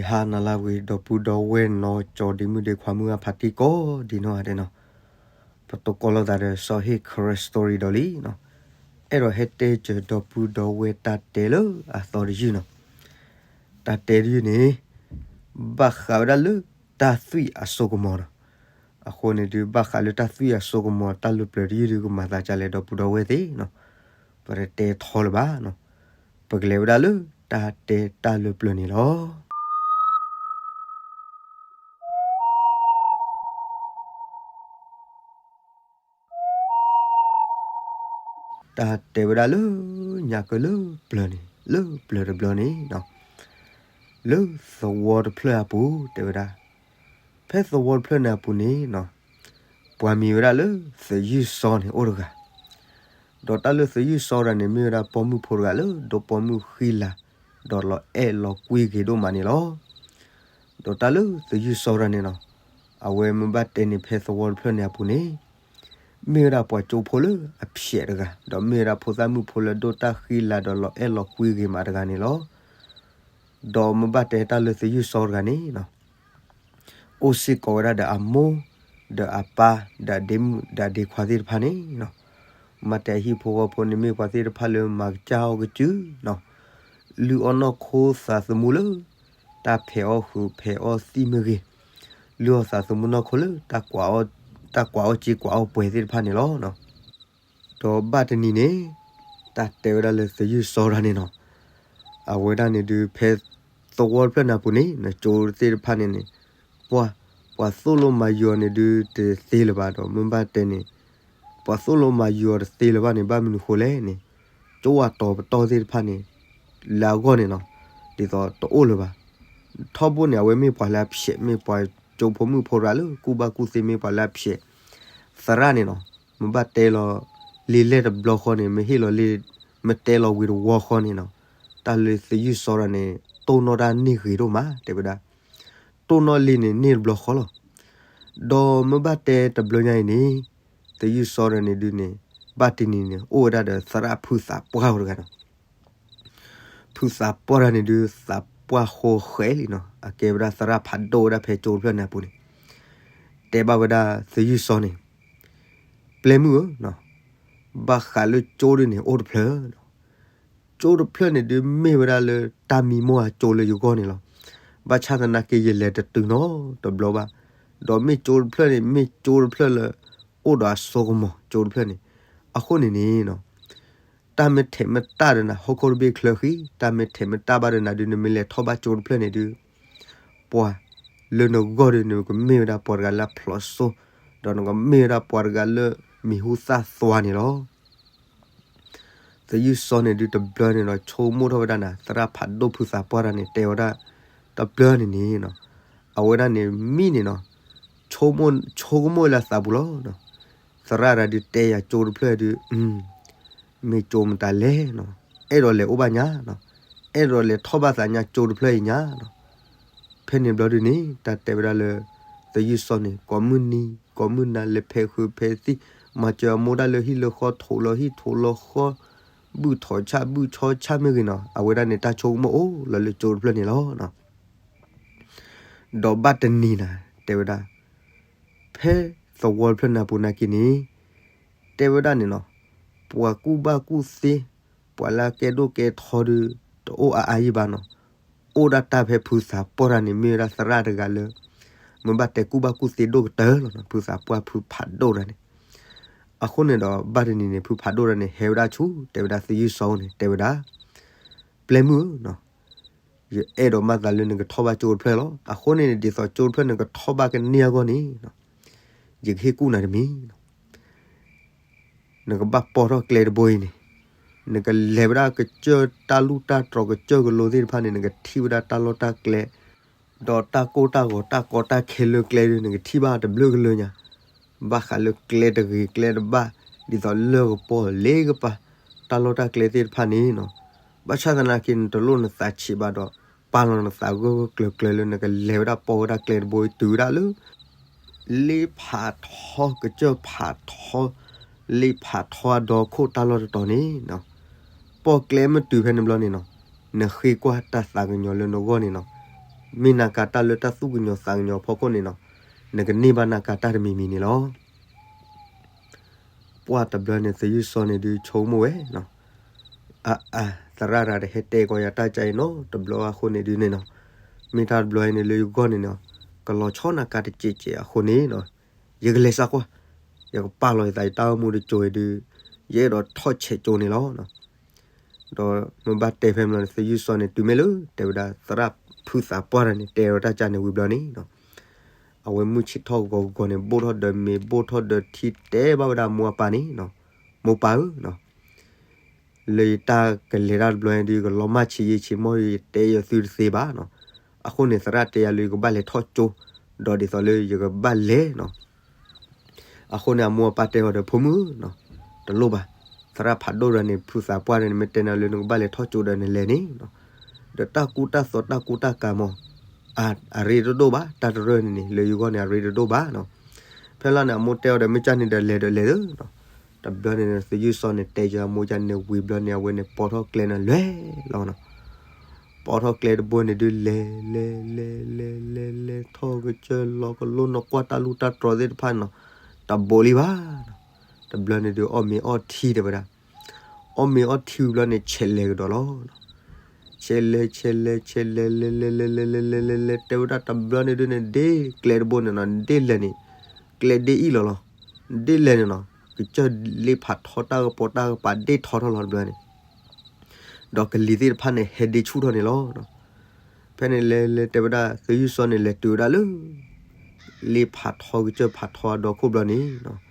ဟါနၤလၢအဂ့ၤ ဒီပုၢ်ဒီဝဲၢ်နီၢ်ကၠီဒ့မုၣ်ဒ့ခွါမုၣ်အဖါတံၢ်ကိးဒံနီၢ်ဂၤဒဲးနီၤ, ပတကိးလိာ်သးဒီးစီၤဟ့ၣ် ခရၢၣ် story ဒီးလံနီၤ, အဲၣ်ဒိးဟဲတဲစၢၤဒီပုၢ်ဒီဝဲၢ်တၢ်တဲလၢအသီတယုၢ်နီၤ, တၢ်တဲတယုၢ်န့ၣ် ဘၣ်ဃးဝဲဒၣ်လၢတၢ်သွံၣ်အစိကမီၤနီၤ, အဃိန့ၣ်ဒုး ဘၣ်ဃးလၢတၢ်သွံၣ်အစိကမီၤ တၢ်လၢပျၢၤတယုၢ်ဒုး ကမၤသးဒ်လဲၣ် ဒီပုၢ်ဒီဝဲၢ်သ့ၣ်နီၤ, ပတတဲထီလၢၤဘၣ်နီၤ, ပကလဲၤဝဲဒၣ်လၢတၢ်တဲတၢ်လၢပျၢၤန့ၣ်လီၤ. တၢ်တဲဝဲဒၣ်လၢညါကၢလၢပျၢၤန့ၣ် လၢပျၢၤတဘျီန့ၣ်နီၤ, လၢသဝီတဖျၢၣ်အပူၤတဲဝဲဒၣ်, ဖဲသဝီတဖျၢၣ်န့ၣ်အပူၤန့ၣ်နီၤ, ပှၤမံၤဝဲဒၣ်လၢသယုၢ်စီန့ၣ်အိၣ်တဂၤ, ဒီးတၢ်လၢသယုၢ်စီတဂၤန့ၣ် မ့ၢ်ဝဲဒၣ်ပိာ်မုၣ်ဖိတဂၤလၢ ဒိးပိာ်မုၣ်ဃံလၤ ဒီးလီၤအဲၣ်လီၤကွံဂ့ၤဒိၣ်မးန့ၣ်လီၤ. ဒီးတၢ်လၢသယုၢ်စီတဂၤန့ၣ်နီၤ, အဝဲမ့ၢ်ဘၣ်တဲန့ၣ် ဖဲသဝီတဖျၢၣ်န့ၣ်အပူၤန့ၣ် မ့ၢ်ဝဲဒၣ်ပှၤကၠိဖိလၢအဖျဲးတဂၤ, ဒီးမ့ၢ်ဝဲဒၣ်ဖိသၣ်မုၣ်ဖိလၢဒိၣ်တၢ်ဃံလၤ ဒီးလီၤအဲၣ်လီၤကွံဂ့ၤမးတဂၤန့ၣ်လီၤ. ဒီးမ့ၢ်ဘၣ်တဲတၢ်လၢသယုၢ်စီတဂၤန့ၣ်နီၤ, အိၣ်စ့ၢ်ကီးဝဲဒၣ်ဒီးအမိၢ် ဒီးအပၢ် ဒီးဒ့မုၣ် ဒီးဒ့ခွါသ့ၣ်တဖၣ်န့ၣ်နီၤ, မ့ၢ်ဘၣ်တဲဟံၣ်ဖိဃီဖိန့ၣ် မ့ၢ်ပှၤသ့ၣ်တဖၣ်လၢမၤကစၢ်အီၣ်ကစုာ်နီၤ, လုၢ်အီၣ်နီၢ်ခိသးသမူလၢ တၢ်ဖဲးအီၣ်ဃုာ်ဖဲးအီၣ်သံၣ်မ့ၢ်ဂ့ၤ, လုၢ်အီၣ်သးသမူနီၢ်ခိလၢ တၢ်ကွၢ်အီၣ်စ့ကွၢ်အီၣ်ပှဲၤသ့ၣ်တဖၣ်န့ၣ်လီၤ. ဒီးဘၣ်တနံၤန့ၣ် တၢ်တဲဝဲဒၣ်လၢသယုၢ်စီတဂၤန့ၣ်နီၤ, အဝဲဒၣ်န့ၣ်ဒုး ဖဲသဝီတဖျၢၣ်န့ၣ်အပူၤန့ၣ် ကၠိသ့ၣ်တဖၣ်န့ၣ်န့ၣ် ပှၤ ပှၤသိၣ်လိမၤယုၤအီၤန့ၣ်ဒုး တသ့လၢၤဘၣ်ဒီး မ့ၢ်ဘၣ်တဲန့ၣ် ပှၤသိၣ်လိမၤယုၤအီၤတသ့လၢၤဘၣ်န့ၣ် ဘၣ်မနုၤဃိလဲၣ်န့ၣ်, ကၠိအတီၤပတီၢ်သ့ၣ်တဖၣ်န့ၣ် လၢအဂီၢ်န့ၣ်နီၤ, ဒ်သိးတအိၣ်လၢၤဘၣ်. ထီဘိန့ၣ် အဝဲမ့ၢ်ပှၤလၢအဖျဲး မ့ၢ်ပှၤကၠိဖိမုၣ်ဖိတဂၤလၢ ကူၣ်ဘၣ်ကူၣ်သ့ မ့ၢ်ပှၤလၢအဖျဲး သရၣ်န့ၣ်နီၤ, မ့ၢ်ဘၣ်တဲလီၤ လံာ်လဲၢ်တဘျီဃီန့ၣ် မ့ၢ်ဟ့ၣ်လီၤလံာ် မ့ၢ်တဲလီၤဝံၤတဝီဃီန့ၣ်နီၤ, တၢ်လၢသယုၢ်စီတဂၤန့ၣ် တိၢ်နီၣ်တၢ်န့ၢ်ဂ့ၤဒိၣ်မး တဲဝဲဒၣ်, တိၢ်နီၣ်လံာ်န့ၣ်န့ၢ်တဘျီဃီလီၤ. ဒီးမ့ၢ်ဘၣ်တဲတဘျီညါအံၤန့ၣ် သယုၢ်စီတဂၤန့ၣ်ဒုးန့ၣ် ဘၣ်တနံၤန့ၣ် အိၣ်ဝဲဒၣ်ဒီးသရၣ်ဖုသးပှၢ်အီၤတဂၤနီၤ. ဖုသးပှၢ်တဂၤန့ၣ်ဒုး သးပှၢ်ဃိဃဲလံနီၤ, အကဲဝဲဒၣ်သရၣ်ဖးဒိၣ်ဝဲဒၣ်ဖဲကၠိတဖျၢၣ်န့ၣ်အပူၤန့ၣ်, တဲဘၣ်ဝဲဒၣ်သယုၢ်စီန့ၣ်, ပျဲမုၣ်ဧၢ, ဘၣ်ဃးလၢကၠိဒုးန့ၣ် အိၣ်တဖျၢၣ်နီၤ. ကၠိတဖျၢၣ်န့ၣ်ဒုး မ့ၢ်ဝဲဒၣ်လၢတၢ်မံမီၢ်အကၠိလၢယဂီၢ်န့ၣ်လီၤ. ဘၣ်ဆၣ်သနာ်က့ ယလဲၤတတုၤနီတဘျီဘၣ်. ဒီးမ့ၢ်ကၠိတဖျၢၣ်န့ၣ် မ့ၢ်ကၠိတဖျၢၣ်လၢ အိၣ်ဒီးအစိကမီၤ ကၠိတဖျၢၣ်န့ၣ်. အဃိန့ၣ်န့ၣ်နီၤ, တၢ်မ့ၢ်ထဲးမ့ၢ်တၢ်ဒီးနၤ ဟီၣ်ခိၣ်တဘ့ၣ်ချၢဃံ, တၢ်မ့ၢ်ထဲးမ့ၢ်တၢ်ဘၣ်ဒီးနၤဒုး နမ့ၢ်လဲၤထီၣ်ဘၣ်ကၠိတဖျၢၣ်န့ၣ်ဒုး ပှၤလၢနဂီၢ်ဒီး နကမ့ၢ်ဝဲဒၣ်ပှၤတဂၤလၢအဖျိးစိ, ဒီးနကမ့ၢ်ဝဲဒၣ်ပှၤတဂၤလၢမံၤဟူသၣ်သွါန့ၣ်လီၤ. သယုၢ်စီန့ၣ်ဒုးတဘျီန့ၣ်ဒီး ဆိကမိၣ်ထီၣ်ဝဲဒၣ်နၤ သရၣ်ဖးဒိၣ်ဖုသးပှၢ်တဂၤန့ၣ် တဲဝဲဒၣ်တဘျီန့ၣ်န့ၣ်နီၤ, အဝဲဒၣ်န့ၣ်မံန့ၣ်နီၤ, ဆိကမိၣ်လၢသးပူၤလီၤ. သရၣ်တဂၤဒုးတဲယၤကၠိတဖျၢၣ်ဒုး မ့ၢ်ကၠိမတၤလဲၣ်နီၤ, အဲၣ်ဒိးလဲၤအိၣ်ဘၣ်ညါနီၤ, အဲၣ်ဒိးလဲၤထီၣ်ဘၣ်သးညါကၠိတဖျၢၣ်အံၤညါနီၤ. ဖဲန့ၣ်ဘျီဒုးန့ၣ် တၢ်တဲဝဲဒၣ်လၢ သယုၢ်စီန့ၣ် ကိးမုၢ်နံၤ ကိးမုၢ်နၤ လဲၤဖဲးဃုာ်ဖဲးသံၣ်, မၤစၢၤအမိၢ်ဒၣ်လၢဟံၣ်လၢဃီ ထိးလီၤဟံၣ်ထိးလီၤဃီ, ဘုၣ်ထိးဆၣ်ဘုၣ်ဆီဆၣ်မ့ၢ်ဂ့ၤနီၤ, အဝဲဒၣ်န့ၣ် တၢ်ဆိကမိၣ်အိၣ်လီၤလၢကၠိတဖျၢၣ်န့ၣ်လီၤ. ဒီးဘၣ်တနံၤနၤ တဲဝဲဒၣ် ဖဲသဝီတဖျၢၣ်န့ၣ်အပူၤနာ်က့န့ၣ် တဲဝဲဒၣ်န့ၣ်နီၤ, ပှၤကူၣ်ဘၣ်ကူၣ်သ့ ပှၤလၢအကဲဒိၣ်ကဲထီဒုး တအိၣ်အါအါယံၤဘၣ်နီၤ, အိၣ်ဒၣ်တၢ်ဖဲဖုသးပှၢ်တဂၤန့ၣ် မ့ၢ်ဝဲဒၣ်သရၣ်တဂၤလၢ မ့ၢ်ဘၣ်တဲကူၣ်ဘၣ်ကူၣ်သ့ဒိၣ်ကတၢၢ်လီၤနီၤ, ဖုသးပှၢ်ဖုဖးဒိၣ်တဂၤန့ၣ်. အဃိန့ၣ်ဒီး ဘၣ်တနံၤန့ၣ် ဖုဖးဒိၣ်တဂၤန့ၣ် ဟဲဝဲဒၣ်ဆူ တဲဝဲဒၣ်သယုၢ်စီန့ၣ် တဲဝဲဒၣ်, ပျဲမုၣ်ဧၢနီၤ, ယအဲၣ်ဒိးမၤသးလၢနကထီၣ်ဘၣ်ကၠိတဖျၢၣ်လီၤ. အဃိန့ၣ် ဒ်သိးကၠိတဖျၢၣ်နကထီၣ်ဘၣ်ကန့ၢ်အဂီၢ်န့ၣ် ယကဟ့ၣ်ကူၣ်နၤတမံၤ နကဘၣ်ပိာ်ထီၣ်ကျဲတဘိအံၤန့ၣ်, နကလဲၤဝဲဒၣ်ကစၢၢ်တၢ်လူၢ်တၢ်တြီၤ ကစၢၢ်ကလိသ့ၣ်တဖၣ်န့ၣ် နကထံၣ်ဝဲဒၣ်တၢ်လီၢ်တၢ်ကျဲ, ဒီးတၢ်ကိၢ်တၢ်ဂီၤ တၢ်ကီတၢ်ခဲလၢကျဲဒုး နကထံၣ်ဘၣ်တဘျုးကလၢာ်ညါ, ဘၣ်ဃးလၢကျဲတဂ့ၤကျဲတဘၣ် ဒ်သိးလၢၢ်ကပီၤလ့ကပၤ တၢ်လီၢ်တၢ်ကျဲသ့ၣ်တဖၣ်န့ၣ်နီၤ, ဘၣ်ဆၣ်သနာ်က့ နတလိၣ်နသးဆံးဘၣ်ဒီး ပာ်လီၤနသးဂၢၢ်ဂၢၢ်ကျၢၤကျၢၤလၢနကလဲၤဝဲဒၣ်ပိာ်ဝဲဒၣ်ကျဲတဘိတုၤဝဲဒၣ်လၢ လ့ဖးထီ ကစၢၢ်ဖးထီ လ့ဖးထီအဒီခိၣ်တၢ်လီၢ်တတီၤန့ၣ်နီၤ, ပိာ်ကျဲမ့ၢ်တုၤဖဲန့ၣ်ဘျီန့ၣ်နီၤ, နဃ့ကွၢ်တၢ်သးကညီၤလၢနဂီၢ်န့ၣ်နီၤ, မ့ၢ်နၤကၤတၢ်လၢတၢ်သူၣ်ကညီၤသးကညီၤအဖီခိၣ်န့ၣ်နီၤ, နကန့ၢ်ဘၣ်နၤကၤတၢ်တမံၤမံၤန့ၣ်လီၤ. ပှၢ်တဘျီန့ၣ် သယုၢ်စီန့ၣ်ဒုးဆိကမိၣ်ဝဲနီၤ, အါအါ သရၣ်တဂၤတဟဲတဲကီးယၤတၢ်ကါအံၤနီတဘျီအဃိန့ၣ်ဒုးန့ၣ်နီၤ, မ့ၢ်တၢ်တဘျီအံၤန့ၣ်လၢယဂီၢ်န့ၣ်နီၤ, ကလီၤဆီနၤကၤတစဲးစဲးအဃိန့ၣ်နီၤ, ယကလဲၤစးကွၢ်, ယကပာ်လီၤယသးယတၢ်အိၣ်မူတစိၤအံၤဒုး, ယအဲၣ်ဒိးထီၣ်ဆဲးကၠိန့ၣ်လီၤ. ဒီးမ့ၢ်ဘၣ်တဲဖဲမလီၤန့ၣ် သယုၢ်စီန့ၣ် တုၤမ့ၢ်လၢ တဲဝဲဒၣ်သရၣ်ဖုသးပှၢ်တဂၤန့ၣ် တဲဝဲတၢ်ကါန့ၣ်ဝံၤဘျီန့ၣ်နီၤ, အဝဲမုၢ်ဆ့ၣ်ထီၣ်ဂီၤဂီၤန့ၣ် ဘိၣ်ထီၣ်ဒီးမ့ၤ ဘိၣ်ထီၣ်ဒီးထံ တဲဘၣ်ဝဲဒၣ်မိၢ်အပၢ်န့ၣ်နီၤ, မိၢ်ပၢ်ဧၢနီၤ, လၢယတၢ်ကလဲၤတၢ်တဘျီအံၤဒုး ယကလီၤမၢ်ဆံးယံာ်ဆံးမီၢ် ယတဲယသုတသ့ဘၣ်နီၤ, အဃိန့ၣ် သရၣ်တဲယၤလၢယကဘၣ်လဲၤထီၣ်ကၠိ, ဒီးဒ်သိးလၢယကဘၣ်လဲၤနီၤ အဃိန့ၣ် အမိၢ်အပၢ်တဲအီၤဒီး ဖိမုၣ်ဧၢနီၤ, တလိၣ်ဘၣ်, သရၣ်ဖးဒိၣ်တဂၤန့ၣ် ဖုသးပှၢ်တဂၤန့ၣ် မ့ၢ်တဲနၤလၢနကဘၣ်လဲၤထီၣ်ကၠိဒီးနလဲၤန့ၣ်နီၤ, ဒီးတၢ်ကူတၢ်သိးတၢ်ကူတၢ်ကၤမီၤ, အရ့တဒိၣ်ဘၣ်, တၢ်တရၢၢ်န့ၣ်န့ၣ် လၢယဂီၢ်န့ၣ် အရ့တဒိၣ်ဘၣ်နီၤ, ဖဲလီၤန့ၣ် အမိၢ်တဲအီၤဒီး မ့ၢ်ကၢ်န့ၣ်ဒီးလဲၤဒီးလဲၤဧၢနီၤ, တဘျီန့ၣ် သယုၢ်စီန့ၣ် တဲယၤမိၢ်ကၢ်န့ၣ်ဝံၤဘျီန့ၣ် အဝဲန့ၣ်ပိာ်ထီၣ်ကျဲန့ၣ်လဲၤလီၤနီၤ ပိာ်ထီၣ်ကျဲတဘိန့ၣ်ဒုး လဲၤလဲၤလဲၤလဲၤလဲၤလဲၤ ထီၣ်ကစၢၢ်လီၤကလိနီၤ ကွၢ်တၢ်လူၢ်တၢ်တြီၤသ့ၣ်တဖၣ်န့ၣ်နီၤ, တဘိးလံဘၣ်နီၤ, တဘျီန့ၣ်ဒုး အီၣ်မ့ၤအီထံတဲဝဲဒၣ်, အီၣ်မ့ၤအီထံဝံၤဘျီန့ၣ် ဆဲးလဲၤကဒီးလီၤနီၤ, ဆဲးလဲၤ ဆဲးလဲၤ ဆဲးလဲၤ လဲၤလဲၤလဲၤလဲၤလဲၤလဲၤလဲၤလဲၤလဲၤ တဲဝဲဒၣ်တဘျီန့ၣ်ဒုးန့ၣ် ဒ့ၣ်ကျဲတဘိန့ၣ်နီၤ ဒ့ၣ်လဲၤန့ၣ်, ကျဲဒ့ၣ်အံၣ်လီၤလီၤ, ဒ့ၣ်လဲၤန့ၣ်နီၤ, ကစၢၢ်လ့ဖးထီ တၢ်ကပီၤတၢ်ကပၤ ဒ့ၣ်ထီထီၣ်လီၤတဘျီန့ၣ် ဒီးကလံၤသ့ၣ်တဖၣ်န့ၣ် ဟဲဒ့ဆူၣ်ထီၣ်န့ၣ်လီၤ. ဖဲန့ၣ်လဲၤလဲၤတဲဝဲဒၣ် သယုၢ်စီန့ၣ် လဲၤတုၤဝဲဒၣ်လၢ လ့ဖးထီကစၢၢ်ဖးထီအဒီခိၣ်ဘျီန့ၣ်,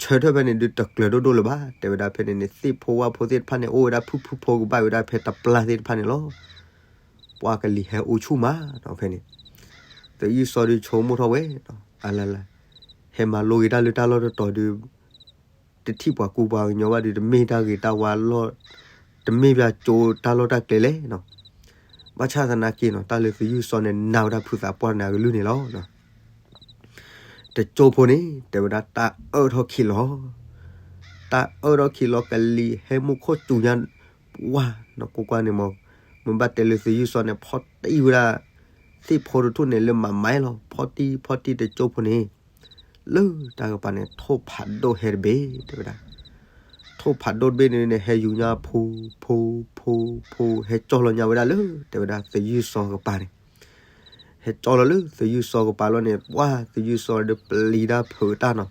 ဆၢထၢၣ်ဖဲန့ၣ်ဒုးတကျၢၤဒိၣ်ဒိၣ်လၢၤဘၣ် တဲဝဲဒၣ်ဖဲန့ၣ်န့ၣ် သ့ၣ်ဖိဝၣ်ဖိသ့ၣ်တဖၣ်န့ၣ် အိၣ်ဝဲဒၣ်ဖုၣ်ဖုၣ်ဖိကဘၣ်ဝဲဒၣ်ဖဲတပျၢ်သ့ၣ်တဖၣ်န့ၣ်လီၤ. ပှၤကလံၤဟဲအိၣ်ဆူၣ်မးနီၤဖဲန့ၣ်, သယုၢ်စီဒုးဆိကမိၣ်ထီၣ်ဝဲ, အလၢလၢ, ဟဲမၤလိက့ၤတၢ်လၢတၢ်လီၢ်တတီၤဒုး တထံၣ်ပှၤကူပှၤကညီဘၣ်ဒုး တမ့ၢ်တၢ်ဂ့ၤတၢ်ဝါလီၢ်, တမ့ၢ်ဘၣ်ကၠိတၢ်လီၢ်တၢ်ကျဲလဲၣ်နီၤ. ဘၣ်ဆၣ်သနာ်က့နီၤ တၢ်လၢသယုၢ်စီန့ၣ် နာ်ဝဲဒၣ်ဖုသးပှၢ်န့ၣ်အကလုၢ်န့ၣ်လီၤ. တကၠိဖိန့ၣ် တဲဝဲဒၣ်တၢ်အၢၣ်ထီၣ်ခံလီၤ, တၢ်အၢၣ်ထီၣ်ခံလီၤ ကလံၤဟဲမူခိၣ်စူၤညါ, ပှၢ်နီၤ ကွၢ်ကွၢ်န့ၣ်မး, မ့ၢ်ဘၣ်တဲလၢသယုၢ်စီန့ၣ် ဖီၣ်တံၢ်ဝဲဒၣ် သ့ၣ်ဖိတထူၣ်န့ၣ်လၢမၤမါလီၤ, ဖီၣ်တံၢ်ဖီၣ်တံၢ်တကၠိဖိန့ၣ် လၢတၢ်ကပၤန့ၣ် ထိၣ်ဖးဒိၣ်ဟဲတဘ့ၣ် တဲဝဲဒၣ်, ထိၣ်ဖးဒိၣ်တဘ့ၣ်န့ၣ်န့ၣ် ဟဲယူၤညါဖိ ဖိ ဖိ ဖိ ဟဲကၠီလီၤညါဝဲဒၣ်လၢ တဲဝဲဒၣ်သယုၢ်စီကပၤန့ၣ်, ဟဲကၠီလီၤလၢသယုၢ်စီကပၤလီၤန့ၣ် ပှၢ်သယုၢ်စီဒုးပျံၤတၢ်ဖုးတၢ်နီၤ,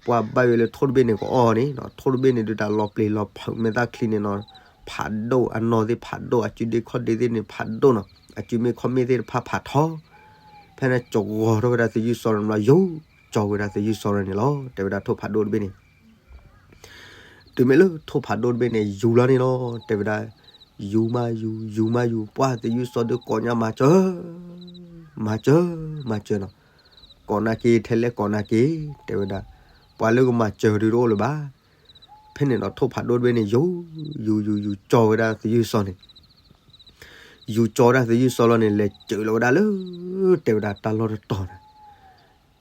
ပှၢ်ဘၣ်ဝဲလၢထိၣ်တဘ့ၣ်န့ၣ်ကအီၣ်န့ၣ်နီၤ, ထိၣ်တဘ့ၣ်န့ၣ်ဒုးတၢ်လီၤပျံၤလီၤဖုးမဲာ်သၣ်ချံန့ၣ်နီၤ, ဖးဒိၣ်အနီၢ်သ့ၣ်ဖးဒိၣ် အစုဒ့ခီၣ်ဒ့သ့ၣ်န့ၣ်ဖးဒိၣ်နီၤ, အစုမ့ၢ်ခီၣ်မ့ၢ်သ့ၣ်တဖၣ်ဖးထီ, ဖဲန့ၣ်ကဝီၤထီၣ်ဝဲဒၣ်သယုၢ်စီန့ၣ်လီၤ ယူၤကၠီဝဲဒၣ်သယုၢ်စီန့ၣ်လီၤ တဲဝဲဒၣ်ထိၣ်ဖးဒိၣ်တဘ့ၣ်န့ၣ် တုၤမ့ၢ်လၢထိၣ်ဖးဒိၣ်တဘ့ၣ်န့ၣ် ယူၤလီၤန့ၣ်လီၤ တဲဝဲဒၣ်, ယူၤမးယူၤ ယူၤမးယူၤ ပှၢ်သယုၢ်စီဒုးကိးညါမၤစၢၤ, မၤစၢၤ မၤစၢၤနီၤ, ကိးနၤက့ၤထဲလဲၣ်ကိးနၤက့ၤ တဲဝဲဒၣ်, ပှၤလၢကမၤစၢၤဒုးတအိၣ်လၢၤဘၣ်. ဖဲန့ၣ်ဒီးထိၣ်ဖးဒိၣ်တဘ့ၣ်န့ၣ် ယူၤ ယူၤ ယူၤ ယူၤကၠီဝဲဒၣ်သယုၢ်စီန့ၣ် ယူၤကၠီဝဲဒၣ်သယုၢ်စီလီၤန့ၣ် လဲၤစၢၤလီၤဝဲဒၣ်လၢ တဲဝဲဒၣ်တၢ်လီၢ်တတီၤန့ၣ်,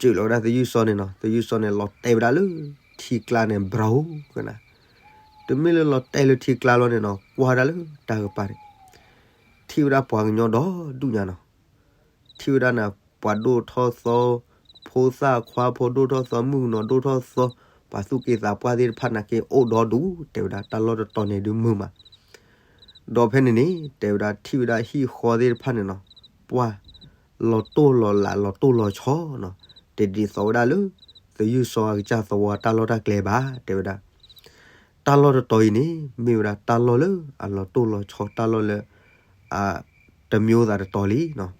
စၢၤလီၤဝဲဒၣ်သယုၢ်စီန့ၣ်နီၤ, သယုၢ်စီန့ၣ် လီၤတဲာ်ဝဲဒၣ်လၢ ထံကျါန့ၣ် ဘြီကနၤ, တုၤမ့ၢ်လၢလီၤတဲာ်လၢထံကျါလီၤန့ၣ်နီၤ ကွၢ်ဒၣ်လၢတၢ်ကပၤန့ၣ် ထံၣ်ဝဲဒၣ်ပှၤကညီဒီဒူၣ်ညါနီၤ, ထံၣ်ဝဲဒၣ်န့ၣ် ပှၤဒိၣ်ထီၣ်သီ, ဖိသၣ်ခွါဖိဒိၣ်ထီၣ်သီ မုၣ်ကနီၤဒိၣ်ထီၣ်သီ, ပှၤသူၣ်က့သးပှၢ်သ့ၣ်တဖၣ်နာ်က့အိၣ်ဒီဒူၣ် တဲဝဲဒၣ်တၢ်လီၢ်တတီၤန့ၣ်ဒုးမုာ်မး ဒီးဖဲန့ၣ်န့ၣ် တဲဝဲဒၣ်ထံၣ်ဝဲဒၣ်ဟံၣ်ဃီသ့ၣ်တဖၣ်န့ၣ်နီၤ, ပှၢ်လီၤတိၢ်လီၤလးလီၤတိၢ်လီၤဆီနီၤ, တဒ်သိးဝဲဒၣ်လၢ သယုၢ်စီအကစၢ်သဝီတၢ်လီၢ်တၢ်ကျဲဘၣ် တဲဝဲဒၣ်, တၢ်လီၢ်တတီၤအံၤန့ၣ် မ့ၢ်ဝဲဒၣ်တၢ်လီၢ်လၢအလီၤတိၢ်လီၤဆီ တၢ်လီၢ်လၢ အတမံၤသးတတီၤလံနီၤ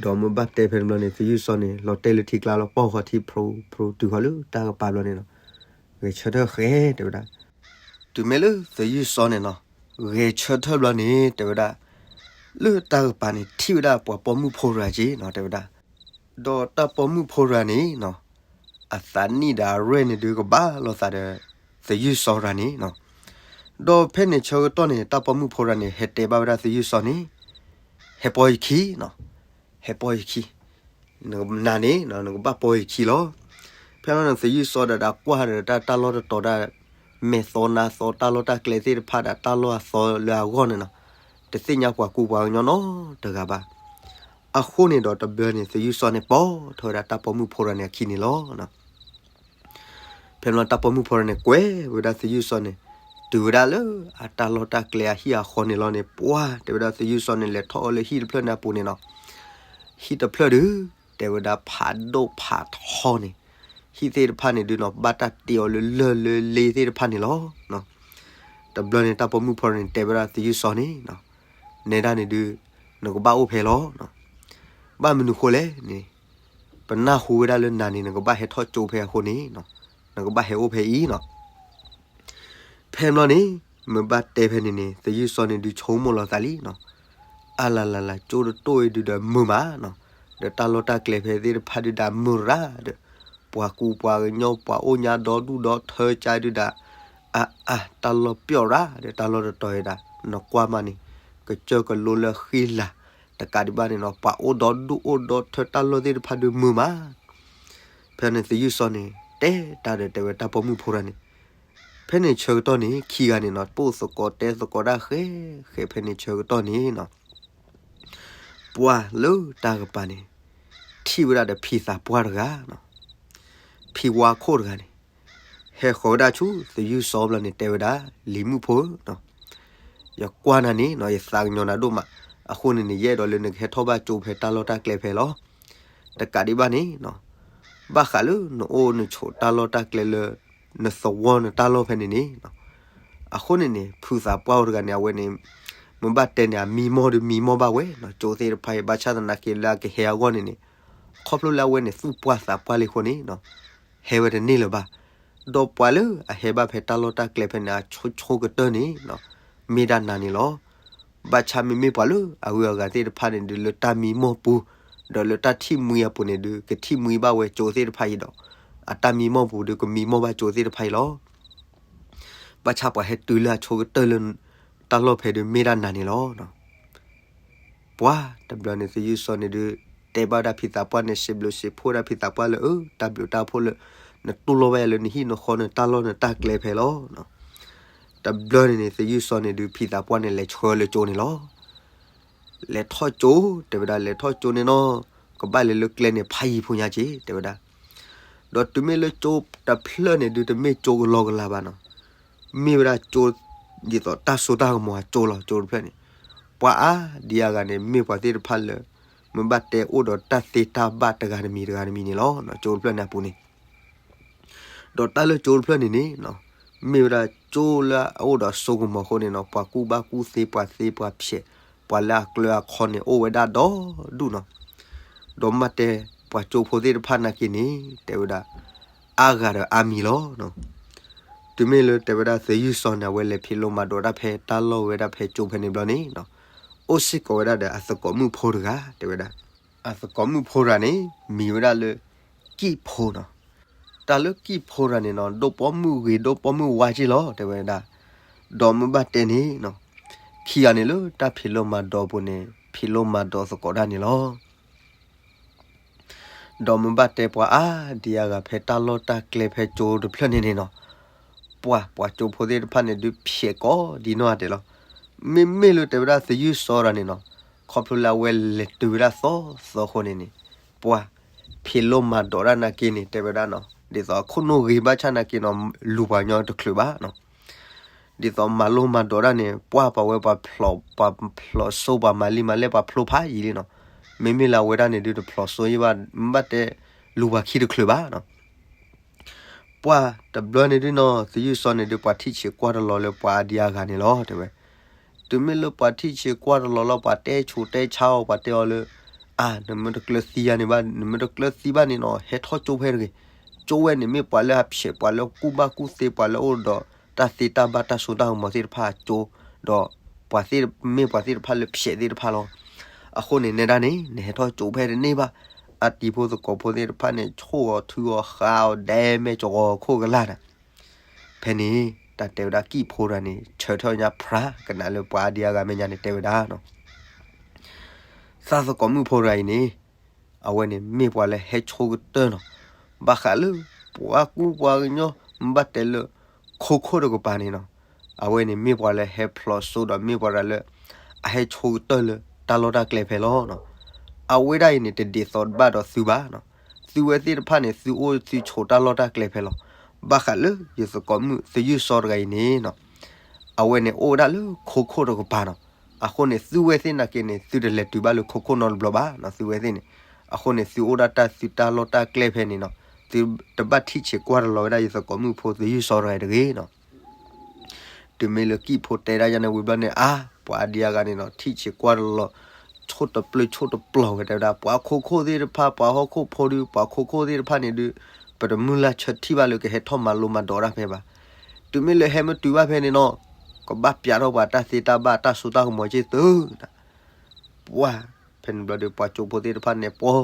ဒီးမ့ၢ်ဘၣ်တဲဖဲန့ၣ်ဘျီန့ၣ် သယုၢ်စီန့ၣ် လီၤတဲာ်လၢထံကျါလီၤ ပီၢ်ဃီထံဖျိဖျိတုၤဃီလၢတၢ်ကပၤဘျီန့ၣ်နီၤ, ဂဲၤဆၢထၢၣ်ဃဲ တဲဝဲဒၣ်, တုၤမ့ၢ်လၢသယုၢ်စီန့ၣ်နီၤ, ဂဲၤဆၢထၢၣ်ဘျီန့ၣ် တဲဝဲဒၣ်, လၢတၢ်ကပၤန့ၣ် ထံၣ်ဝဲဒၣ်ပှၤပိာ်မုၣ်ဖိတဂၤက့နီၤ တဲဝဲဒၣ်, ဒီးတၢ်ပိာ်မုၣ်ဖိတဂၤန့ၣ်နီၤ, အသးနံၣ်ဒီးအရဲၣ်န့ၣ်ဒုးကဘၣ်လိာ်သးဒီး သယုၢ်စီတဂၤန့ၣ်နီၤ, ဒီးဖဲန့ၣ်ဆၢကတီၢ်န့ၣ် တၢ်ပိာ်မုၣ်ဖိတဂၤန့ၣ် ဟဲတဲဘၣ်ဝဲဒၣ်သယုၢ်စီန့ၣ်, ဟဲပိာ်ယခံနီၤ, ဟဲပိာ်ယခံ, နနၤန့ၣ် နကဘၣ်ပိာ်ယခံလီၤ. ဖဲလီၤန့ၣ် သယုၢ်စီဒီးဒၣ်ကွၢ်ဒီးတၢ်တၢ်လီၢ်တတီၤဒၣ်, မဲာ်သီနါသီတၢ်လီၢ်တၢ်ကျဲသ့ၣ်တဖၣ်ဒီးတၢ်လီၢ်အသီလၢအဂီၢ်န့ၣ်နီၤ, တသ့ၣ်ညါပှၤကူပှၤကညီနီတဂၤဘၣ်. အဃိန့ၣ်ဒီးတဘျီန့ၣ် သယုၢ်စီၤန့ၣ် ပိာ်ထီၣ်ဝဲဒၣ်တၢ်ပိာ်မုၣ်ဖိတဂၤန့ၣ်အခံန့ၣ်လီၤ. ဖဲန့ၣ်တၢ်ပိာ်မုၣ်ဖိတဂၤန့ၣ် ကွဲးဝဲဒၣ်သယုၢ်စီၤန့ၣ် တုၤဝဲဒၣ်လၢအတၢ်လီၢ်တၢ်ကျဲအဟံၣ်အဃီန့ၣ်လီၤန့ၣ် ပှၤတဲဝဲဒၣ်သယုၢ်စီၤန့ၣ် လဲၤထီၣ်အီၤလၢဟံၣ်တဖျၢၣ်န့ၣ်အပူၤန့ၣ်နီၤ. ဟံၣ်တဖျၢၣ်ဒုး တဲဝဲဒၣ်ဖးဒိၣ်ဖးထီန့ၣ် ဟံၣ်သ့ၣ်တဖၣ်န့ၣ်ဒုးနီၤ ဘၣ်တၢ်တ့အီၤလၢလၢၢ်လၢလ့သ့ၣ်တဖၣ်န့ၣ်လီၤ. တဘျီန့ၣ် တၢ်ပိာ်မုၣ်ဖိန့ၣ် တဲဝဲဒၣ်သယုၢ်စီၤန့ၣ် နဲဒၣ်န့ၣ်ဒုး နကဘၣ်အိၣ်ဖဲလီၤ. ဘၣ်မနုၤဃိလဲၣ်န့ၣ် ပနၢ်ဟူဝဲဒၣ်လၢနၤန့ၣ် နကဘၣ်ဟဲထီၣ်ကၠိဖဲအဃိန့ၣ် နကဘၣ်ဟဲအိၣ်ဖဲအံၤနီၤ. ဖဲန့ၣ်န့ၣ် မ့ၢ်ဘၣ်တဲဖဲန့ၣ်န့ၣ် သယုၢ်စီၤန့ၣ်ဒုးဆိကမိၣ်လီၤသးလံနီၤ. အါလၢ်လၢ်လၢ် ကၠိတတိၢ်အံၤဒုးဒီးမုာ်မးနီၤ. ဒီးတၢ်လီၢ်တၢ်ကျဲဖဲသ့ၣ်တဖၣ်ဒုးဒၣ်မုာ်ရၣ်ဒီး ပှၤကူပှၤကညီ ပှၤအိၣ်ညါဒီဒူၣ်ဒီထၢကၠါဒုးဒၣ် အါအါ တၢ်လီၢ်ပျီၣ်ရၣ်ဒီး တၢ်လီၢ်တတီၤအံၤဒၣ် နကွၢ်မးန့ၣ် ကစၢၢ်ကလိလၢဃံလၤ တကးဒံးဘၣ်န့ၣ်နီၤ ပှၤအိၣ်ဒီဒူၣ်အိၣ်ဒီထၢတၢ်လီၢ်သ့ၣ်တဖၣ်ဒုးမုာ်မး. ဖဲန့ၣ်သယုၢ်စီၤန့ၣ် တဲတၢ်ဒီးတဲဝဲတၢ်ပိာ်မုၣ်ဖိတဂၤန့ၣ် ဖဲန့ၣ်ဆၢကတီၢ်န့ၣ် ခံဂၤန့ၣ်နီၤ ပိာ်သကိးတဲသကိးတၢ်ဃဲဃဲ ဖဲန့ၣ်ဆၢကတီၢ်န့ၣ်နီၤ ပှၤလၢတၢ်ကပၤန့ၣ် ထံၣ်ဝဲဒၣ်ဒီးဖံသးပှၢ်တဂၤနီၤ ဖံဝါခိၣ်တဂၤန့ၣ် ဟဲဃီၤဝဲဒၣ်ဆူသယုၢ်စီၤဘျီန့ၣ် တဲဝဲဒၣ် လံၤမုၣ်ဖိနီၤ ယကွၢ်နၤန့ၣ်နီၤ ယသးကညီၤနၤဒိၣ်မး အဃိန့ၣ်န့ၣ် ယအဲၣ်ဒိးလၢနကဟဲထီၣ်ဘၣ်ကၠိဖဲတၢ်လီၢ်တၢ်ကျဲဖဲလီၤ. တကးဒံးဘၣ်န့ၣ်နီၤ ဘၣ်ဃးလၢနအိၣ်နဆိးတၢ်လီၢ်တၢ်ကျဲလၢ နသဝီနတၢ်လီၢ်ဖဲန့ၣ်န့ၣ်နီၤ အဃိန့ၣ်န့ၣ် ဖုသးပှၢ်အိၣ်တဂၤန့ၣ် အဝဲန့ၣ် မ့ၢ်ဘၣ်တဲန့ၣ် အမံမီၢ်ဒုးမံမီၢ်ဘၣ်ဝဲနီၤ ကၠိသ့ၣ်တဖၣ်အံၤ ဘၣ်ဆၣ်သနာ်က့လၢအကဟဲအဂီၢ်န့ၣ်န့ၣ် ခီဖျိလၢအဝဲန့ၣ် သူၣ်ပှၢ်သးပှၢ်လံအဃိန့ၣ်နီၤ ဟဲဝဲတန့ၢ်လၢၤဘၣ်. ဒီးပှၤလၢအဟဲဘၣ်ဖဲတၢ်လီၢ်တၢ်ကျဲဖဲန့ၣ် အဆိဆိကတၢၢ်န့ၣ်နီၤ မ့ၢ်ဒၣ်နၤန့ၣ်လီၤ. ဘၣ်ဆၣ်မ့မ့ၢ်ပှၤလၢအဂုၤအဂၤသ့ၣ်တဖၣ်န့ၣ်ဒုး လၢတၢ်မံမီၢ်ပူၤ ဒီးလၢတၢ်ထံၣ်မှံအပူၤန့ၣ်ဒုး ကထံၣ်မှံဘၣ်ဝဲကၠိသ့ၣ်တဖၣ်အံၤဒီး အတၢ်မံမီၢ်ပူၤဒုး ကမံမီၢ်ဘၣ်ကၠိသ့ၣ်တဖၣ်အံၤလီၤ. ဘၣ်ဆၣ်ပှၤဟဲတုၤလၢအဆိကတၢၢ်လၢ တၢ်လီၢ်ဖဲဒုး မ့ၢ်ဒၣ်နၤန့ၣ်လီၤ. ပှၤတဘျီန့ၣ် သယုၢ်စီၤန့ၣ်ဒုး တဲဘၣ်ဝဲဒၣ်ဖံသးပှၢ်န့ၣ် စံးဘျုးစံးဖှိၣ်ဝဲဒၣ်ဖံသးပှၢ်လၢ အၢ တၢ်ဘျုးတၢ်ဖှိၣ်လၢ နတူၢ်လိာ်ဘၣ်ယၤလၢနဟံၣ်နဃီနတၢ်လီၢ်နတၢ်ကျဲဖဲလီၤ. တဘျီန့ၣ်န့ၣ် သယုၢ်စီၤန့ၣ်ဒုး ဖံသးပှၢ်န့ၣ် လဲၤဆှၢလၢကၠိန့ၣ်လီၤ. လဲၤထီၣ်ကၠိ တဲဝဲဒၣ် လဲၤထီၣ်ကၠိန့ၣ်နီၤ ကဘၣ်လဲၤလၢကျဲန့ၣ် ဖးယံၤဖိညါက့ၤ တဲဝဲဒၣ်. ဒီးတုၤမ့ၢ်လၢကၠိတဖျၢၣ်န့ၣ်ဒုး တမ့ၢ်ကၠိကလီကလီဘၣ်နီၤ မ့ၢ်ဝဲဒၣ်ကၠိ ဒ်သိးတၢ်စိတၢ်ကမီၤအကၠိလီၤ ကၠိတဖျၢၣ်န့ၣ်. ပှၤအါဒံအါဂၤန့ၣ် မ့ၢ်ပှၤသ့ၣ်တဖၣ်လၢ မ့ၢ်ဘၣ်တဲအိၣ်ဒီးတၢ်သ့တၢ်ဘၣ်တဂၤတမံၤတဂၤတမံၤန့ၣ်လီၤ ကၠိတဖျၢၣ်န့ၣ်အပူၤန့ၣ် ဒီးတၢ်လၢကၠိတဖျၢၣ်န့ၣ်န့ၣ် မ့ၢ်ဝဲဒၣ်ကၠိလၢအအိၣ်ဒီးစိကမီၤအဃိန့ၣ်နီၤ ပှၤကူၣ်ဘၣ်ကူၣ်သ့ ပှၤသ့ပှၤဖျဲး ပှၤလၢအကျၢၤအခီန့ၣ် အိၣ်ဝဲဒၣ်ဒီဒူၣ်နီၤ. ဒီးမ့ၢ်တဲ ပှၤကၠိဖိသ့ၣ်တဖၣ်နာ်က့န့ၣ် တဲဝဲဒၣ် အါဂၤဒီးအါမံၤလီၤ. တုၤမ့ၢ်လၢတဲဝဲဒၣ်သယုၢ်စီၤန့ၣ် အဝဲလဲၤဖံးလိမၤဒိးတၢ်ဖဲတၢ်လီၢ်ဝဲဒၣ်ဖဲကၠိဖဲန့ၣ်ဘျီန့ၣ် အိၣ်စ့ၢ်ကီးဝဲဒၣ်ဒီးအသကိးမုၣ်ဖိတဂၤ တဲဝဲဒၣ်. အသကိးမုၣ်ဖိတဂၤန့ၣ် မံၤဝဲဒၣ်လၢ ကံၣ်ဖိနီၤ. တၢ်လၢကံၣ်ဖိတဂၤန့ၣ်နီၤ ဒိၣ်ပိာ်မုၣ်ဂ့ၤ ဒိၣ်ပိာ်မုၣ်ဝါက့ၢ်လီၤ တဲဝဲဒၣ်. ဒီးမ့ၢ်ဘၣ်တဲန့ၣ်နီၤ ခံဂၤန့ၣ်လၢတၢ်ဖံးလိမၤဒိးအပူၤန့ၣ် ဖံးလိမၤဒိးသကိးတၢ်န့ၣ်လီၤ. ဒီးမ့ၢ်ဘၣ်တဲပှၤအါဒံအါဂၤဖဲတၢ်လီၢ်တၢ်ကျဲဖဲကၠိတဖျၢၣ်န့ၣ်န့ၣ်နီၤ ပှၤ ပှၤကၠိဖိသ့ၣ်တဖၣ်န့ၣ် ဒုးဖျဲးကိးဒ်နီၢ်ဂၤဒဲးလီၤ. မ့မ့ၢ်လၢတဲဝဲဒၣ်သယုၢ်စီၤတဂၤန့ၣ်နီၤ ခီဖျိလၢအဝဲလဲၤတုၤဝဲဒၣ်သီသီအဃိန့ၣ်န့ၣ် ပှၤ ဖံးလိမၤဒိးတၢ်နာ်က့န့ၣ် တဲဝဲဒၣ်နီၤ ဒ်သိးအခိၣ်နူာ်ဂ့ၤဘၣ်ဆၣ်နာ်က့နီၤ လူၤပှၤကညီတချုးဘၣ်နီၤ ဒ်သိးမၤလိမၤဒိးတၢ်န့ၣ် ပှၤပှၤဝဲပှၤဖျိး ပှၤဖျိးစိပှၤမၤလံမၤလဲၣ်ပှၤဖျိဖးယံာ်လံနီၤ. မ့မ့ၢ်လၢအဝဲဒၣ်န့ၣ်ဒုးတဖျိးစိယံာ်ဘၣ် မ့ၢ်ဘၣ်တဲလူၤပှၤခံတချုးဘၣ်နီၤ. ပှၤတဘျီန့ၣ်ဒုးနီၤ သယုၢ်စီၤန့ၣ်ဒုး ပှၤထံၣ်ဆံးကွၢ်တလီၤလၢပှၤအါဒံအါဂၤန့ၣ်လီၤ တဲဝဲ. တုၤမ့ၢ်လၢပှၤထံၣ်ဆံးကွၢ်တလီၤလီၤ ပှၤတဲဆူးတဲဆါအီၤ ပှၤတဲအီၤလၢ အါ နမ့ၢ်တကျၢၤသံယၤန့ၣ်ဘၣ် နမ့ၢ်တကျၢၤသံဘၣ်န့ၣ်နီၤ ဟဲထီၣ်ကၠိဖဲတဂ့ၤ. ကၠိဝဲန့ၣ်မ့ၢ်ပှၤလၢအဖျဲး ပှၤလၢကူၣ်ဘၣ်ကူၣ်သ့ ပှၤလၢအိၣ်ဒီးတၢ်သ့တၢ်ဘၣ်တၢ်စိတၢ်ကမီၤသ့ၣ်တဖၣ်အကၠိ ဒီးပှၤသ့ၣ် မ့ၢ်ပှၤသ့ၣ်တဖၣ်လၢဖျဲးသ့ၣ်တဖၣ်လီၤ. အဃိန့ၣ် နဲဒၣ်န့ၣ် နဟဲထီၣ်ကၠိဖဲတန့ၢ်ဘၣ်. အတံၤဖိသကိးဖိသ့ၣ်တဖၣ်န့ၣ် ဆိၣ်အီၤထုအီၤဃါအီၤဒဲမဲာ်ကဝီၤခိၣ်ကလာ်ဒီး ဖဲန့ၣ် တၢ်တဲဝဲဒၣ်ကံၣ်ဖိတဂၤန့ၣ် ဆၢထၢၣ်ညါဖြးကနၣ်လၢပှၤအါဒံအါဂၤမဲာ်ညါန့ၣ် တဲဝဲဒၣ်နီၤ သးသကိးမုၣ်ဖိတဂၤအံၤန့ၣ် အဝဲန့ၣ်မ့ၢ်ပှၤလၢဟဲဆိကတၢၢ်နီၤ ဘၣ်ဃးလၢ ပှၤကူပှၤကညီ ဘၣ်တဲလၢ ခိခိၣ်တကပၤန့ၣ်နီၤ အဝဲန့ၣ်မ့ၢ်ပှၤလၢဟဲဖျိးစိဒီးမ့ၢ်ပှၤတဂၤလၢ အဟဲဆိကတၢၢ်လၢတၢ်လီၢ်တၢ်ကျဲဖဲလီၤနီၤ. အဝဲဒၣ်အံၤန့ၣ် တဒ်သိးဘၣ်ဒီးသုဘၣ်နီၤ. သုဝဲသ့ၣ်တဖၣ်န့ၣ် သုအိၣ်သုဆိးတၢ်လီၢ်တၢ်ကျဲဖဲလီၤ. ဘၣ်ဃးလၢယသကိးမုၣ်သယုၢ်စီတဂၤအံၤန့ၣ်နီၤ, အဝဲန့ၣ်အိၣ်ဝဲဒၣ်လၢခိခိၣ်တကပၤနီၤ. အဃိန့ၣ် သုဝဲသ့ၣ်နာ်က့န့ၣ် သုတလဲၤတုၤဘၣ်လၢခိခိၣ်နီတဘျီဘၣ်နီၤ. သုဝဲသ့ၣ်န့ၣ် အဃိန့ၣ် သုအိၣ်ဒၣ်တၢ်သုတၢ်လီၢ်တၢ်ကျဲဖဲန့ၣ်နီၤ, သုတဘၣ်ထံၣ်ဆံးကွၢ်တလီၤဝဲဒၣ်ယသကိးမုၣ်ဖိသယုၢ်စီတဂၤအံၤတဂ့ၤနီၤ. တုၤမ့ၢ်လၢကံၣ်ဖိတဲဒၣ်ယၤန့ၣ်ဝံၤဘျီန့ၣ် အါ ပှၤအါဒံအါဂၤန့ၣ်နီၤ ထံၣ်ဆံးကွၢ်တလီၤ, ဆိၣ်တပျၢ်ဆိၣ်တပျီၤဝဲ တဲဝဲဒၣ် ပှၤခိခိၣ်သ့ၣ်တဖၣ် ပှၤဟီၣ်ခိၣ်ဖိဒုး ပှၤခိခိၣ်သ့ၣ်တဖၣ်န့ၣ်ဒုး ပတမုၢ်လၢ်ဆၢထံၣ်ဘၣ်လၢကဟဲထီၣ်မၤလိမၤဒိးတၢ်ဖဲဘၣ်. တုၤမ့ၢ်လၢဟဲမ့ၢ်တုၤဘၣ်ဖဲန့ၣ်နီၤ, ကဘၣ်ပျးထီၣ်ပှၤတၢ်သ့တၢ်ဘၣ်တၢ်စိတၢ်ကမီၤက့ၢ်သု, ပှၤ ဖဲန့ၣ်ဘျီဒီး ပှၤကၠိဖိသ့ၣ်တဖၣ်န့ၣ် ပှီၢ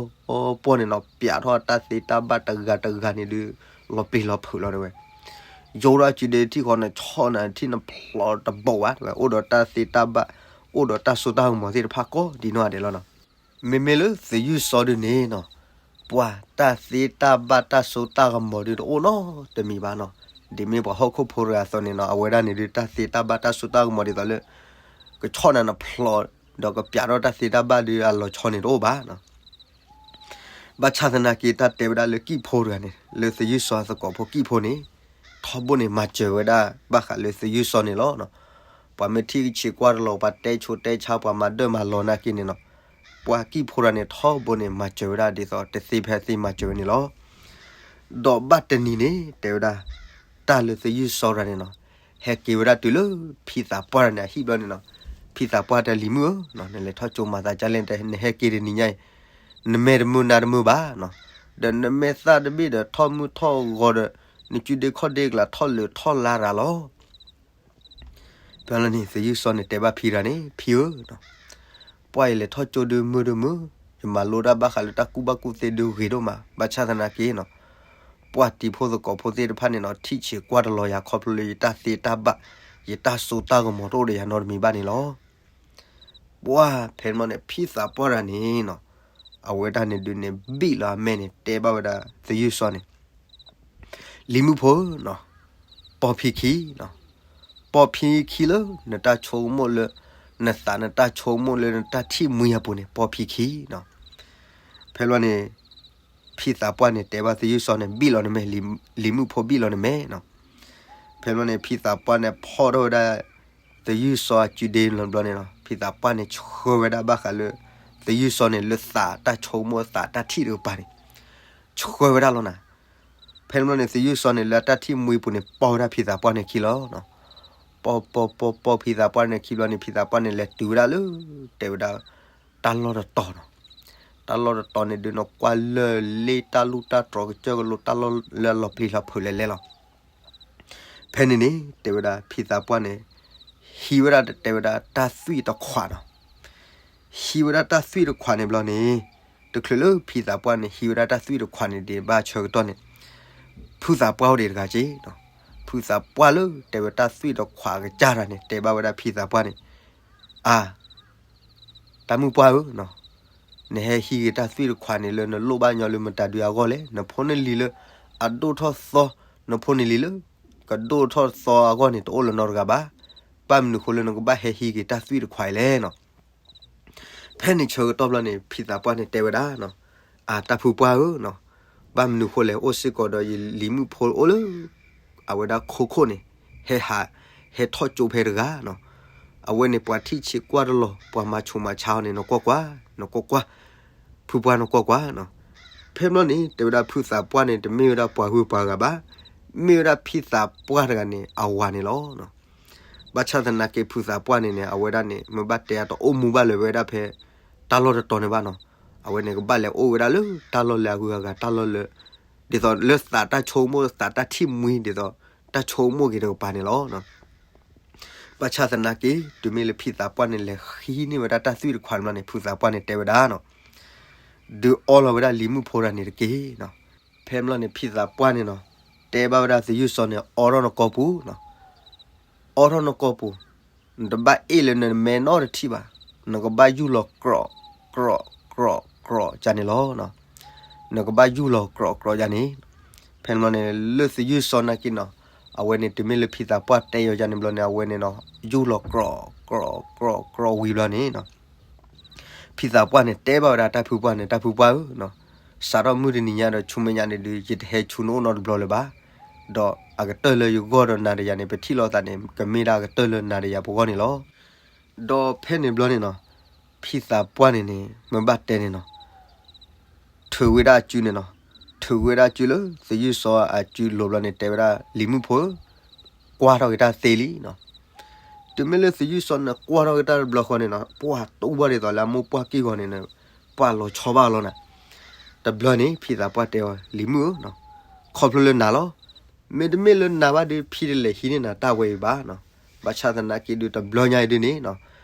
်ပှီၢ်န့ၣ်နီၤ ပျးထီၣ်တၢ်သ့တၢ်ဘၣ်တဂၤတဂၤန့ၣ်ဒုး လီၤပျံၤလီၤဖုးလီၤတဲဝဲ. ယိထီၣ်စုဒ့ထံၣ်ဃီန့ၣ် ဆီၣ်နၤထံၣ်နဖျိးတဘိးဘၣ်တဲဝဲ အိၣ်ဒီးတၢ်သ့တၢ်ဘၣ် အိၣ်ဒီးတၢ်စိတၢ်ကမီၤသ့ၣ်တဖၣ်ကိးဒ်နီၢ်ဂၤဒဲးလီၤနီၤ. မ့မ့ၢ်လၢသယုၢ်စီဒုန့ၣ်နီၤ, ပှၤတၢ်သ့တၢ်ဘၣ်တၢ်စိတၢ်ကမီၤဒုးတအိၣ်နီတမံၤဘၣ်နီၤ. ဒ်မ့ၢ်ပှၤဟီၣ်ခိၣ်ဖိတဂၤအသိးန့ၣ်နီၤ အဝဲဒၣ်န့ၣ်ဒုး တၢ်သ့တၢ်ဘၣ်တၢ်စိတၢ်ကမီၤဒ်သိးလၢ ကဆီၣ်နၤနဖျိး ဒီးကပျးထီၣ်တၢ်သ့တၢ်ဘၣ်ဒုးအလီၤဆီန့ၣ်တအိၣ်ဘၣ်နီၤ. ဘၣ်ဆၣ်သနာ်က့ တၢ်တဲဝဲဒၣ်လၢကံၣ်ဖိတဂၤန့ၣ် လၢသယုၢ်စီသကိးဖိကံၣ်ဖိန့ၣ် ထီဘိန့ၣ်မၤစၢၤဝဲဒၣ်ဘၣ်ဃးလၢသယုၢ်စီန့ၣ်လီၤ. ပှၤမ့ၢ်ထံၣ်ဆံးကွၢ်တလီၤ ပှၤတဲဆိတဲဆါ ပှၤမၤဒၢၣ်မၤလီၤနာ်က့န့ၣ်နီၤ, ပှၤကံၣ်ဖိတဂၤန့ၣ် ထီဘိန့ၣ်မၤစၢၤဝဲဒၣ်ဒ်သိးတသ့ဖဲသ့မၤစၢၤဝဲန့ၣ်လီၤ. ဒီးဘၣ်တနံၤန့ၣ် တဲဝဲဒၣ် တၢ်လၢသယုၢ်စီတဂၤန့ၣ်နီၤ ဟဲက့ၤဝဲဒၣ်တုၤလၢဖံသးပှၢ်တဂၤန့ၣ်အဟံၣ်ဘျီန့ၣ်နီၤ, ဖံသးပှၢ်တဲလံၤမုၣ်ဧၢ, နလဲၤထီၣ်ကၠိမၤသးဒ်လဲၣ် နဟဲက့ၤတနံၤညါအံၤ နမဲာ်တမုာ်နါတမုာ်ဘၣ်နီၤ, ဒီးနမဲာ်သၣ်တဘ့ၣ်ဒီးထီၣ်မုၢ်ထီၣ်ဂီၤဒီး နစုဒ့ခီၣ်ဒ့ကလးထီၣ်လၢာ်ထီၣ်လါရၤလီၤ. ဖဲလီၤန့ၣ် သယုၢ်စီန့ၣ်တဲဘၣ်ဖံတဂၤန့ၣ် ဖံဧၢ, ပှၢ်ယလဲၤထီၣ်ကၠိဒုးမုာ်ဒုးမုာ်, ယမၤလိတၢ်ဘၣ်ဃးလၢတၢ်ကူၣ်ဘၣ်ကူၣ်သ့ဒုးဂ့ၤဒိၣ်မး, ဘၣ်ဆၣ်သနာ်က့နီၤ ပှၢ်တံၤဖိသကိးဖိသ့ၣ်တဖၣ်န့ၣ်နီၤ ထံၣ်ဆံးကွၢ်တလီၤယၤခီဖျိလၢယတၢ်သ့တၢ်ဘၣ် ယတၢ်စိတၢ်ကမီၤတအိၣ်ဒီးယၤနီတမံၤဘၣ်န့ၣ်လီၤ. ပှၢ်ဖဲန့ၣ်န့ၣ် ဖံသးပှၢ်တဂၤန့ၣ်နီၤ အဝဲဒၣ်န့ၣ်ဒုးန့ၣ် ဘံၣ်လီၤအမဲာ်န့ၣ် တဲဘၣ်ဝဲဒၣ်သယုၢ်စီန့ၣ် လံၤမုၣ်ဖိနီၤ, ပိာ်ဖံခံနီၤ, ပိာ်ဖံခံလၢနတၢ်ဆိကမိၣ်လၢ နသးနတၢ်ဆိကမိၣ်လၢနတၢ်ထံၣ်မှံအပူၤန့ၣ် ပိာ်ဖံခံနီၤ. ဖဲလီၤန့ၣ် ဖံသးပှၢ်န့ၣ် တဲဘၣ်သယုၢ်စီန့ၣ် ဘံၣ်လီၤနမဲာ်, လံၤမုၣ်ဖိဘံၣ်လီၤနမဲာ်နီၤ. ဖဲလီၤန့ၣ် ဖံသးပှၢ်န့ၣ် ဖီၣ်ထီၣ်ဝဲဒၣ် သယုၢ်စီအစုဒ့လီၤဘျီန့ၣ်နီၤ, ဖံသးပှၢ်န့ၣ် ဆှၢဝဲဒၣ်ဘၣ်ဃးလၢ သယုၢ်စီန့ၣ် လၢသးတၢ်ဆိကမိၣ်သးတၢ်ထံၣ်တကပၤန့ၣ် ဆှၢဝဲဒၣ်လီၤနၤ. ဖဲန့ၣ်ဘျီန့ၣ် သယုၢ်စီန့ၣ် လၢအတၢ်ထံၣ်မှံပူၤန့ၣ် ပိာ်ဝဲဒၣ်ဖံသးပှၢ်န့ၣ်ခံလီၤ. ပိာ်ပိာ်ပိာ်ပိာ်ဖံသးပှၢ်န့ၣ်ခံဘျီန့ၣ် ဖံသးပှၢ်န့ၣ် လဲၤတုၤဝဲဒၣ်လၢ တဲဝဲဒၣ် တၢ်လီၢ်တတီၤနီၤ. တၢ်လီၢ်တတီၤန့ၣ်ဒုးနီၤ ကွၢ်လၢာ်လ့တၢ်လူၢ်တၢ်တြီၤကစၢၢ်ကလိတၢ်လီၢ်လၢအလီၤပျံၤလီၤဖုးလဲၤလဲၤလီၤ. ဖဲန့ၣ်န့ၣ် တဲဝဲဒၣ်ဖံသးပှၢ်န့ၣ် ဟံးဝဲဒၣ်တဲဝဲဒၣ်တၢ်သွံၣ်တခွးနီၤ. ဟံးဝဲဒၣ်တၢ်သွံၣ်တခွးန့ၣ်ဘျီန့ၣ် တချုးလၢဖံသးပှၢ်န့ၣ် ဟံးဝဲဒၣ်တၢ်သွံၣ်တခွးန့ၣ်ဒံးဘၣ်ဆၢကတီၢ်န့ၣ် ဖုသးပှၢ်အိၣ်ဒံးတဂၤက့နီၤ. ဖုသးပှၢ်လၢတဲဝဲတၢ်သွံၣ်တခွးကစၢ်တၢ်န့ၣ် တဲဘၣ်ဝဲဒၣ်ဖံသးပှၢ်န့ၣ် အါ တၢ်မုၣ်ပှၢ်ဧၢနီၤ, နဟဲဟံးက့ၤတၢ်သွံၣ်တခွးန့ၣ်လၢနလိၣ်ဘၣ်ညီလၢမတၤဒုအဂီၢ်လဲၣ်. နဖိနလံၤလၢအဒိၣ်ထီၣ်သီ, နဖိနလံၤလၢ ကဒိၣ်ထီၣ်သီအဂီၢ်န့ၣ် တအိၣ်လၢၤနီတဂၤဘၣ်. ဘၣ်မနုၤဃိလၢနကဘၣ်ဟဲဟံးက့ၤတၢ်သွံၣ်တခွးအံၤလဲၣ်နီၤ. ဖဲန့ၣ်ဆၢကတီၢ်ဘျီန့ၣ် ဖံသးပှၢ်န့ၣ်တဲဝဲဒၣ်နီၤ, အါ တၢ်ဖုပှၢ်ဧၢနီၤ, ဘၣ်မနုၤဃိလဲၣ် အိၣ်စ့ၢ်ကီးဒီးယလံၤမုၣ်ဖိအိၣ်လၢ အဝဲဒၣ်ခိခိၣ်န့ၣ် ဟဲဟး ဟဲထီၣ်ကၠိဖဲတဂၤနီၤ. အဝဲန့ၣ်ပှၤထံၣ်ဆံးကွၢ်တလီၤ ပှၤမၤဆူးမၤဆါအီၤန့ၣ် နကွၢ်ကွၢ်, နကွၢ်ကွၢ်, ဖုပှၢ်နကွၢ်ကွၢ်နီၤ. ဖဲဘျီန့ၣ် တဲဝဲဒၣ်ဖုသးပှၢ်န့ၣ် တမ့ၢ်ဝဲဒၣ်ပှၤဂုၤပှၤဂၤဘၣ်, မ့ၢ်ဝဲဒၣ်ဖံသးပှၢ်တဂၤန့ၣ် အဝၤန့ၣ်လီၤ. ဘၣ်ဆၣ်သနာ်က့ ဖုသးပှၢ်န့ၣ်န့ၣ် အဝဲဒၣ်န့ၣ် မ့ၢ်ဘၣ်တဲအတအိၣ်မူဘၣ်လၢၤဝဲဒၣ်ဖဲ တၢ်လီၢ်တတီၤန့ၣ်ဘၣ်နီၤ. အဝဲန့ၣ်ကဘၣ်လဲၤအိၣ်ဝဲဒၣ်လၢတၢ်လီၢ်လၢအဂုၤအဂၤ တၢ်လီၢ်လၢ ဒ်သိးလၢသးတၢ်ဆိကမိၣ်သးတၢ်ထံၣ်မှံ ဒ်သိးတၢ်ဆိကမိၣ်က့ၤတကပၤန့ၣ်လီၤ. ဘၣ်ဆၣ်သနာ်က့ တုၤမ့ၢ်လၢဖံသးပှၢ်န့ၣ် လဲၤဟံးန့ၢ်ဝဲဒၣ်တၢ်သွံၣ်တခွးန့ၣ်ဘျီန့ၣ် ဖုသးပှၢ်န့ၣ်တဲဝဲဒၣ်နီၤ, ဒုးအီလီၤဝဲဒၣ်လံၤမုၣ်ဖိတဂၤန့ၣ်တက့ၢ်နီၤ. ဖဲဘျီန့ၣ် ဖံသးပှၢ်န့ၣ်နီၤ တဲဘၣ်ဝဲဒၣ်သယုၢ်စီန့ၣ် အီထီၣ်နကိာ်ပူၤနီၤ, အီထီၣ်နကိာ်ပူၤ, နတဘၣ်အ့ၣ်လၢနမဲာ်နီတထံၣ်ဘၣ်, နကဘၣ်ယူၢ်လီၤကြီး, ကြီး, ကြီး, ကြီး ကန့ၣ်လီၤ. နကဘၣ်ယူၢ်လီၤကြီးကြီးန့ၣ်, ဖဲန့ၣ်ဘျီန့ၣ် လၢသယုၢ်စီနာ်က့နီၤ, အဝဲန့ၣ် တုၤမ့ၢ်လၢဖံသးပှၢ်တဲယီၤယၤန့ၣ်ဘျီန့ၣ် အဝဲန့ၣ်နီၤ ယူၢ်လီၤကြီးကြီးကြီးဝံၤဘျီန့ၣ်နီၤ, ဖံသးပှၢ်န့ၣ်တဲဘၣ်ဝဲဒၣ်တၢ်ဖုပှၢ်န့ၣ်, တၢ်ဖုပှၢ်ဧၢ, စးထီၣ်မုၢ်တနံၤညါဒီးဆူမဲာ်ညါန့ၣ်ဒုး ယတဟဲဆူနအိၣ်နီတဘျီလၢၤဘၣ်. ဒီးအကတၢၢ်လၢယဂီၢ်ဒီးနၤဒီးယၤန့ၣ် ပထံၣ်လိာ်သးန့ၣ် ကမ့ၢ်ဒၣ်အကတၢၢ်လၢနၤဒီးယၤပဂီၢ်န့ၣ်လီၤ. ဒီးဖဲန့ၣ်ဘျီန့ၣ်နီၤ, ဖံသးပှၢ်န့ၣ်န့ၣ် မ့ၢ်ဘၣ်တဲန့ၣ်နီၤ, ထုးဝဲဒၣ်အစုန့ၣ်နီၤ, ထုးဝဲဒၣ်အစုလၢသယုၢ်စီအစုလိၤဘျီန့ၣ် တဲဝဲဒၣ် လံၤမုၣ်ဖိဧၢ, ကွၢ်ထီၣ်က့ၤတၢ်သ့လံနီၤ. တုၤမ့ၢ်လၢသယုၢ်စီန့ၣ် ကွၢ်ထီၣ်က့ၤတၢ်တဘျီဃီန့ၣ်နီၤ, ပှၢ်တူၢ်ဘၣ်ဒ်သိးလၢအမိၢ်ပှၢ်က့ၢ်ဂီၤန့ၣ်, ပှၢ်လီၤဆီဘၣ်လီၤနၤ. တဘျီန့ၣ် ဖံသးပှၢ်တဲအီၤ, လံၤမုၣ်ဧၢ, ခီဖျိလၢနၤလီၤ. မ့တမ့ၢ်လၢနၤဘၣ်ဒီး ဖံတလဲၤဟံးန့ၢ်နၤတၢ်ဝဲအံၤဘၣ်နီၤ. ဘၣ်ဆၣ်သနာ်က့ဒုး တဘျီညါအံၤဒုးန့ၣ်နီၤ,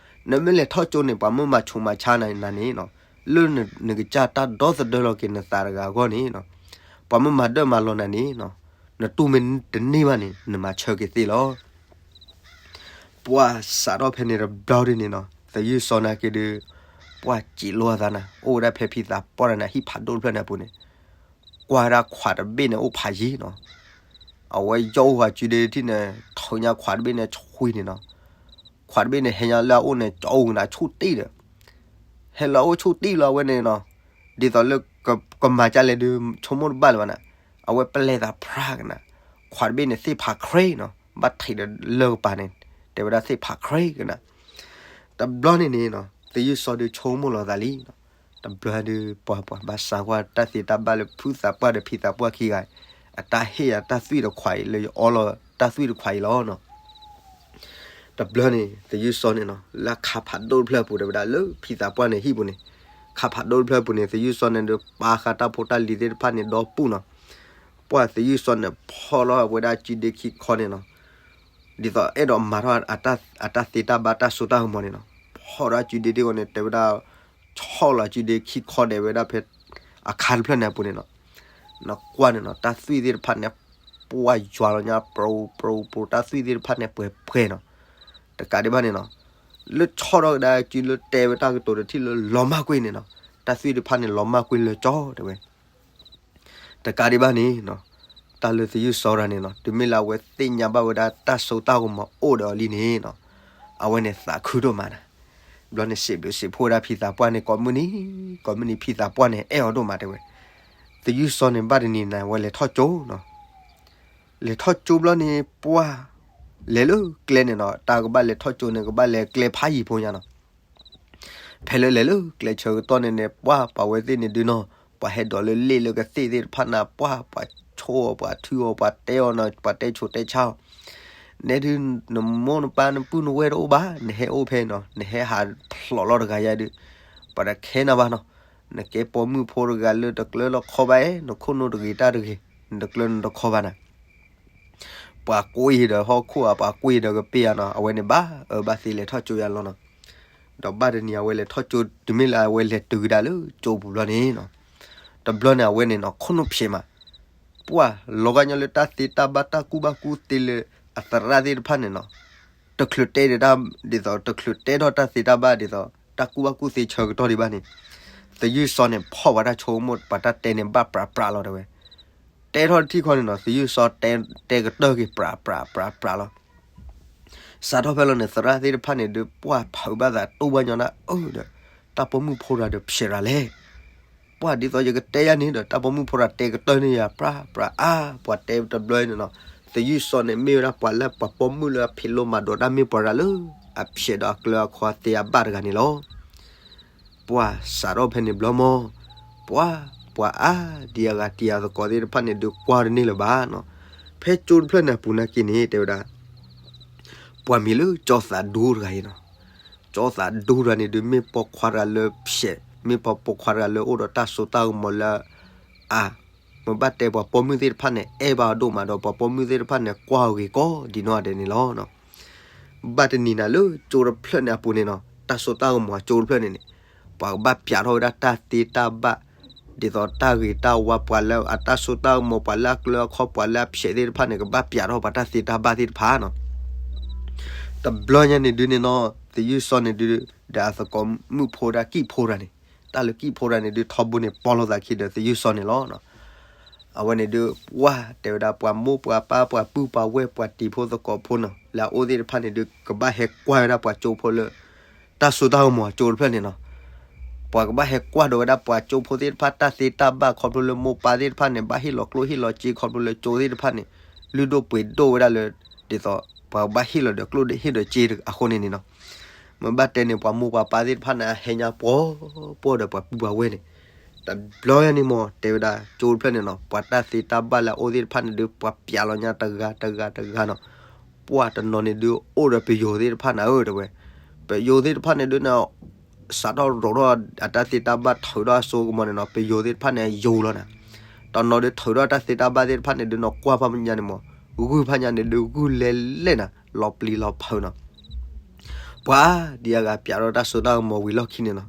နမ့ၢ်လဲၤထီၣ်ကၠိန့ၣ် ပှၤမ့ၢ်မၤဆူးမၤဆါနၤန့ၣ်နီၤ, လၢနကစၢ်တၢ်ဒီသဒၢလီၤက့ၤနသးတဂၤအဂီၢ်န့ၣ်နီၤ, ပှၤမ့ၢ်မၤဒၢၣ်မၤလီၤနၤန့ၣ်နီၤ, နတူၢ်မ့ၢ်တန့ၢ်ဘၣ်န့ၣ် နမၤဆၢက့ၤသ့လီၤ. ပှၢ်စးထီၣ်ဖဲန့ၣ်တဘျီဒုးန့ၣ်နီၤ, သယုၢ်စီနာ်က့ဒုး, ပှၢ်စံးလိာ်အသးနၤ, အိၣ်ဝဲဒၣ်ဖဲဖံသးပှၢ်တဂၤန့ၣ် ဟံၣ်ဖးဒိၣ်တဖျၢၣ်န့ၣ်အပူၤန့ၣ်, ကွၢ်ဝဲဒၣ်ခွးတဘ့ၣ်န့ၣ်အိၣ်ဖးယံၤနီၤ. အဝဲယီၣ်အိၣ်ဝဲစုဒ့တထံၣ်န့ၣ်, ထုးညါခွးတဘ့ၣ်န့ၣ်ဆှံန့ၣ်နီၤ. ခွးတဘ့ၣ်န့ၣ် ဟဲညါလၢအအိၣ်န့ၣ် ကၠီအိၣ်ကနၤဆူၣ်တံၢ်ဒီး, ဟဲလီၤအိၣ်ဆူၣ်တံၢ်လီၤအဝဲန့ၣ်နီၤ, ဒ်သိးလၢကမၤကၢ်လဲၣ်ဒုး ဆိကမိၣ်တဘၣ်လၢၤဘၣ်နၤ, အဝဲပလဲၤသးဖြါကနၤ, ခွးတဘ့ၣ်န့ၣ်သ့ၣ်ဖးခြ့နီၤ, ဘၣ်ထံးဒီးလၢကပၤန့ၣ်, တဲဝဲဒၣ်သ့ၣ်ဖးခြ့ကနၤ. တဘျီန့ၣ်န့ၣ်နီၤ, သယုၢ်စီဒုးဆိကမိၣ်လီၤသးလံနီၤ. တဘျီဒုးပှၤပှၤဘၣ်စးကွၢ်တၢ်သ့တၢ်ဘၣ်လၢဖုသးပှၢ်ဒီးဖံသးပှၢ်ခံဂၤ, အတၢ်ဟ့ၣ်အတၢ်သွံၣ်တခွးအံၤ လၢယအီလီၤတၢ်သွံၣ်တခွးအံၤလီၤနီၤ. တဘျီန့ၣ် သယုၢ်စီန့ၣ်နီၤ, လၢခါဖးဒိၣ်တဖျၢၣ်အပူၤတဲဝဲဒၣ်လၢဖံသးပှၢ်န့ၣ်ဟံၣ်ပူၤန့ၣ်, ခါဖးဒိၣ်တဖျၢၣ်အပူၤန့ၣ် သယုၢ်စီန့ၣ်ဒုး ပာ်ဃာ်တၢ်ဖိတၢ်လံၤသ့ၣ်တဖၣ်န့ၣ်ဒီပုၢ်နီၤ. ပှၢ်သယုၢ်စီန့ၣ် ဖီၣ်လီၤဝဲဒၣ်စုဒ့ခံခီန့ၣ်နီၤ, ဒ်သိးအဲၣ်ဒိးမၤထီၣ်အတၢ်သ့တၢ်ဘၣ်တၢ်စိတၢ်ကမီၤန့ၣ်နီၤ, ဖီၣ်ဒီးစုဒ့ဒ့ဂီၤန့ၣ် တဲဝဲဒၣ်, ဆီၣ်လီၤစုဒ့ခံခီဒဲးဝဲဒၣ်ဖဲ အခါတဖျၢၣ်န့ၣ်အပူၤန့ၣ်နီၤ. နကွၢ်န့ၣ်နီၤ, တၢ်သွံၣ်သ့ၣ်တဖၣ်န့ၣ် ပှၢ်ယွၤလီၤညါ ပြူပြူပြူ, တၢ်သွံၣ်သ့ၣ်တဖၣ်န့ၣ်ပှဲၤပှဲၤနီၤ. တကးဒံးဘၣ်န့ၣ်နီၤ, လၢဆီၣ်ထီၣ်ကဒါစုလၢတဲဝဲတၢ်ကတိၤတထံၣ်လၢလီၤမၢ်ကွံာ်န့ၣ်နီၤ, တၢ်သွံၣ်တဖၣ်န့ၣ်လီၤမၢ်ကွံာ်လၢကၠီတဲဝဲ တကးဒံးဘၣ်န့ၣ်နီၤ, တၢ်လၢသယုၢ်စီတဂၤန့ၣ်နီၤ, တုၤမ့ၢ်လၢအဝဲသ့ၣ်ညါဘၣ်ဝဲဒၣ်တၢ်စိတၢ်ကမီၤအိၣ်ဒီးအီၤလံန့ၣ်နီၤ, အဝဲန့ၣ်သးခုဒိၣ်မးနၤ. ဘျီန့ၣ်စံးဘျုးစံးဖှိၣ်ဝဲဒၣ်ဖံသးပှၢ်န့ၣ် ကိးမုၢ်နံၤ, ကိးမုၢ်နံၤဖံသးပှၢ်န့ၣ် အဲၣ်အီၤဒိၣ်မးတဲဝဲ. သယုၢ်စီန့ၣ် ဘၣ်တနံၤန့ၣ် အဝဲလဲၤထီၣ်ကၠိနီၤ. လဲၤထီၣ်ကၠိဘျီန့ၣ် ပှၢ် လဲၤလၢကျဲန့ၣ်နီၤ, တၢ်ကဘၣ်လဲၤထီၣ်ကၠိန့ၣ် ကဘၣ်လဲၤကျဲဖးယံၤဖိညါနီၤ. ဖဲလၢလဲၤလၢကျဲဆၢကတီၢ်န့ၣ်န့ၣ် ပှၢ်ပှၤဝဲသ့ၣ်န့ၣ်ဒုးနီၤ, ပှၤဟဲဒိးလၢလ့ၣ်လၢကသ့ၣ်သ့ၣ်တဖၣ်န့ၣ် ပှၢ်ပှၤဆိၣ်အီၤ ပှၤထုအီၤ ပှၤတဲအီၤနီၤ, ပှၤတဲဆိတဲဆါအီၤ. နဲဒုး နမိၢ်နပၢ်နပုၢ်နဝဲၢ်တအိၣ်ဘၣ်, နဟဲအိၣ်ဖဲနီၤ, နဟဲဟးဖျိးလီၤတဂၤယါဒုး, ပှၤတခဲနၤဘၣ်နီၤ. နကဲပိာ်မုၣ်ဖိတဂၤလၢတကျၢလီၤခီဘၣ်အဲ, နခိၣ်နူာ်တဂ့ၤတၢ်တဂ့ၤ, နတကျၢနတခီဘၣ်နၤ. ပှၤကွံာ်ဒီးဟီၣ်ခိၣ်ဧါ, ပှၤကွံာ်ဒီးကပ့ၢ်ဧါနီၤ, အဝဲန့ၣ်ဘၣ်အၢဘၣ်သီလဲၤထီၣ်ကၠိယါလီၤနီၤ. ဒီးဘၣ်တနံၤအဝဲလဲၤထီၣ်ကၠိ, တုၤမ့ၢ်လၢအဝဲလဲၤတုၤကဒါလၢကၠိပူၤဘျီန့ၣ်နီၤ, တဘျီန့ၣ်အဝဲန့ၣ်နီၤ ခိၣ်နူာ်ဖျဲးမး, ပှၢ်လီၤဂာ်ညီလၢတၢ်သ့တၢ်ဘၣ်တၢ်ကူၣ်ဘၣ်ကူၣ်သ့လၢအသရၣ်သ့ၣ်တဖၣ်န့ၣ်နီၤ, တချုးတဲဒ်သိး တချုးတဲထီၣ်တၢ်သ့တၢ်ဘၣ်ဒ်သိး တၢ်ကူၣ်ဘၣ်ကူၣ်သ့ဆၢကတီၢ်ဒံးဘၣ်န့ၣ်, သယုၢ်စီန့ၣ် ဖီၣ်ပှၤတၢ်ဆိကမိၣ် ပှၤတၢ်တဲန့ၣ်ဘၣ်ပြးပြးလီၤတဲဝဲ. တဲထီၣ်တထံၣ်ခီန့ၣ်နီၤ သယုၢ်စီတဲကတၢၢ်က့ၤပြးပြးပြးပြးလီၤ. စးထီၣ်ဖဲလီၤန့ၣ် သရၣ်သ့ၣ်တဖၣ်န့ၣ်ဒုး ပှၢ်ဖုးဘၣ်သးတူၢ်ဘၣ်ညီနၤအၢဒီး တၢ်ပိာ်မုၣ်ဖိတဂၤဒီးဖျဲးရၤလဲၣ်. ပှၢ်ဒ်သိးယကတဲယါန့ၣ်ဒီး တၢ်ပိာ်မုၣ်ဖိတဂၤတဲကတၢၢ်န့ၢ်ယၤပြးပြးအါ, ပှၤတဲတဘျီအံၤန့ၣ်နီၤ, သယုၢ်စီန့ၣ် မ့ၢ်ဝဲဒၣ်ပှၤလၢပှၤပိာ်မုၣ်လၢအဖံးလိမၤဒိးတၢ် မ့ၢ်ပှၤတဂၤလၢအဖျဲးဒီးအကျၢၤအခီသ့အဘၣ်တဂၤန့ၣ်လီၤ. ပှၢ်စးထီၣ်ဖဲန့ၣ်ဘျီမီၢ်, ပှၢ်ပှၤအါဒံအဂၤတံၤအသကိးသ့ၣ်တဖၣ်န့ၣ်ဒုးကွၢ်တန့ၢ်လၢၤဘၣ်နီၤ. ဖဲကၠိတဖျၢၣ်န့ၣ်အပူၤနာ်က့န့ၣ် တဲဝဲဒၣ် ပှၤမံၤလၢကၠီသးဒူတဂၤအံၤနီၤ. ကၠီသးဒူတဂၤန့ၣ်ဒုး မ့ၢ်ပိာ်ခွါတဂၤလၢဖျဲး, မ့ၢ်ပိာ်ခွါတဂၤလၢအိၣ်ဒီးတၢ်စိတၢ်ကမီၤလၢအါ, မ့ၢ်ဘၣ်တဲပှၤပိာ်မုၣ်သ့ၣ်တဖၣ်န့ၣ် အဲၣ်ဘၣ်အီၤဒိၣ်မးဒီး ပှၤပိာ်မုၣ်သ့ၣ်တဖၣ်န့ၣ် ကွၢ်အီၤဂ့ၤကိးဒံးနီၢ်ဂၤဒဲးန့ၣ်လီၤ. ဘၣ်တနံၤနၤလၢကၠိတဖျၢၣ်န့ၣ်အပူၤန့ၣ်နီၤ, တၢ်စိတၢ်ကမီၤကၠိတဖျၢၣ်န့ၣ်န့ၣ်, ပှၤကဘၣ်ပျးထီၣ်ဝဲဒၣ်တၢ်သ့တၢ်ဘၣ်, ဒ်သိးတၢ်ဂ့ၤတၢ်ဝါ ပှၤလၢအတၢ်စိတၢ်ကမီၤ ပှၤလၢအကျၢၤအခီ ပှၤလၢအဖျဲးသ့ၣ်တဖၣ်န့ၣ် ကဘၣ်ပျးထီၣ်ပှၤတၢ်သ့တၢ်ဘၣ်သ့ၣ်တဖၣ်နီၤ. တဘျီညါန့ၣ်ဒုးန့ၣ်နီၤ သယုၢ်စီန့ၣ်ဒုး ဒီးအသကိးမုၣ်ဖိဒၣ်ကံၣ်ဖိတဂၤန့ၣ်, တၢ်လၢကံၣ်ဖိတဂၤန့ၣ်ဒုး ထီဘိန့ၣ် ပီလိာ်သးခံဒီးသယုၢ်စီန့ၣ်လီၤ. အဝဲန့ၣ်ဒုး ပှၢ်တဲဝဲဒၣ် ပှၤမိၢ်ပှၤပၢ် ပှၤပုၢ်ပှၤဝဲၢ် ပှၤတံၤဖိသကိးဖိနီၤ လၢအအိၣ်သ့ၣ်တဖၣ်န့ၣ်ဒုး ကဘၣ်ဟဲကွၢ်ဝဲဒၣ်ပှၤကၠိဖိလၢ တၢ်စိတၢ်ကမီၤကၠိတဖျၢၣ်န့ၣ်နီၤ. ပှၤကဘၣ်ဟဲကွၢ်ဒီးဝဲဒၣ်ပှၤကၠိဖိသ့ၣ်တဖၣ်တၢ်သ့တၢ်ဘၣ် ခီဖျိလၢမိၢ်ပၢ်သ့ၣ်တဖၣ်န့ၣ် ဘၣ်ဟ့ၣ်လီၤကျိၣ်ဟ့ၣ်လီၤစ့ ခီဖျိလၢကၠိသ့ၣ်တဖၣ်န့ၣ် လုၢ်ဒိၣ်ပှ့ၤဒိၣ်ဝဲဒၣ်လၢ ဒ်သိး ပှၤကဘၣ်ဟ့ၣ်လီၤဒီးကျိၣ်ဒီးဟ့ၣ်ဒီးစ့အဃိန့ၣ်န့ၣ်နီၤ. မ့ၢ်ဘၣ်တဲန့ၣ် ပှၤမိၢ်ပှၤပၢ်သ့ၣ်တဖၣ်န့ၣ် ဟဲညါပှီၤပှီၤဒီးပှၤပုၢ်ပှၤဝဲၢ်န့ၣ် တဘျီညါန့ၣ်မ့ၢ် တဲဝဲဒၣ်ကၠိတဖျၢၣ်န့ၣ်နီၤ ပှၤတၢ်သ့တၢ်ဘၣ်လၢအအိၣ်သ့ၣ်တဖၣ်န့ၣ်ဒုး ပှၤပျးလီၤညါတဂၤတဂၤတဂၤနီၤ. ပှၤတနီၤန့ၣ်ဒုး အိၣ်ဒီးပယိၤသ့ၣ်တဖၣ်န့ၣ်ဧၢ တဲဝဲ, ပယိၤသ့ၣ်တဖၣ်န့ၣ်ဒုးန့ၣ် စးထီၣ်ရိးထီၣ်အတၢ်သ့တၢ်ဘၣ် ထုးထီၣ်အစိကမီၤန့ၣ်နီၤ ပယိၤသ့ၣ်တဖၣ်န့ၣ် ယိၤလီၤနၤ. တနီၤဒုး ထုးထီၣ်တၢ်သ့တၢ်ဘၣ်သ့ၣ်တဖၣ်န့ၣ်ဒုးနီၤ ကွၢ်ဖးညါန့ၣ်မ့ၢ် ဂုၢ်ဖးညါန့ၣ်ဒုး ဂုၢ်လဲၤလဲၣ်နၤ လီၤပျံၤလီၤဖုးနီၤ. ပှၤဒ်အဂၤပျးထီၣ်တၢ်စိတၢ်ကမီၤဝံၤလီၢ်ခံန့ၣ်နီၤ,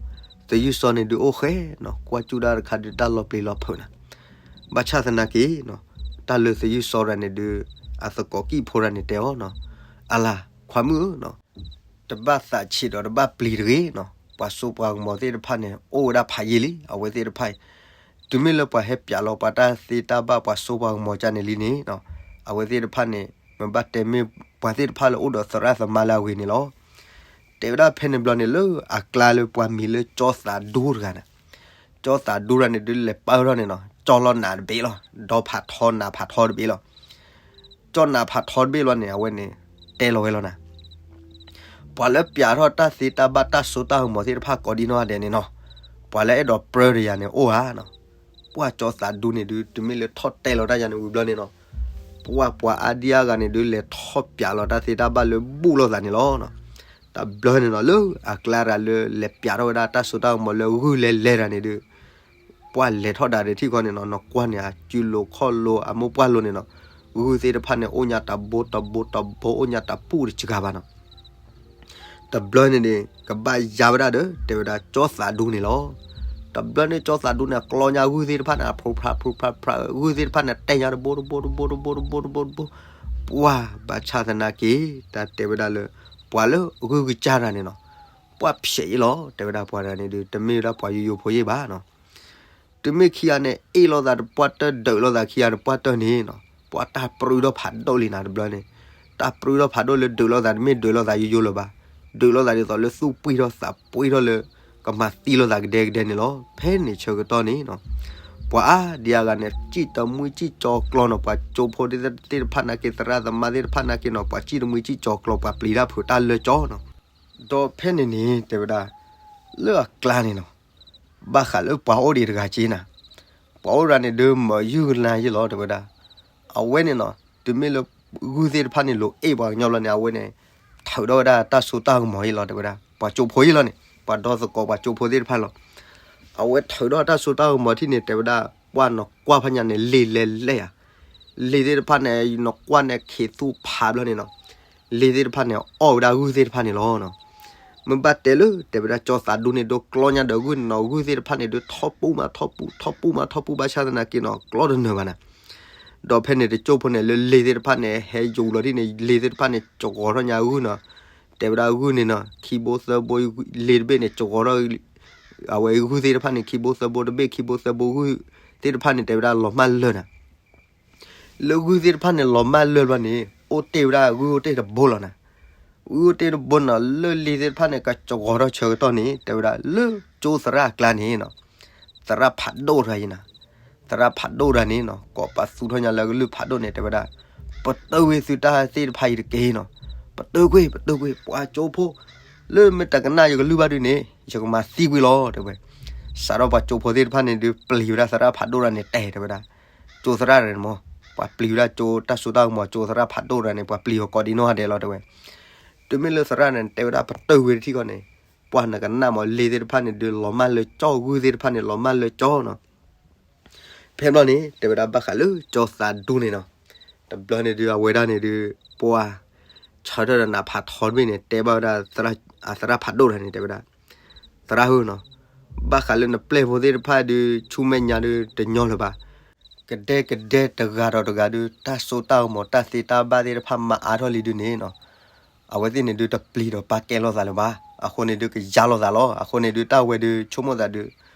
သယုၢ်စီန့ၣ်ဒုးအိၣ်ဃဲနီၤ, ကွၢ်စူၣ်ဒၣ်တခါဒုး တၢ်လီၤပျံၤလီၤဖုးနၤ. ဘၣ်ဆၣ်သနာ်က့နီၤ, တၢ်လၢသယုၢ်စီတဂၤန့ၣ်ဒုး အသကိးကံၣ်ဖိတဂၤန့ၣ်တဲအီၤနီၤ, အလၤ ခွါမုၣ်ဧၢနီၤ, တဘၣ်သးဆံးဒီးတဘၣ်ပျံၤတဂ့ၤနီၤ, ပှၤစိပှၤကမီၤသ့ၣ်တဖၣ်န့ၣ် အိၣ်ဝဲဒၣ်ဖးယံာ်လံ အဝဲသ့ၣ်တဖၣ်အံၤ, တုၤမ့ၢ်လၢပှၤဟဲပျးလီၤပှၤတၢ်သ့တၢ်ဘၣ် ပှၤစိပှၤကမီၤကၢ်န့ၣ်လံန့ၣ်နီၤ, အဝဲသ့ၣ်တဖၣ်န့ၣ် မ့ၢ်ဘၣ်တဲမ့ၢ်ပှၤသ့ၣ်တဖၣ်လၢအိၣ်ဒီးသရၣ်သမါလၢအဂ့ၤန့ၣ်လီၤ. တဲဝဲဒၣ်ဖဲန့ၣ်ဘျီန့ၣ် လၢအကျါလၢပှၤမံၤလၢကၠီသးဒူတဂၤန့ၣ်, ကၠီသးဒူတဂၤန့ၣ်ဒုး လဲၤပၢၢ်ထီၣ်န့ၣ်နီၤ, ကၠီလီၤနးတဘ့ၣ်လီၤ, ဒီဖးထီနးဖးထီတဘ့ၣ်လီၤ. ကၠီနးဖးထီတဘ့ၣ်လီၤန့ၣ် အဝဲန့ၣ် တဲလီၤဝဲလီၤနၤ, ပှၤလၢပျးထီၣ်တၢ်သ့တၢ်ဘၣ်တၢ်စိတၢ်ကမီၤသ့ၣ်တဖၣ်ကိးဒံနီၢ်ဂၤဒဲးန့ၣ်နီၤ, ပှၤလၢအဲၣ်ဒိးပြၢတယၤန့ၣ်အိၣ်ဧါနီၤ. ပှၤကၠီသးဒူန့ၣ်ဒုး တုၤမ့ၢ်လၢထီၣ်တဲလီၤတၢ်ယၤန့ၣ်ဝံၤဘျီန့ၣ်နီၤ, ပှၤပှၤအါဒံအါဂၤန့ၣ်ဒုး လဲၤထီၣ်ပျးလီၤတၢ်သ့တၢ်ဘၣ်လၢဘူၣ်လိာ်သးန့ၣ်လီၤ. တဘျီန့ၣ်နီၤ လၢအကျါတဂၤလၢလဲၤပျးထီၣ်ဝဲဒၣ်တၢ်စိတၢ်ကမီၤလၢဂုၢ်လဲၤလဲၤတဂၤန့ၣ်ဒုး ပှၤလဲၤထီၣ်ဒၣ်တထံၣ်ဃီန့ၣ်နီၤ, နကွၢ်န့ၣ် အစုလိၤခီၣ်လိၤ အမိၢ်ပှၢ်လိၤန့ၣ်နီၤ, ဂုၢ်သ့ၣ်တဖၣ်န့ၣ် အိၣ်ညါတဘိတဘိတဘိ အိၣ်ညါတပူၣ်တစှၤဘၣ်နီၤ. တဘျီန့ၣ်န့ၣ် ကဘၣ်ယါဝဲဒၣ်ဒီး တဲဝဲဒၣ်ကၠီသးဒူန့ၣ်လီၤ. တဘျီန့ၣ် ကၠီသးဒူန့ၣ် ကျီညါဂုၢ်သ့ၣ်တဖၣ်န့ၣ် အဖျိဖျါဖျိဖျါဖျါ ဂုၢ်သ့ၣ်တဖၣ်န့ၣ် တဲညါတဘိတဘိတဘိတဘိတဘိတဘိတဘိ, ပှၤဘၣ်ဆၣ်သနာ်က့ တၢ်တဲဝဲဒၣ်လၢ ပှၤလၢဂုၢ်ကစၢ်တဂၤန့ၣ်နီၤ, ပှၤဖျဲးအ့ၣ်လီၤ တဲဝဲဒၣ်ပှၤတဂၤန့ၣ်ဒုး တမ့ၢ်ဝဲဒၣ်ပှၤယိယိဖိယ့ၣ်ဘၣ်နီၤ. တုၤမ့ၢ်ခံဂၤန့ၣ် အ့ၣ်လိာ်သးတပှၢ်တၢၢ် ဒုးလိာ်သးခံဂၤတပှၢ်တၢၢ်န့ၣ်နီၤ, ပှၤတၢ်ပြူထီၣ်ဖးဒိၣ်လံနၤတဘျီန့ၣ်, တၢ်ပြူထီၣ်ဖးဒိၣ်လၢဒုးလိာ်သး တမ့ၢ်ဒုးလိာ်သးယိယိလၢၤဘၣ်, ဒုးလိာ်သးဒ်သိးလၢသူၣ်ပှံၢ်ထီၣ်သးပှံၢ်ထီၣ်လၢ ကမၤသံလိာ်သးကဒဲကဒဲန့ၣ်လီၤ. ဖဲန့ၣ်ဆၢကတီၢ်န့ၣ်နီၤ, ပှၤအါဒံအါဂၤန့ၣ် စံၣ်တမှံစံၣ်ကၠီကျီနီၤ, ပှၤကၠိဖိသ့ၣ်တဖၣ်နာ်က့ သရၣ်သမါသ့ၣ်တဖၣ်နာ်က့နီၤ, ပှၤစံၣ်တမှံစံၣ်ကၠီကျီ ပှၤပျံၤတၢ်ဖုးတၢ်လၢကၠီနီၤ. ဒီးဖဲန့ၣ်န့ၣ် တဲဝဲဒၣ် လၢအကျါန့ၣ်နီၤ, ဘၣ်ဃးလၢပှၤအိၣ်ဒံးတဂၤက့နၤ, ပှၤအိၣ်တဂၤန့ၣ်ဒုး မၤယုၢ်ကနါယ့ၣ်လီၤ တဲဝဲဒၣ်. အဝဲန့ၣ်နီၤ, တုၤမ့ၢ်လၢ ဂုၢ်သ့ၣ်တဖၣ်န့ၣ် လိာ်အ့ၣ်ပှၤကညီဘျီန့ၣ် အဝဲန့ၣ် ထုးထီၣ်ဝဲဒၣ်တၢ်စိတၢ်ကမီၤယ့ၣ်လီၤ တဲဝဲဒၣ်. ပှၤကၠိဖိယ့ၣ်လီၤန့ၣ်, ပှၤဒီသကိးပှၤကၠိဖိသ့ၣ်တဖၣ်လီၤ. အဝဲထုးထီၣ်တၢ်စိတၢ်ကမီၤထံၣ်န့ၣ် တဲဝဲဒၣ် ပှၤနကွၢ်ဖးညါန့ၣ် လ့ၤလဲၤလဲၣ်ဧါ. လ့ၤသ့ၣ်တဖၣ်န့ၣ် နကွၢ်န့ၣ် ခ့သူၣ်ဖးဘျီန့ၣ်နီၤ, လ့ၤသ့ၣ်တဖၣ်န့ၣ် အီၣ်ဝဲဒၣ်ဂုၢ်သ့ၣ်တဖၣ်န့ၣ်လီၤနီၤ. မ့ၢ်ဘၣ်တဲလၢ တဲဝဲဒၣ် ကၠီသးဒူန့ၣ် ဒိကျီညါဒီးဂုၢ်န့ၣ်နီၤ, ဂုၢ်သ့ၣ်တဖၣ်န့ၣ် ဒုးထီၣ်ပူၣ်မးထီၣ်ပူၣ် ထီၣ်ပူၣ်မးထီၣ်ပူၣ် ဘၣ်ဆၣ်သနာ်က့နီၤ ကျီတနၢၤဘၣ်နၤ. ဒီးဖဲန့ၣ်တကၠိၢ်ဖိန့ၣ် လၢလ့ၤသ့ၣ်တဖၣ်န့ၣ် ဟဲယူၤလီၤထံၣ်န့ၣ် လ့ၤသ့ၣ်တဖၣ်န့ၣ် ကဂီၤထီၣ်ညါဂုၢ်နီၤ. တဲဝဲဒၣ်ဂုၢ်န့ၣ်နီၤ ခံဘိသၢဘိ လ့ၤတဘ့ၣ်န့ၣ် ကဂီၤထီၣ် အဝဲဂုၢ်သ့ၣ်တဖၣ်န့ၣ် ခံဘိသၢဘိတဘ့ၣ် ခံဘိသၢဘိ ဂုၢ်သ့ၣ်တဖၣ်န့ၣ် တဲဝဲဒၣ်လီၤမၢ်လၢာ်နၤ. လၢဂုၢ်သ့ၣ်တဖၣ်န့ၣ် လီၤမၢ်လၢာ်ဘျီန့ၣ် အိၣ်တ့ၢ်ဝဲဒၣ်ဂုၢ်အိၣ်တ့ၢ်တဘိလီၤနၤ. ဂုၢ်အိၣ်တ့ၢ်တဘိနီၤ လၢလ့ၤသ့ၣ်တဖၣ်န့ၣ် ကကဂီၤထီၣ်ဆၢကတီၢ်န့ၣ် တဲဝဲဒၣ်လၢကၠိသရၣ်အကျါန့ၣ်နီၤ, သရၣ်ဖးဒိၣ်တဂၤအံၤနၤ, သရၣ်ဖးဒိၣ်တဂၤန့ၣ်နီၤ ကိးပသူထီၣ်ညါလၢကလုၢ်ဖးဒိၣ်န့ၣ် တဲဝဲဒၣ် ပတုာ်ကွံာ်သုတၢ်သ့ၣ်တဖၣ်အံၤတက့ၢ်နီၤ, ပတုာ်ကွံာ် ပတုာ်ကွံာ် ပှၤကၠိဖိ လၢမ့ၢ်တကနၣ်ယကလုၢ်ဘၣ်ဒုးန့ၣ် ယကမၤသံကွံာ်လီၤ တဲဝဲ. စးထီၣ်ပှၤကၠိဖိသ့ၣ်တဖၣ်န့ၣ်ဒုး ပျံၤဝဲဒၣ်သရၣ်ဖးဒိၣ်တဂၤန့ၣ်တဲ တဲဝဲဒၣ် ကၠိသရၣ်တဂၤန့ၣ်မ့ၢ် ပှၤပျံၤဝဲဒၣ်ကၠိတၢ်စိတၢ်ကမီၤ ကၠိသရၣ်ဖးဒိၣ်တဂၤန့ၣ် ပှၤပျံၤအီၤကိးဒံနီၢ်ဂၤဒဲးလီၤ တဲဝဲ. တုၤမ့ၢ်လၢသရၣ်န့ၣ် တဲဝဲဒၣ်ပတုာ်ကွံာ်တထံၣ်ဃီန့ၣ် ပှၤနကနၣ်မ့ၢ်လ့ၤသ့ၣ်တဖၣ်န့ၣ်ဒုး လီၤမၢ်လၢကၠီ ဂုၢ်သ့ၣ်တဖၣ်န့ၣ် လီၤမၢ်လၢကၠီနီၤ. ဖဲဘျီန့ၣ် တဲဝဲဒၣ်ဘၣ်ဃးလၢကၠီသးဒူန့ၣ်နီၤ. တဘျီန့ၣ်ဒုး အဝဲဒၣ်န့ၣ်ဒုး ပှၤ ဆၢထၢၣ်ဒီးနးဖးထီတဘ့ၣ်န့ၣ် တဲဘၣ်ဝဲဒၣ် အသရၣ်ဖးဒိၣ်တဂၤန့ၣ် တဲဝဲဒၣ် သရၣ်ဧၢနီၤ, ဘၣ်ဃးလၢနပျဲၢ်ဖိသ့ၣ်တဖၣ်ဒုး ဆူမဲာ်ညါဒုးတညီလၢၤဘၣ်. ကဒဲကဒဲတဂၤဒီးတဂၤဒုး တၢ်စိတၢ်ကမီၤ တၢ်သ့တၢ်ဘၣ်သ့ၣ်တဖၣ်မၤအါထီၣ်လံဒုးန့ၣ်နီၤ. အဝဲသ့ၣ်န့ၣ်ဒုး တပျံၤဒီးပာ်ကဲလိာ်သးလၢၤဘၣ်. အဃိန့ၣ်ဒုး ကယါလိာ်သးလီၤ. အဃိန့ၣ်ဒုး တၢ်ဝဲဒုး ဆိကမိၣ်သးဒုး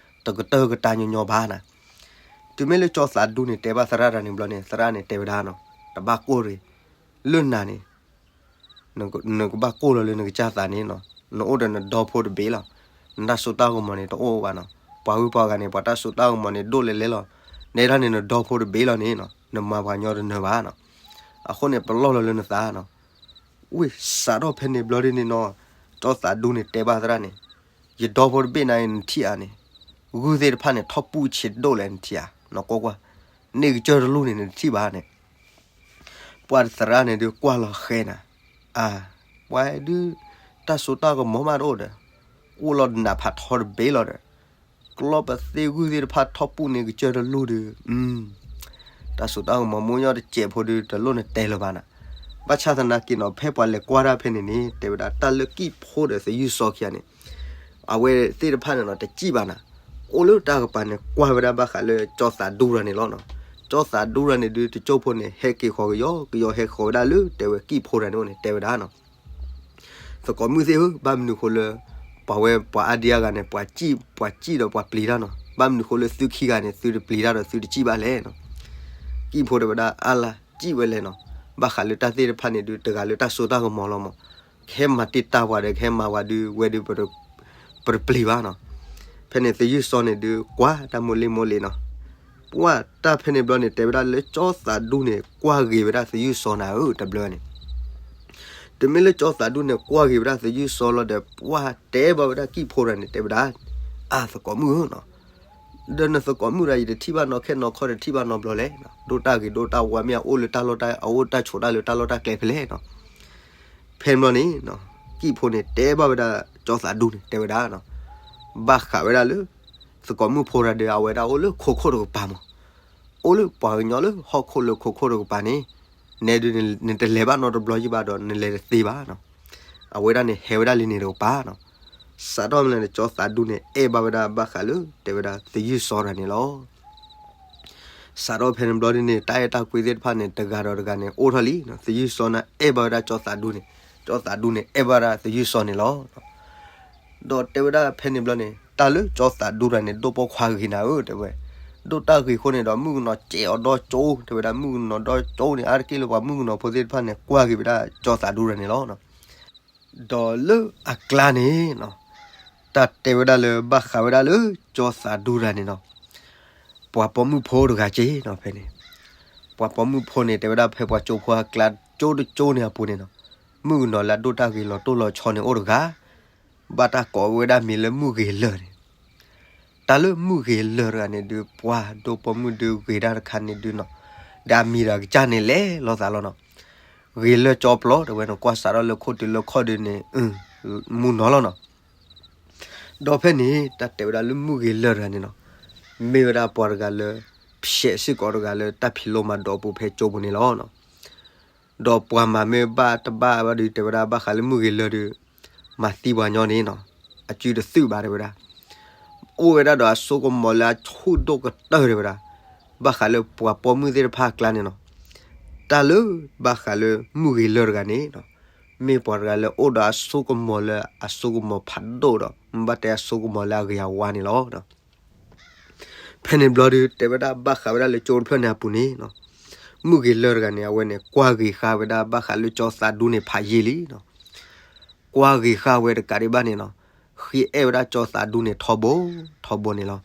တကတၢၢ်ကတၢၢ်ညီညီဘၣ်နၤ. တုၤမ့ၢ်လၢကၠီသးဒူန့ၣ် တဲဘၣ်သရၣ်တဂၤန့ၣ်ဘျီန့ၣ် သရၣ်န့ၣ်တဲဝဲဒၣ်နီၤ, တဘၣ်ကိၢ်ရ့ၣ်, လၢနၤန့ၣ် နကဘၣ်ကိၢ်လီၤလၢနကစၢ်သးန့ၣ်နီၤ, နအိၣ်ဒီးနဒီဖိတဘ့ၣ်လီၤ. နတၢ်စိတၢ်ကမီၤန့ၣ်တအိၣ်ဘၣ်နီၤ. ပှၤဂုၤပှၤဂၤန့ၣ် ပှၤတၢ်စိတၢ်ကမီၤန့ၣ် ဒိၣ်လဲၣ်လဲၣ်လီၤ. နဲဒၣ်န့ၣ် နဒီဖိတဘ့ၣ်လီၤန့ၣ်နီၤ, နမၤပှၤညီတနၢၤဘၣ်နီၤ. အဃိန့ၣ် ပလီၢ်လီၤလၢနသးနီၤ. ဝံၢ်စးထီၣ်ဖဲန့ၣ်ဘျီဒ်န့ၣ်နီၤ, ကၠီသးဒူန့ၣ်တဲဘၣ်သရၣ်န့ၣ်, ယဒီဖိတဘ့ၣ်နၤအံၤနထံၣ်ဧါန့ၣ်, ဂုၢ်သ့ၣ်တဖၣ်န့ၣ် ထီၣ်ပူၣ်ဆံးဒိၣ်လဲၣ်နထံၣ်ဧါ, နကွၢ်ကွၢ်, န့ၢ်ကစၢၢ်တလူၢ်န့ၣ် နတထံၣ်ဘၣ်န့ၣ်. ပှၤသရၣ်န့ၣ်ဒုးကွၢ်လီၤဃဲနၤ, အါ, ပှၤဒုး တၢ်စိတၢ်ကမီၤမးတအိၣ်ဒီး, အိၣ်လီၤနးဖးထီတဘ့ၣ်လီၤဒီး, ကျီၢ်ပသ့ၣ်ဂုၢ်သ့ၣ်တဖၣ်ထီၣ်ပူၣ်န့ၢ်ကစၢၢ်တလူၢ်ဒုး, တၢ်စိတၢ်ကမီၤမိၢ်ညီတစဲးဖိဒုး တလိၣ်နတဲလၢၤဘၣ်နၤ. ဘၣ်ဆၣ်သနာ်က့နီၤ ဖဲပှၤလဲၤကွၢ်တၢ်ဖဲန့ၣ်န့ၣ် တဲဝဲဒၣ်တၢ်လၢကံၣ်ဖိဒီးသယုၢ်စီခံဂၤန့ၣ် အဝဲသ့ၣ်တဖၣ်န့ၣ်နီၤ တစံၣ်ဘၣ်နၤ, အိၣ်လၢတၢ်ကပၤန့ၣ်ကွၢ်ဝဲဒၣ်ဘၣ်ဃးလၢကၠီသးဒူရၤန့ၣ်လီၤနီၤ. ကၠီသးဒူရၤန့ၣ်ဒုး တကၠိဖိန့ၣ် ဟဲက့ၤဃီၤကယီကယီဟဲဃီၤဝဲဒၣ်လၢတဲဝဲကံၣ်ဖိတဂၤန့ၣ်အိၣ်န့ၣ် တဲဝဲဒၣ်နီၤ, သကိးမုၣ်သ့ၣ်ဧၢ, ဘၣ်မနုၤဃိလၢ ပှၤဝဲ ပှၤအါဒံအါဂၤန့ၣ် ပှၤစံၣ် ပှၤစံၣ်ဒီးပှၤပျံၤတၢ်နီၤ, ဘၣ်မနုၤဃိလၢသုခံဂၤန့ၣ် သုတပျံၤတၢ်ဒီးသုတစံၣ်ဘၣ်လဲၣ်နီၤ. ကံၣ်ဖိတဲဝဲဒၣ်အါလၢ် စံၣ်ဝဲလဲၣ်နီၤ, ဘၣ်ဃးလၢတၢ်သ့ၣ်တဖၣ်န့ၣ်ဒုး တဂၤလၢတၢ်စိတၢ်ကမီၤလီၤမး, ကဟဲမၤတ့ၢ်တၢ်ပှၤဒီး ကဟဲမၤပှၤဒုး ဝဲဒုး ပတပျံၤဘၣ်နီၤ. ဖဲန့ၣ်သယုၢ်စီန့ၣ်ဒုး ကွၢ်တၢ်မိၢ်လ့ၢ်မိၢ်လ့ၢ်နီၤ, ပှၢ်တၢ်ဖဲန့ၣ်ဘျီန့ၣ် တဲဝဲဒၣ်လၢကၠီသးဒူန့ၣ် ကွၢ်ဂ့ၤဝဲဒၣ်သယုၢ်စီနၤဧၢ တဘျီန့ၣ် တုၤမ့ၢ်လၢကၠီသးဒူန့ၣ် ကွၢ်ဂ့ၤဝဲဒၣ်သယုၢ်စီလီၤဒီး ပှၢ်တဲဘၣ်ဝဲဒၣ်ကံၣ်ဖိတဂၤန့ၣ် တဲဝဲဒၣ်, အါ သကိးမုၣ်ဧၢနီၤ, ဒီးနသကိးမုၣ်တဂၤ ယတထံၣ်ဘၣ်နီၢ်ခဲနီၢ်ခီ တထံၣ်ဘၣ်နီတဘျီလဲၣ်, ဒိၣ်တၢ်ဂ့ၤဒိၣ်တၢ်ဝါမ့ၢ်အအိၣ်လၢတၢ်လီၢ်တၢ် အအိၣ်တၢ်ဆိးတၢ်လၢတၢ်လီၢ်တၢ်ကျဲဖဲလဲၣ်နီၤ. ဖဲန့ၣ်ဘျီန့ၣ် ကံၣ်ဖိန့ၣ် တဲဘၣ်ဝဲဒၣ်ကၠီသးဒူန့ၣ် တဲဝဲဒၣ် ဘၣ်ဃးဝဲဒၣ်လၢ သကိးမုၣ်ဖိတဂၤဒီး အဝဲဒၣ်အိၣ်လၢခိခိၣ်တကပၤမး, အိၣ်လၢပှၤကညီလၢဟီၣ်ခိၣ်လၢခိခိၣ်တကပၤန့ၣ်, နဲဒုးနတလဲၤဘၣ်နီတဘျီယံၤဘၣ်ဒီး နလဲၤတသ့ဘၣ်နီၤ. အဝဲဒၣ်န့ၣ်ဟဲဝဲဒၣ်လံန့ၣ်တကပၤနီၤ. စးထီၣ်မ့ၢ်လၢန့ၣ် ကၠီသးဒူန့ၣ် အဲၣ်ဘၣ်ဝဲဒၣ်ဘၣ်ဃးလၢ တဲဝဲဒၣ်သယုၢ်စီတဂၤန့ၣ်လီၤ. စးထီၣ်ဖဲန့ၣ်ဘျီဒ်န့ၣ် တၢ်အဲၣ်တၢ်ကွံသ့ၣ်တဖၣ်န့ၣ် တဂၤဒီးတဂၤန့ၣ် အိၣ်ထီၣ်လံနီၤ. သယုၢ်စီန့ၣ်အဲၣ်ဘၣ်ဝဲဒၣ်ကၠီသးဒူန့ၣ်, ကၠီသးဒူန့ၣ်အဲၣ်ဘၣ်ဝဲဒၣ်သယုၢ်စီန့ၣ်လီၤ. ဒီးတဲဝဲဒၣ်ဖဲန့ၣ်ဘျီန့ၣ် တၢ်လၢကၠီသးဒူတဂၤန့ၣ် ဒိၣ်ပိာ်ခွါဂ့ၤနၤဧၢ တဲဝဲ, ဒိၣ်တၢ်ဂ့ၤအဃိန့ၣ်ဒီး မုၣ်ကနီၤစဲးအီၤဒီကၠိ, တဲဝဲဒၣ်မုၣ်ကနီၤဒီကၠိန့ၣ် အါတက့ၢ်လၢပှၤမုၣ်ကနီၤဖိသ့ၣ်တဖၣ်န့ၣ် ကွၢ်ဂ့ၤဝဲဒၣ်ကၠီသးဒူတဂၤန့ၣ်လီၤ. ဒီးလၢအကျါန့ၣ်နီၤ, တၢ်တဲဝဲဒၣ်လၢဘၣ်ဃးဝဲဒၣ်လၢကၠီသးဒူတဂၤန့ၣ်နီၤ, ပှၤပိာ်မုၣ်ဖိတဂၤက့နီၤ ဖဲန့ၣ်, ပှၤပိာ်မုၣ်ဖိန့ၣ် တဲဝဲဒၣ်ဖဲပှၤကၠိဖိအကျါကၠိတကၠိန့ၣ်အပူၤန့ၣ်နီၤ, မုၣ်ကနီၤလၢအဒိၣ်တၢ်ဂ့ၤလီၤတိၢ်လီၤဆီန့ၣ်အိၣ်တဂၤ, ဘၣ်တၢ်ကိးဝဲဒၣ်မံၤလၢမုၢ်ဂ့ၤလၢာ်န့ၣ် တၢ်လၢမုၢ်ဂ့ၤလၢာ်တဂၤန့ၣ်ဒုး ပှၤဒိၣ်ပိာ်မုၣ်ဒုးဂ့ၤဒၣ်တခါန့ၣ်ဒုးနီၤ, ဒီးအမံၤဒီးအကစၢ်န့ၣ်လဲၤလိာ်သးလီၤနီၤ, ဂ့ၤလၢာ်ကၠီပျီ တဲဝဲနီၤ, ကွၢ်စးထီၣ်လၢခိၣ်တုၤလၢခီၣ်ဒုးန့ၣ် မူနီၤလီၤနီၤ. ဒီးဖဲန့ၣ် တၢ်တဲဝဲဒၣ်လၢမုၢ်ဂ့ၤလၢာ်တဂၤန့ၣ်နီၤ, မ့ၢ်ဝဲဒၣ်ပှၤတဂၤလၢ ဖျဲးစ့ၢ်ကီးတဂၤလၢတၢ်ဖံးလိမၤဒိးအပူၤဖဲကၠိပူၤန့ၣ်လီၤ. ဒီးပှၤမၤမ့ၢ်ဘၣ်တဘၣ်ဘၣ်ဒုး တဲဝဲဒၣ်ဘၣ်ဃးလၢမုၢ်ဂ့ၤလၢာ်ဒုး မၤသံပှၤညီန့ၣ်နီၤ, အစုတသုးဘၣ် တဲဝဲဒၣ်, အိၣ်ဝဲဒၣ်ဒီးအစိကမီၤလၢအဆူၣ်ဒိၣ်ကတၢၢ် တဲဝဲဒၣ်, ဘၣ်ဃးလၢပှၤပိာ်မုၣ်သ့ၣ်တဖၣ်အကျါန့ၣ်နီၤ, တၢ်လၢဘၣ်ဃးလၢမုၢ်ဂ့ၤလၢာ်တဂၤန့ၣ်နီၤ, မ့ၢ်ပှၤတဂၤလၢအိၣ်ဒီးအစိကမီၤလၢအစိကမီၤဖးဒိၣ်ဒီး မ့ၢ်ဘၣ်တဲအစိကမီၤလၢအဂ့ၤအဝါန့ၣ်လီၤ. ဖဲန့ၣ်ဘျီဒုး တဲဝဲဒၣ်ဘၣ်ဃးဝဲဒၣ်လၢကၠိတဖျၢၣ်န့ၣ်အပူၤန့ၣ်နီၤ, မုၢ်ဂ့ၤလၢာ်တဂၤန့ၣ် အဝဲန့ၣ် ကွၢ်ဂ့ၤဃာ်ဝဲဒၣ်ဘၣ်ဃးလၢကၠီသးဒူန့ၣ်ဖးယံာ်လံနီၤ, ကွၢ်ဂ့ၤဃာ်ဝဲတကးဒံးဘၣ်န့ၣ်နီၤ, ဃ့အဲၣ်ဝဲဒၣ်ကၠီသးဒူန့ၣ်ထီဘိ ထီဘိန့ၣ်လီၤ.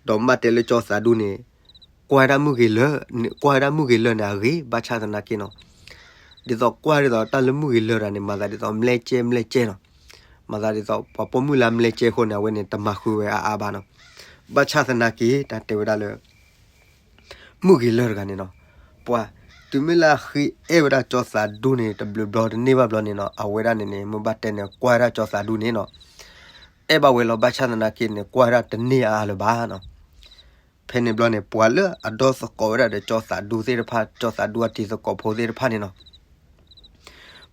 ဒီးမ့ၢ်ဘၣ်တဲလၢကၠီသးဒူန့ၣ် ကွၢ်ဝဲဒၣ်မုၢ်ဂ့ၤလၢာ်, ကွၢ်ဝဲဒၣ်မုၢ်ဂ့ၤလၢာ်န့ၣ်အဂ့ၤ ဘၣ်ဆၣ်သနာ်က့နီၤ, ဒ်သိးကွၢ်ဒ်သိးတၢ်လၢမုၢ်ဂ့ၤလၢာ်တဂၤန့ၣ် မၤသးဒ်သိး မျဲကဲ မျဲကဲနီၤ, မၤသးဒ်သိးပှၤပိာ်မုၣ်လၢအမျဲကဲအဃိန့ၣ် အဝဲန့ၣ် တမၤဃုာ်ဝဲအါအါဘၣ်နီၤ, ဘၣ်ဆၣ်သနာ်က့ တၢ်တဲဝဲဒၣ်လၢ မုၢ်ဂ့ၤလၢာ်တဂၤန့ၣ်နီၤ, ပှၤ တုၤမ့ၢ်လၢအဃ့အဲၣ်ဝဲဒၣ်ကၠီသးဒူန့ၣ် တဘျုးဘျီတန့ၢ်ဘၣ်ဘျီန့ၣ်နီၤ, အဝဲဒၣ်န့ၣ်န့ၣ် မ့ၢ်ဘၣ်တဲန့ၣ် ကွၢ်ဝဲဒၣ်ကၠီသးဒူန့ၣ်နီၤ, အဲၣ်ဘၣ်ဝဲလီၤ ဘၣ်ဆၣ်သနာ်က့န့ၣ် ကွၢ်ဝဲဒၣ်တန့ၢ်အါအါလၢၤဘၣ်နီၤ. ဖဲန့ၣ်ဘျီန့ၣ် ပှၤလၢအဒီသကိးဝဲဒၣ်ဒီးကၠီသးဒူသ့ၣ်တဖၣ် ကၠီသးဒူအတံၤသကိးဖိသ့ၣ်တဖၣ်န့ၣ်နီၤ,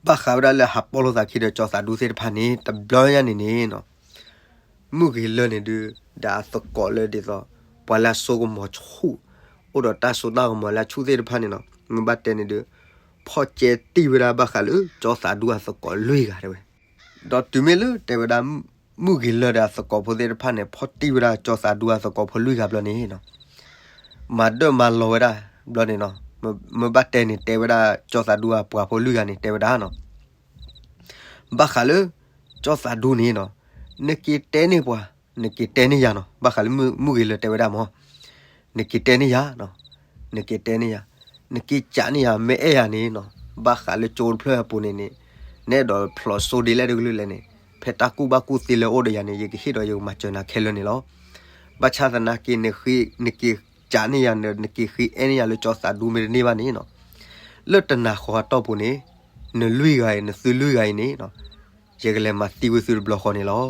ဘၣ်ဃးဝဲဒၣ်လၢဟးပီၣ်လိာ်သးခံဒီးကၠီသးဒူသ့ၣ်တဖၣ်န့ၣ် တဘျီညါန့ၣ်န့ၣ်နီၤ, မုၢ်ဂ့ၤလၢာ်န့ၣ်ဒုး ဒီးအသကိးလၢဒ်သိး ပှၤလၢအစိကမီၤဆူၣ် အိၣ်ဒီးတၢ်စိတၢ်ကမီၤလၢအဆူၣ်သ့ၣ်တဖၣ်န့ၣ်နီၤ, မ့ၢ်ဘၣ်တဲန့ၣ်ဒုး ဖီၣ်ကဲတံၢ်ဝဲဒၣ်ဘၣ်ဃးလၢကၠီသးဒူအသကိးလွံၢ်ဂၤတဲဝဲ, ဒီးတုၤမ့ၢ်လၢတဲဝဲဒၣ် မုၢ်ဂ့ၤလၢာ်ဒီးအသကိးဖိသ့ၣ်တဖၣ်န့ၣ် ဖီၣ်တံၢ်ဝဲဒၣ်ကၠီသးဒူအသကိးဖိလွံၢ်ဂၤဘျီန့ၣ်နီၤ, မၤဒၢၣ်မၤလီၤဝဲဒၣ်ဘျီန့ၣ်နီၤ, မ့ၢ်ဘၣ်တဲန့ၣ် တဲဝဲဒၣ်ကၠီသးဒူအပှၤဖိလွံၢ်ဂၤန့ၣ် တဲဝဲဒၣ်နီၤ ဘၣ်ဃးလၢ ကၠီသးဒူန့ၣ်နီၤ, နက့ၤတဲန့ၢ်ပှၤ, နက့ၤတဲန့ၢ်ယၤနီၤ, ဘၣ်ဃးလၢမုၢ်ဂ့ၤလၢာ်တဲဝဲဒၣ်မၢ်, နက့ၤတဲန့ၢ်ယၤနီၤ, နက့ၤတဲန့ၢ်ယၤ, နက့ၤကးန့ၢ်ယၤ မ့ၢ်အဲၣ်ယၤန့ၣ်နီၤ, ဘၣ်ဃးလၢကၠိတဖျၢၣ်အပူၤန့ၣ်န့ၣ်, နအဲၣ်ဒိးဖျိးစိဒ်လဲၣ်တကလုာ်လဲၣ်န့ၣ်, ဖဲတၢ်ကူၣ်ဘၣ်ကူၣ်သ့လၢအိၣ်ဒီးယၤန့ၣ် ယကဟ့ၣ်ဒီးယကမၤစၢၤနၤခဲလၢာ်န့ၣ်လီၤ. ဘၣ်ဆၣ်သနာ်က့ နက့ၤကးန့ၢ်ယၤ နက့ၤဃ့အဲၣ်န့ၢ်ယၤလၢကၠီသးဒူမ့ၢ်တန့ၢ်ဘၣ်န့ၣ်နီၤ, လၢတနၤဃီအတီၢ်ပူၤန့ၣ်, နလွံၢ်ဂၤအံၤ နသုလွံၢ်ဂၤအံၤန့ၣ်နီၤ, ယကလဲၤမၤသံဝဲသုတဘျီဃီန့ၣ်လီၤ.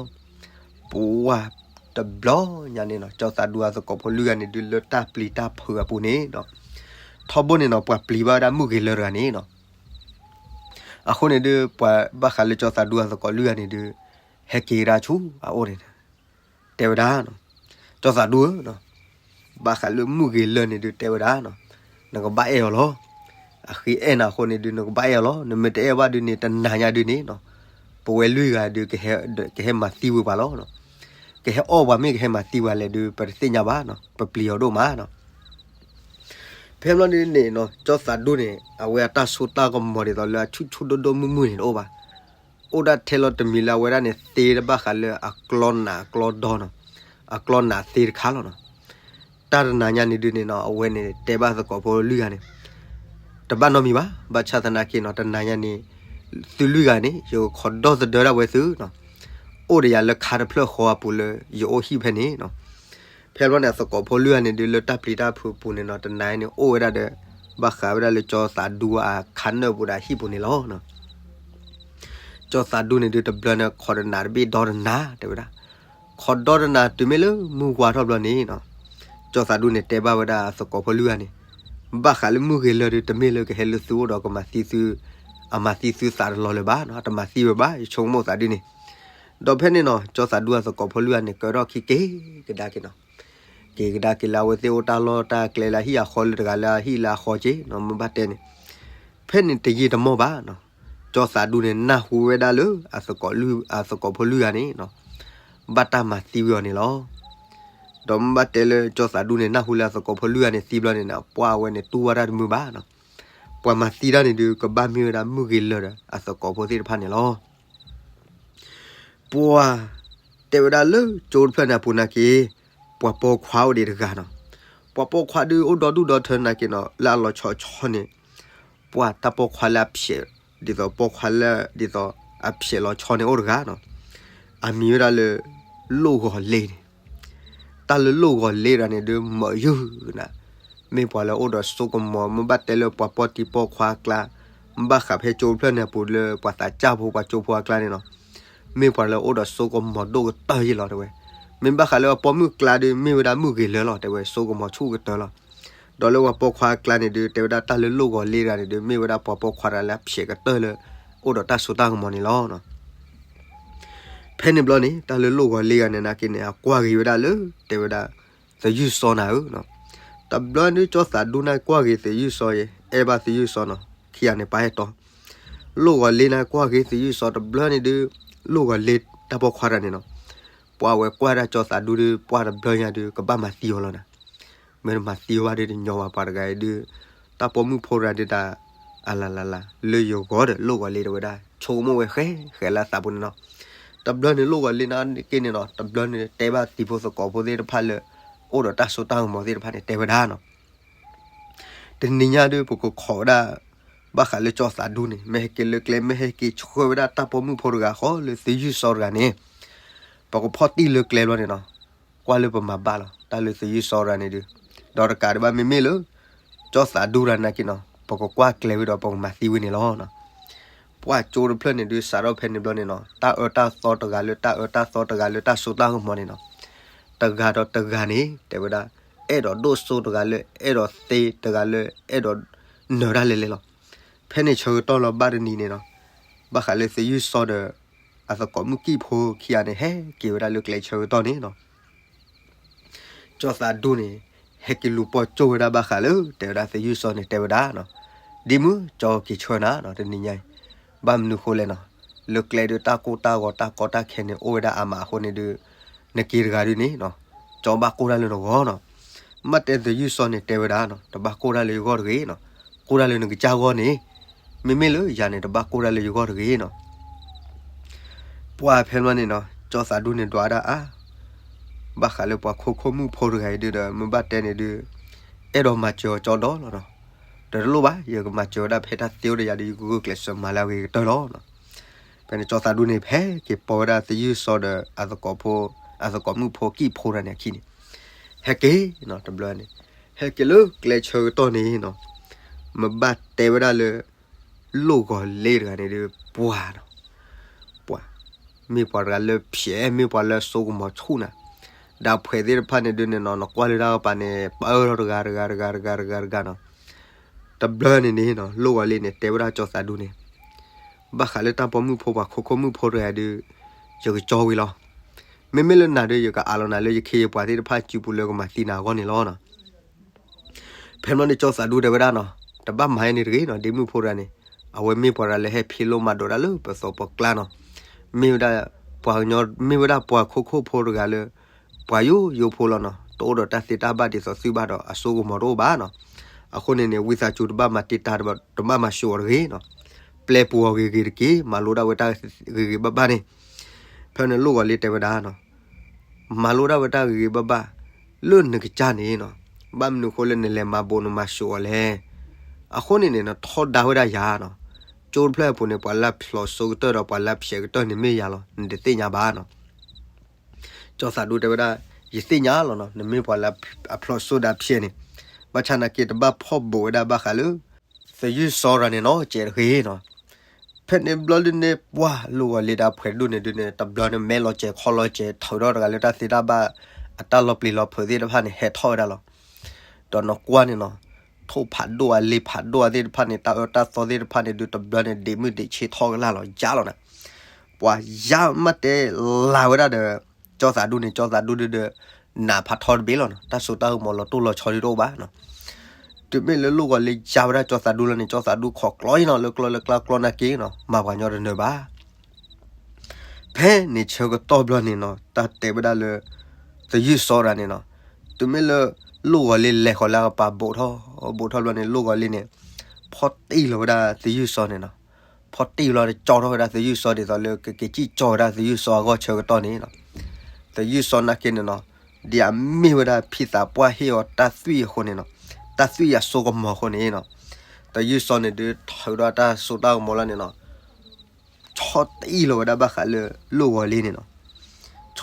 ပှၤတဘျီညါန့ၣ်နီၤ, ကၠီသးဒူအသကိးဖိလွံၢ်ဂၤန့ၣ်ဒုး လၢတၢ်ပျံၤတၢ်ဖုးအပူၤန့ၣ်နီၤ, ထီဘိန့ၣ်နီၤ ပှၤပျံၤဘၣ်ဝဲဒၣ်မုၢ်ဂ့ၤလၢာ်တဂၤန့ၣ်နီၤ, အဃိန့ၣ်ဒုး ပှၤဘၣ်ဃးလၢကၠီသးဒူအသကိးလွံၢ်ဂၤန့ၣ်ဒုး, ဟဲက့ၤကဒါဆူအအိၣ်န့ၣ်, တဲဝဲဒၣ်, ကၠီသးဒူဧၢ, ဘၣ်ဃးလၢမုၢ်ဂ့ၤလၢာ်န့ၣ်ဒုး တဲဝဲဒၣ်, နကဘၣ်အဲၣ်အီၤလီၤ. အဃ့အဲၣ်နၤအဃိန့ၣ်ဒုး နကဘၣ်အဲၣ်အီၤလီၤ. နမ့ၢ်တအဲၣ်ဘၣ်ဒုးန့ၣ် တနၤညါဒုးန့ၣ်နီၤ, ပဝဲလွံၢ်ဂၤဒုး ကဟဲမၤသံဝဲပှၤလီၤ. ကဟဲအီၣ်ပှၤမ့ၢ်ကဟဲမၤသံပှၤလဲၣ်ဒုး ပတသ့ၣ်ညါဘၣ်နီၤ, ပပျံၤအီၤဒိၣ်မးနီၤ. ဖဲဘျီဒုးန့ၣ်နီၤ, ကၠီသးဒူန့ၣ် အဝဲအတၢ်ဆိၣ်တၢ်ကမီၤဒ်သိးလၢအဆူၣ်ဆူၣ်ဒိၣ်ဒိၣ်မုၢ်မုၢ်န့ၣ်တအိၣ်ဘၣ်. အိၣ်ဒၣ်ထဲလီၤတမံၤလၢအဝဲဒၣ်န့ၣ် သ့တဘၣ်ဃးလၢအကျီနးအကျီဒီနီၤ, အကျီနးသ့တခါလီၤနီၤ. တၢ်တနၤညါန့ၣ်ဒုးန့ၣ်နီၤ, အဝဲန့ၣ်တဲဘၣ်သကိးဖိလွံၢ်ဂၤန့ၣ်, တဘၣ်နီတမံၤဘၣ်. ဘၣ်ဆၣ်သနာ်က့နီၤ, တနၤညါန့ၣ် သုလွံၢ်ဂၤန့ၣ် ယကခိးဒီသဒၢဒၣ်ဝဲသုနီၤ, အိၣ်ဒီးယၤလၢခါတဖျၢၣ်ဃီအပူၤလၢယအိၣ်ဟံၣ်ဖဲန့ၣ်နီၤ. ဖဲဘျီန့ၣ် အသကိးဖိလွံၢ်ဂၤန့ၣ်ဒုး လၢတၢ်ပျံၤတၢ်ဖုးအပူၤန့ၣ်နီၤ, တနၤအံၤန့ၣ် အိၣ်ဝဲဒၣ်ဒီး ဘၣ်ဃးဝဲဒၣ်လၢကၠီသးဒူအခါနၢၣ်ပူၤဒီးအဟံၣ်ပူၤန့ၣ်လီၤ. ကၠီသးဒူန့ၣ်ဒုး တဘျီန့ၣ် ခိးတနၤတဘ့ၣ်ဒီတနၤ တဲဝဲဒၣ်, ခိးဒီတနၤတုၤမ့ၢ်လၢမုၢ်ဝါထီၣ်ဘျီန့ၣ်နီၤ, ကၠီသးဒူန့ၣ် တဲဘၣ်ဝဲဒၣ်အသကိးဖိလွံၢ်ဂၤန့ၣ်, ဘၣ်ဃးလၢမုၢ်ဂ့ၤလၢာ်ဒုး တမ့ၢ်လၢကဟဲလၢသုအိၣ်ဒီးကမၤသံသု, အမၤသံသုသးတလီၤလၢၤဘၣ်နီၤ, တမၤသံဝဲဘၣ်, ယဆိကမိၣ်သးဒ်န့ၣ်. ဒီးဖဲန့ၣ်နီၤ, ကၠီသးဒူအသကိးဖိလွံၢ်ဂၤန့ၣ် ကၢထီၣ်ခံက့ၤကဒါက့ၤနီၤ, က့ၤကဒါက့ၤလၢအဝဲသ့ၣ်အိၣ်တၢ်လီၢ်တၢ်ကျဲလၢအဟံၣ်အဃီလၢတဂၤလၢအဟံၣ်လၢအဃီက့ၤနီၤ, မ့ၢ်ဘၣ်တဲန့ၣ်, ဖဲန့ၣ်တယံာ်တမီၢ်ဘၣ်နီၤ, ကၠီသးဒူန့ၣ် နၢ်ဟူဝဲဒၣ်လၢအသကိးလွံၢ်, အသကိးဖိလွံၢ်ဂၤန့ၣ်နီၤ, ဘၣ်တၢ်မၤသံဝဲအီၤန့ၣ်လီၤ. ဒီးမ့ၢ်ဘၣ်တဲလၢကၠီသးဒူန့ၣ် နၢ်ဟူလၢအသကိးဖိလွံၢ်ဂၤန့ၣ်သံဘျီန့ၣ်နီၤ, ပှၤအဝဲန့ၣ်တူၢ်ဘၣ်တၢ်တမုာ်ဘၣ်နီၤ, ပှၤမၤသံတၢ်န့ၣ်ဒုး ကဘၣ်မ့ၢ်ဝဲဒၣ်မုၢ်ဂ့ၤလၢာ်ဒီးအသကိးဖိသ့ၣ်တဖၣ်န့ၣ်လီၤ. ပှၤတဲဝဲဒၣ်လၢကၠိတဖျၢၣ်န့ၣ်အပူၤနာ်က့, ပှၤပိာ်ခွါအိၣ်ဒံးတဂၤနီၤ, ပှၤပိာ်ခွါဒုးအိၣ်ဒီဒူၣ်ဒီထၢနာ်က့နီၤ, လၢအလီၤဆီဆီန့ၣ်, ပှၤတၢ်ပိာ်ခွါလၢအဖျဲး, ဒ်သိးပိာ်ခွါလၢဒ်သိးအဖျဲးလီၤဆီန့ၣ်အိၣ်တဂၤနီၤ, အမံၤဝဲဒၣ်လၢ လိၣ်ဂီၤလ့န့ၣ် တၢ်လၢလိၣ်ဂီၤလ့တဂၤန့ၣ်ဒုး မၢယုၢ်နၤ, မ့ၢ်ပှၤလၢအိၣ်ဒီးစိကမီၤ, မ့ၢ်ဘၣ်တဲလၢပှၤပိာ်တံၤပိာ်ခွါအကျါ, ဘၣ်ဃးဖဲကၠိတဖျၢၣ်န့ၣ်အပူၤလၢပှၤသးစၢ်ဖိပှၤကၠိဖိအကျါန့ၣ်နီၤ, မ့ၢ်ပှၤလၢအိၣ်ဒီးစိကမီၤဒိၣ်ကတၢၢ်ယ့ၢ်လီၤတဲဝဲ. မ့ၢ်ဘၣ်ဃးလၢပှၤပိာ်မုၣ်အကျါဒုး မ့ၢ်ဝဲဒၣ်မုၢ်ဂ့ၤလၢာ်လီၤတဲဝဲ, စိကမီၤဆူၣ်ကတၢၢ်လီၤ. ဒီးလၢပှၤပိာ်ခွါအကျါန့ၣ်ဒုး တဲဝဲဒၣ်တၢ်လၢလိၣ်ဂီၤလ့တဂၤန့ၣ်ဒုး မ့ၢ်ဝဲဒၣ်ပှၤပိာ်ခွါတဂၤလၢအဖျဲးကတၢၢ်လၢ အိၣ်ဒီးတၢ်စိတၢ်ကမီၤန့ၣ်လီၤ. ဖဲန့ၣ်ဘျီန့ၣ် တၢ်လၢလိၣ်ဂီၤလ့တဂၤန့ၣ်နာ်က့န့ၣ် အကွၢ်ဂ့ၤဝဲဒၣ်လၢ တဲဝဲဒၣ် သယုၢ်စီနၤဧၢ, တဘျီန့ၣ်ဒုး ကၠီသးဒူန့ၣ်ကွၢ်ဂ့ၤသယုၢ်စီယဲ အဲၣ်ဘၣ်သယုၢ်စီနီၤ, ခံဂၤန့ၣ်ပာ်ဟဲတီၤ, လိၣ်ဂီၤလ့န့ၣ်ကွၢ်ဂ့ၤသယုၢ်စီ တဘျီန့ၣ်ဒုး လိၣ်ဂီၤလ့တၢ်ပိာ်ခွါတဂၤန့ၣ်နီၤ, ပှၤဝဲကွၢ်ဒၣ်ကၠီသးဒူဒုး ပှၤတဘျီညါဒုး ကဘၣ်မၤသံအီၤလီၤနၤ. မ့ၢ်တမၤသံအီၤဘၣ်ဒုး တညီဘၣ်ပှၤတဂၤအံၤဒုး, တၢ်ပိာ်မုၣ်ဖိတဂၤဒုးတၢ် အလၤလၤလၤ လၢယဂီၢ်ဒီး လိၣ်ဂီၤလ့တဲဝဲဒၣ် ဆိကမိၣ်ဝဲဃဲဃဲလၢအသးပူၤန့ၣ်နီၤ. တဘျီန့ၣ်လိၣ်ဂီၤလ့နာ်က့န့ၣ်နီၤ တဘျီန့ၣ်တဲဘၣ်သံဖိသကိးဖိသ့ၣ်တဖၣ်လၢ အိၣ်ဒီးတၢ်စိတၢ်ကမီၤသ့ၣ်တဖၣ်န့ၣ် တဲဝဲဒၣ်နီၤ. တနံၤညါဒုး ပကခိးဝဲဒၣ် ဘၣ်ဃးလၢကၠီသးဒူန့ၣ် မ့ၢ်ဟဲက့ၤလၢကျဲ မ့ၢ်ဟဲက့ၤဆှၢဝဲဒၣ်တၢ်ပိာ်မုၣ်ဖိတဂၤဃီလၢသယုၢ်စီတဂၤန့ၣ် ပကဖီၣ်တံၢ်လၢကျဲဘျီန့ၣ်နီၤ ကွၢ်လၢပမၤဘၣ်လီၤ တၢ်လၢသယုၢ်စီတဂၤန့ၣ်ဒုး, ဒီးတကးဒံးဘၣ်မ့မ့ၢ်လၢ ကၠီသးဒူတဂၤနာ်က့နီၤ ပကကွၢ်ကျဲၤဝံၤဒီးပကမၤသံဝဲန့ၣ်လီၤ. ပှၤကၠိတဖျၢၣ်န့ၣ်ဒုး စးထီၣ်ဖဲန့ၣ်ဘျီန့ၣ်နီၤ တၢ်အၢတၢ်သီတဂၤလၢတၢ်အၢတၢ်သီတဂၤလၢတၢ်စိတၢ်ကမီၤန့ၣ်နီၤ တဂၤဒီးတဂၤန့ၣ် တဲဝဲဒၣ် အဲၣ်ဒိးဒိၣ်စိတဂၤလၢ အဲၣ်ဒိးသ့တဂၤလၢ အဲၣ်ဒိးနၢၤတၢ်လဲၤလဲၤလီၤ. ဖဲန့ၣ်ဆၢကတီၢ်လီၤဘၣ်တနံၤန့ၣ်နီၤ ဘၣ်ဃးလၢသယုၢ်စီဒီး အသကိးမုၣ်ကံၢ်ဖိခံဂၤန့ၣ် ဟဲက့ၤဝဲဒၣ်လၢကျဲဆၢကတီၢ်န့ၣ်နီၤ ကၠီသးဒူန့ၣ် ဟဲက့ၤလူၤပိာ်ကၠိဝဲဒၣ်ဘၣ်ဃးလၢ တဲဝဲဒၣ်သယုၢ်စီန့ၣ် တဲဝဲဒၣ်နီၤ ဒ်မုၢ်ကၠီက့ၤဆၢနၤ တနံၤညါအံၤ ဘၣ်မနုၤဃိလဲၣ်နီၤ လၢကျဲဒုးတၢ်ကိၢ်တၢ်ဂီၤတၢ်ကီတၢ်ခဲန့ၣ် အိၣ်ဝဲဒၣ်အါမးအဃိန့ၣ်ဒုး နက့ၤတဂၤဒုးန့ၣ်နီၤ ကၠီဘၣ်ကိၢ်တၢ်လၢနဂီၢ်နီၤ မ့ၢ်တဲသယုၢ်စီန့ၣ် တဲဝဲဒၣ်နီၤ တဘၣ်ကိၢ်တၢ်လၢယဂီၢ်တဂ့ၤနီၤ ကိၢ်တၢ်လၢနကစၢ်ဂီၢ်န့ၣ် မ့မ့ၢ်လၢယၤန့ၣ် တဘၣ်ကိၢ်တၢ်လၢယဂီၢ်တဂ့ၤနီၤ ပှၤဖဲမးန့ၣ်နီၤ ကၠီသးဒူန့ၣ်ဒွးဒၣ်အါ, ဘၣ်ဃးလၢပှၤခိခိၣ်မုၣ်ဖိတဂၤအံၤဒုဒီး မ့ၢ်ဘၣ်တဲန့ၣ်ဒု အဲၣ်ဒိးမၤစၢၤအီၤကၠီဒီလီၤနီၤ. ဒီးတလိၣ်ဘၣ် ယကမၤစၢၤဝဲဒၣ်ဖဲတၢ်သ့အိၣ်ဒီးယၤဒီး ယကဂုာ်ကျဲးစၢးမၤလၢအဂ့ၤကတၢၢ်လီၤနီၤ. ဖဲန့ၣ်ကၠီသးဒူန့ၣ် ဟဲက့ၤပိာ်ဝဲဒၣ်သယုၢ်စီဒီးအသကိးဖိ, အသကိးမုၣ်ဖိကံၣ်ဖိတဂၤန့ၣ်အခံန့ၣ်, ဟဲက့ၤနီၤ တဘျီန့ၣ်, ဟဲက့ၤလၢကျဲဆၢကတီၢ်န့ၣ်နီၤ, မ့ၢ်ဘၣ်တဲဝဲဒၣ်လၢ လိၣ်ဂီၤလ့တဂၤန့ၣ်ဒု ပှၤနီၤ, ပှၤ မ့ၢ်ပှၤတဂၤလၢဖျဲး မ့ၢ်ပှၤလၢစိကမီၤဆူၣ်နၤ, ဒီးဖှဲးသ့ၣ်တဖၣ်န့ၣ်ဒုန့ၣ်နီၤ နကွၢ်လၢတၢ်ကပၤန့ၣ် ပၢၢ်ထီၣ်တဂၤတဂၤတဂၤတဂၤတဂၤတဂၤနီၤ. တဘျီန့ၣ်န့ၣ်နီၤ လိၣ်ဂီၤလ့န့ၣ် တဲဝဲဒၣ်ကၠီသးဒူန့ၣ်, ဘၣ်ဃးလၢတၢ်ပိာ်မုၣ်ဖိပှၤခိခိၣ်မုၣ်ဖိတဂၤဒု ယကကၠီဝံၤလီၤ. မ့မ့ၢ်လၢနၤဒုယကအးလီၤနၤလၢယခ့ယပှၤသ့ၣ်တဖၣ်စုပူၤလၢကမၤသံနၤအဂီၢ်န့ၣ်လီၤနီၤ. ဖဲန့ၣ်ဘျီန့ၣ်ကၠီသးဒူတဲဝဲဒၣ်နီၤ, တဘၣ်မၤယဲန့ၣ်တဂ့ၤနီၤ, ဒ့မုၣ်ဖိတဂၤန့ၣ် အဝဲမ့ၢ်ပှၤတဂၤလၢဟဲဖံးလိမၤဒိးတၢ်လၢပသိးပကျါနီၤ, မ့ၢ်ဝဲဒၣ် ပှၤကညီ မ့ၢ်ဝဲဒၣ်ပှၤခိခိၣ်ဖိတဂၤလၢ ပှၤယိယိဖိလီၤနီၤ, တအိၣ်ဒီးတၢ်သ့တၢ်ဘၣ်ဒ်သိးသုဘၣ်ဒီးအစိကမီၤတအိၣ်ဘၣ်နီၤ. အဃိန့ၣ်န့ၣ် ဝံသးစူၤတဘၣ်မၤတံာ်တာ် တဘၣ်မၤၡိၤအီၤတဂ့ၤနီၤ, ပျဲပူၤအီၤဂ့ၤဂ့ၤတက့ၢ်, မၤလိဒၣ်ဝဲတၢ်ဂ့ၤဂ့ၤဘၣ်ဘၣ်န့ၣ်. ဖဲန့ၣ်လိၣ်ဂီၤလ့တဲဝဲဒၣ်နီၤ, မၤလိဒၣ်ဝဲတၢ်ဂ့ၤဂ့ၤဘၣ်ဘၣ် လၢနကစၢ်န့ၣ်နီၤ, ဘၣ်မနုၤအဃိလၢနလဲၤမၤဘိးနမၤၡိၤအီၤလဲၣ်. အဃိန့ၣ်န့ၣ် နထီဒါဝဲဒၣ်ယၤနီၤ, ကၠိတဖျၢၣ်အပူၤန့ၣ် ပှၤလၢဖျိးစိကတၢၢ်ဒီးပှၤလၢဖျဲးကတၢၢ်န့ၣ်မ့ၢ်ယၤလီၤ, နတသ့ၣ်ညါဘၣ်နီၤ. ကၠီသးဒူတဲဝဲဒၣ်, ယသ့ၣ်ညါလီၤနီၤ, နမ့ၢ်ပှၤလၢအဖျိးစိဒီးဖျဲးန့ၣ်, ဘၣ်ဆၣ်နာ်က့တဘၣ်ဖီၣ်ဘိးဝဲဒၣ်ဘၣ်ဃးလၢ သယုၢ်စီရၤန့ၣ်နီၤ, ကဲးတဂ့ၤနီၤ. ဖဲန့ၣ်ဘျီဒုန့ၣ် ပှၤလိၣ်ဂီၤလ့ဒီးအဖှဲးဒိၣ်န့ၣ်ဒုန့ၣ် တဘျီန့ၣ်မဲလီၤစဲးခီလီၤစဲး ထုးထီၣ်တဂၤလၢတၢ်သ့တၢ်ဘၣ် အတၢ်လီၤပျံၤလီၤဖုးသ့ၣ်တဖၣ်န့ၣ် ဟဲထီၣ်ဝဲဒၣ်လီၤ. ဒီးနကွၢ်န့ၣ်နီၤ, ထိၣ်ဖးဒိၣ်အလ့ဖးဒိၣ်အသ့ၣ်တဖၣ်န့ၣ် တၢ်အၢတၢ်သီသ့ၣ်တဖၣ်န့ၣ်ဒု တဘျီန့ၣ် ဒ့မုၣ်ဒ့ဆ့ထီၣ်ကလာ်လီၤ ယါလီၤနၤ. ပှၤယါမးတဲလါဝဲဒၣ်ဒီး ကၠီသးဒူန့ၣ် ကၠီသးဒူဒုဒီး နးဖးထီတဘ့ၣ်လီၤနီၤ, တၢ်စိတၢ်ကမီၤလီၤတိၢ်လီၤဆီဒုတအိၣ်ဘၣ်နီၤ. တုၤမ့ၢ်လၢလိၣ်ဂီၤလ့ယါဝဲဒၣ်ကၠီသးဒူလီၤန့ၣ် ကၠီသးဒူခိးကျီအံၤနီၤ လၢကျီလၢကျါကျီနာ်က့နီၤ မၤပှၤညီတနၢၤဘၣ်. ဖဲန့ၣ်ဆၢကတီၢ်ဘျီန့ၣ်နီၤ တၢ်တဲဝဲဒၣ်လၢ သယုၢ်စီရၤန့ၣ်နီၤ, တုၤမ့ၢ်လၢ လိၣ်ဂီၤလ့လဲၤဃီၤလၢအကပၤဘိးထီၣ် ဘိးထီၣ်ဘျီန့ၣ် လိၣ်ဂီၤလ့န့ၣ် ဖီၣ်တံၢ်လီၤဝဲဒၣ်သယုၢ်စီန့ၣ်နီၤ, ဖီၣ်တံၢ်လီၤတကၠီထီၣ်ဝဲဒၣ်သယုၢ်စီဒ်သိးလၢ ကက့ၤစံၣ်ကၠီဝဲဒၣ်သယုၢ်စီအဂီၢ်ဆၢကတီၢ်န့ၣ်နီၤ, သယုၢ်စီနာ်က့န့ၣ်နီၤ, ဒ်အမ့ၢ်ဝဲဒၣ်ဖံသးပှၢ်ဟ့ၣ်အီၤတၢ်သွံၣ်အဃိန့ၣ်နီၤ, တၢ်သွံၣ်အစိကမီၤအဃိန့ၣ်နီၤ, သယုၢ်စီန့ၣ်ဒုး ထုးဒီးတၢ်စိတၢ်ကမီၤလီၤန့ၣ်နီၤ, ဆီၣ်တံၢ်လီၤဝဲဒၣ်ဘၣ်ဃးလၢလိၣ်ဂီၤလ့န့ၣ်နီၤ,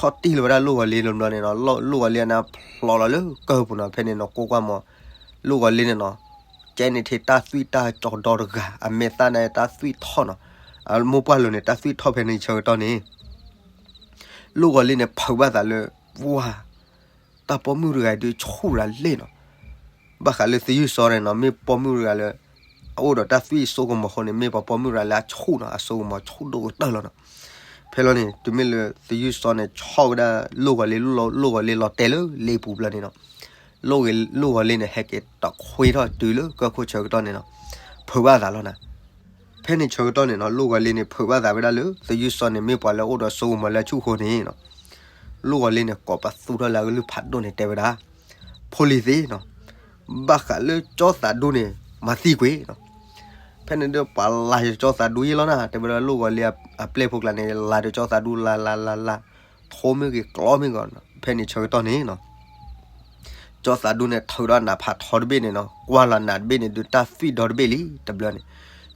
ဆီၣ်တံၢ်လီၤဝဲဒၣ်လိၣ်ဂီၤလ့လီၤဘျီန့ၣ်နီၤ, လိၣ်ဂီၤလ့န့ၣ်ဖျိးလီၤလၢကၢၢ်ပူၤနီၤ, ဖဲန့ၣ်နီၤ ကွၢ်ကွၢ်မး, လိၣ်ဂီၤလ့န့ၣ်နီၤ, ကဲန့ၣ်ထံၣ်တၢ်သွံၣ်တၢ်ကၠီဒီတဂၤ အမဲာ်သၣ်န့ၣ်တၢ်သွံၣ်ထီၣ်နီၤ, အမိၢ်ပှၢ်လိၤန့ၣ် တၢ်သွံၣ်ထီၣ်ဖဲန့ၣ်ဆၢကတီၢ်န့ၣ် လိၣ်ဂီၤလ့န့ၣ် ဖုးဘၣ်သးလၢ ပှၤ တၢ်ပိာ်မုၣ်တဂၤဒုးဆူၣ်ရၤလ့ၣ်နီၤ, ဘၣ်ဃးလၢသယုၢ်စီန့ၣ်နီၤ မ့ၢ်ပိာ်မုၣ်တဂၤလၢ အအိၣ်ဒီးတၢ်သွံၣ်စိကမီၤအဃိန့ၣ် မ့ၢ်ပှၤပိာ်မုၣ်တဂၤလၢအဆူၣ်နီၤ အစိကမီၤဆူၣ်ဒိၣ်ကတၢၢ်လီၤနီၤ. ဖဲလီၤန့ၣ် တုၤမ့ၢ်လၢသယုၢ်စီန့ၣ် ဆီၣ်ဝဲဒၣ်လိၣ်ဂီၤလ့ လိၣ်ဂီၤလ့လီၤတဲာ်လၢလ့ပူၤဘျီန့ၣ်နီၤ, လိၣ်ဂီၤလ့န့ၣ် ဟဲက့ၤတခွ့ထီၣ်တုၤလၢကၢၢ်ခိၣ်ဆၢကတီၢ်န့ၣ်နီၤ, ဖုးဘၣ်သးလီၤနၤ. ဖဲန့ၣ်ဆၢကတီၢ်န့ၣ်နီၤ လိၣ်ဂီၤလ့န့ၣ် ဖုးဘၣ်သးဝဲဒၣ်လၢ သယုၢ်စီန့ၣ်မ့ၢ်ပှၤလၢအအိၣ်ဒီးစိကမီၤလၢအဆူၣ်အဃိန့ၣ်နီၤ, လိၣ်ဂီၤလ့န့ၣ် ကိးပသူထီၣ်လၢအကလုၢ်ဖးဒိၣ်န့ၣ်တဲဝဲဒၣ်, ဖိလံၤသ့ၣ်နီၤ, ဘၣ်ဃးလၢကၠီသးဒူန့ၣ် မၤသံကွံာ်နီၤ. ဖဲန့ၣ်ဒုးပှၤလၤယကၠီသးဒူယ့လီၤနၤ တဲဝဲဒၣ်လိၣ်ဂီၤလ့အပျဲၢ်ဖိကျါန့ၣ် လၤဒီးကၠီသးဒူလၤလၤလၤလၤ, ထိမ့ၢ်ဂ့ၤကျီမ့ၢ်ဂ့ၤနီၤ ဖဲန့ၣ်ဆၢကတီၢ်န့ၣ်နီၤ ကၠီသးဒူန့ၣ် ထုးဒီးနးဖးထီတဘ့ၣ်န့ၣ်နီၤ ကွၢ်လီၤနးတဘ့ၣ်န့ၣ်ဒုး တၢ်သွံၣ်ဒီတဘ့ၣ်လံ တဘျီန့ၣ်,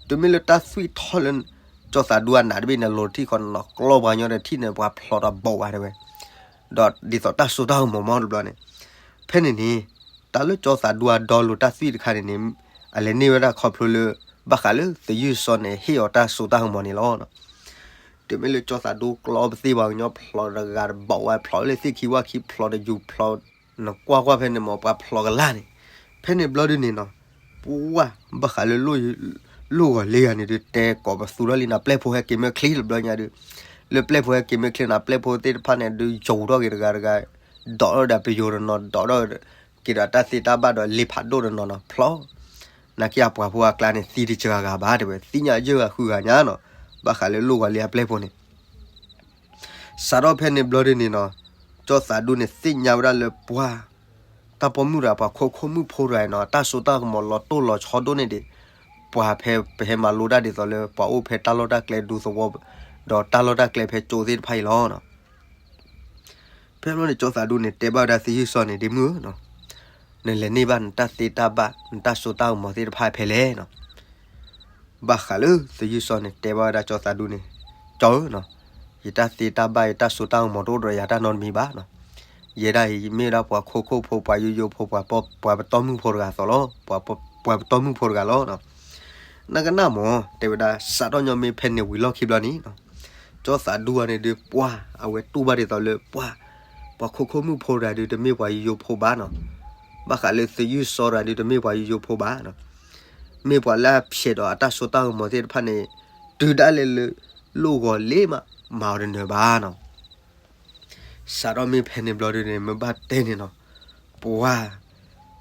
တုၤမ့ၢ်လၢတၢ်သွံၣ်ထီၣ်လၢ ကၠီသးဒူအနးတဘ့ၣ်န့ၣ် လိၤတထံၣ်ဃီနီၤ ကျီပှၤကညီတထံၣ်န့ၣ် ပှၤဖျိးတဘိးဝဲတဲဝဲ, ဒီးဒ်သိးတၢ်စိတၢ်ကမီၤမီၢ်တဘျီန့ၣ်, ဖဲန့ၣ်န့ၣ် တၢ်လၢကၠီသးဒူအဒီလိာ်တၢ်သွံၣ်တခါန့ၣ်န့ၣ် အလဲၤန့ၢ်ဝဲဒၣ်ခီဖျိလၢ ဘၣ်ဃးလၢသယုၢ်စီန့ၣ် ဟ့ၣ်အီၤတၢ်စိတၢ်ကမီၤန့ၣ်လီၤ. တုၤမ့ၢ်လၢကၠီသးဒူကျီပသ့ၣ်ပှၤကညီဖျိးတဂၤတဘိးဝဲ ဖျိးလၢသ့ၣ်ခံဝၣ်ခံ ဖျိးတယူၤဖျိး နကွၢ်ကွၢ်ဖဲန့ၣ်မ့ၢ် ပှၤဖျိးကလာ်န့ၣ်, ဖဲန့ၣ်ဘျီဒုန့ၣ်နီၤ, ပှၤဘၣ်ဃးလၢ လိၣ်ဂီၤလ့ဂၤန့ၣ်ဒုး တဲကိးပသူထီၣ်လံနီၤ ပျဲၢ်ဖိဟဲက့ၤမ့ၢ်ချ့တဘျီညါဒုး, လၢပျဲၢ်ဖိဟဲက့ၤမ့ၢ်ချ့နီၤ ပျဲၢ်ဖိသ့ၣ်တဖၣ်န့ၣ်ဒုး ယိၤထီၣ်က့ၤတဂၤတဂၤ, ဒီးဒီးပယိၤတနီၤ ဒီးဒီးက့ၤဒီးတၢ်သ့တၢ်ဘၣ်ဒီးလ့ဖးဒိၣ်တနီၤနီၤ ဖျိး, နာ်က့အပှၤဖိအကျါန့ၣ် သံတစှၤဂၤဘၣ်တဲဝဲ သံညါယဲၢ်ဂၤဃုဂၤညါနီၤ, ဘၣ်ဃးလၢလိၣ်ဂီၤလ့အပျဲၢ်ဖိန့ၣ် စးထီၣ်ဖဲန့ၣ်ဘျီဒုန့ၣ်နီၤ, ကၠီသးဒူန့ၣ်သ့ၣ်ညါဝဲဒၣ်လၢပှၤ တၢ်ပိာ်မုၣ်တဂၤ ပှၤခိခိၣ်မုၣ်ဖိတဂၤအံၤနီၤ တၢ်စိတၢ်ကမီၤလီၤတိၢ်လီၤဆီဒိၣ်န့ၢ်ဒံး ပှၤဖဲပဟဲမၤလိတၢ်ဒ်သိးလၢ ပှၤအိၣ်ဖဲတၢ်လီၢ်တၢ်ကျဲဒူသဝီ ဒီးတၢ်လီၢ်တၢ်ကျဲဖဲကၠိသ့ၣ်တဖၣ်အံၤလီၤနီၤ. ဖဲန့ၣ် ကၠီသးဒူန့ၣ် တဲဘၣ်ဝဲဒၣ်သယုၢ်စီၤန့ၣ် ဒ့မုၣ်ဧၢနီၤ, နလဲၤန့ၢ်ဘၣ်နတၢ်သ့တၢ်ဘၣ် နတၢ်စိတၢ်ကမီၤသ့ၣ်တဖၣ်ဖဲလဲၣ်နီၤ. ဘၣ်ဃးလၢသယုၢ်စီၤန့ၣ် တဲဘၣ်ဝဲဒၣ်ကၠီသးဒူန့ၣ်, ကၠီဧၢနီၤ, ယတၢ်သ့တၢ်ဘၣ် ယတၢ်စိတၢ်ကမီၤတအိၣ်ဒီးယၤတၢ်နီတမံၤဘၣ်နီၤ. ယဲဒၣ်အံၤ ယမ့ၢ်ဝဲဒၣ်ပှၤခိခိၣ်ဖိ ပှၤယိယိဖိ ပှၤပ ပှၤပတီၢ်မုၢ်ဖိတဂၤအသိးလီၤ, ပှၤပ ပှၤပတီၢ်မုၢ်ဖိတဂၤလီၤနီၤ. နကနၣ်မး တဲဝဲဒၣ် စးထီၣ်ညီမ့ၢ်ဖဲန့ၣ်ဝံၤလီၢ်ခံဘျီန့ၣ်နီၤ, ကၠီသးဒူအံၤန့ၣ်ဒုး ပှၢ် အဝဲတူၢ်ဘၣ်ဒ်သိးလၢပှၢ် ပှၤခိခိၣ်မုၣ်ဖိတဂၤဒုး တမ့ၢ်ပှၤယိယိဖိဘၣ်နီၤ. ဘၣ်ဃးလၢသယုၢ်စီၤတဂၤဒုး တမ့ၢ်ပှၤယိယိဖိဘၣ်နီၤ. မ့ၢ်ပှၤလၢအဖျဲးဒီးအတၢ်စိတၢ်ကမီၤသ့ၣ်တဖၣ်န့ၣ် တုၤဒၣ်လဲာ်လၢ လိၣ်ဂီၤလ့မး မၤအီၤတနၢၤဘၣ်နီၤ. စးထီၣ်မ့ၢ်ဖဲန့ၣ်ဘျီဒုးန့ၣ် မ့ၢ်ဘၣ်တဲန့ၣ်နီၤ, ပှၢ်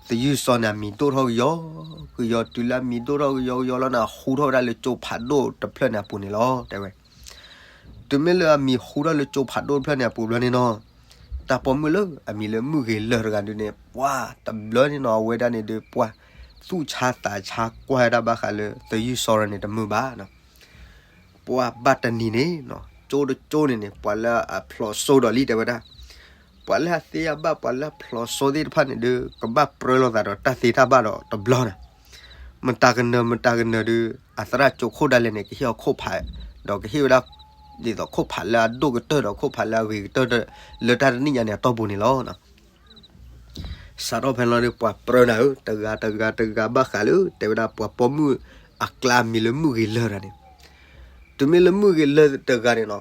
သယုၢ်စီၤန့ၣ် အမံၤဒိၣ်ထီၣ်ကယီကယီ, တုၤလၢအမံၤဒိၣ်ထီၣ်ကယီကယီလီၤန့ၣ် အဟူထီၣ်ဝဲဒၣ်လၢကၠိဖးဒိၣ်တဖျၢၣ်န့ၣ်အပူၤန့ၣ်လီၤ တဲဝဲ. တုၤမ့ၢ်လၢအမံၤဟူထီၣ်လၢကၠိဖးဒိၣ်တဖျၢၣ်န့ၣ်အပူၤဘျီန့ၣ်နီၤ, တၢ်ပိာ်မုၣ်လၢအမံၤလၢမုၢ်ဂ့ၤလၢာ်တဂၤဒုးန့ၣ် ပှၢ်တဘျီန့ၣ်နီၤ အဝဲဒၣ်န့ၣ်ဒုး ပှၢ်သူၣ်ဆါသးဆါကွၢ်ဝဲဒၣ်ဘၣ်ဃးလၢသယုၢ်စီၤရၤန့ၣ်တမုာ်ဘၣ်နီၤ. ပှၢ်ဘၣ်တနံၤန့ၣ်နီၤ ကၠိတကၠိန့ၣ်န့ၣ် ပှၤလၢအဖျိးစိဒီးလံ တဲဝဲဒၣ်, ပှၤလၢအသ့အဘၣ် ပှၤလၢအဖျိးစိသ့ၣ်တဖၣ်န့ၣ်ဒုး ကဘၣ်ပြၢလိာ်သးဒီးတၢ်သ့တၢ်ဘၣ်ဒီးတဘျီနီၤ. မတၤကနၢၤ မတၤကနၢၤဒုး အသရၣ်ကၠိခိၣ်ဒၣ်လဲာ်န့ၣ် ကဟ့ၣ်အီၤခိၣ်ဖး, ဒီးကဟ့ၣ်ဝဲဒၣ် ဒ်သိးခိၣ်ဖးလၢအဒိၣ်ကတၢၢ်ဒီးခိၣ်ဖးလၢအဂ့ၤကတၢၢ် လၢတၢ်တနံၣ်ညါန့ၣ်အတီၢ်ပူၤန့ၣ်လီၤ. စးထီၣ်ဖဲန့ၣ်လီၤဒီး ပှၤပြၢနၤဧၢ တဂၤတဂၤတဂၤ ဘၣ်ဃးလၢ တဲဝဲဒၣ် ပှၤပိာ်မုၣ်အကျါအမံၤလၢမုၢ်ဂ့ၤလၢာ်တဂၤန့ၣ်, တုၤမ့ၢ်လၢမုၢ်ဂ့ၤလၢာ်တဂၤန့ၣ်နီၤ,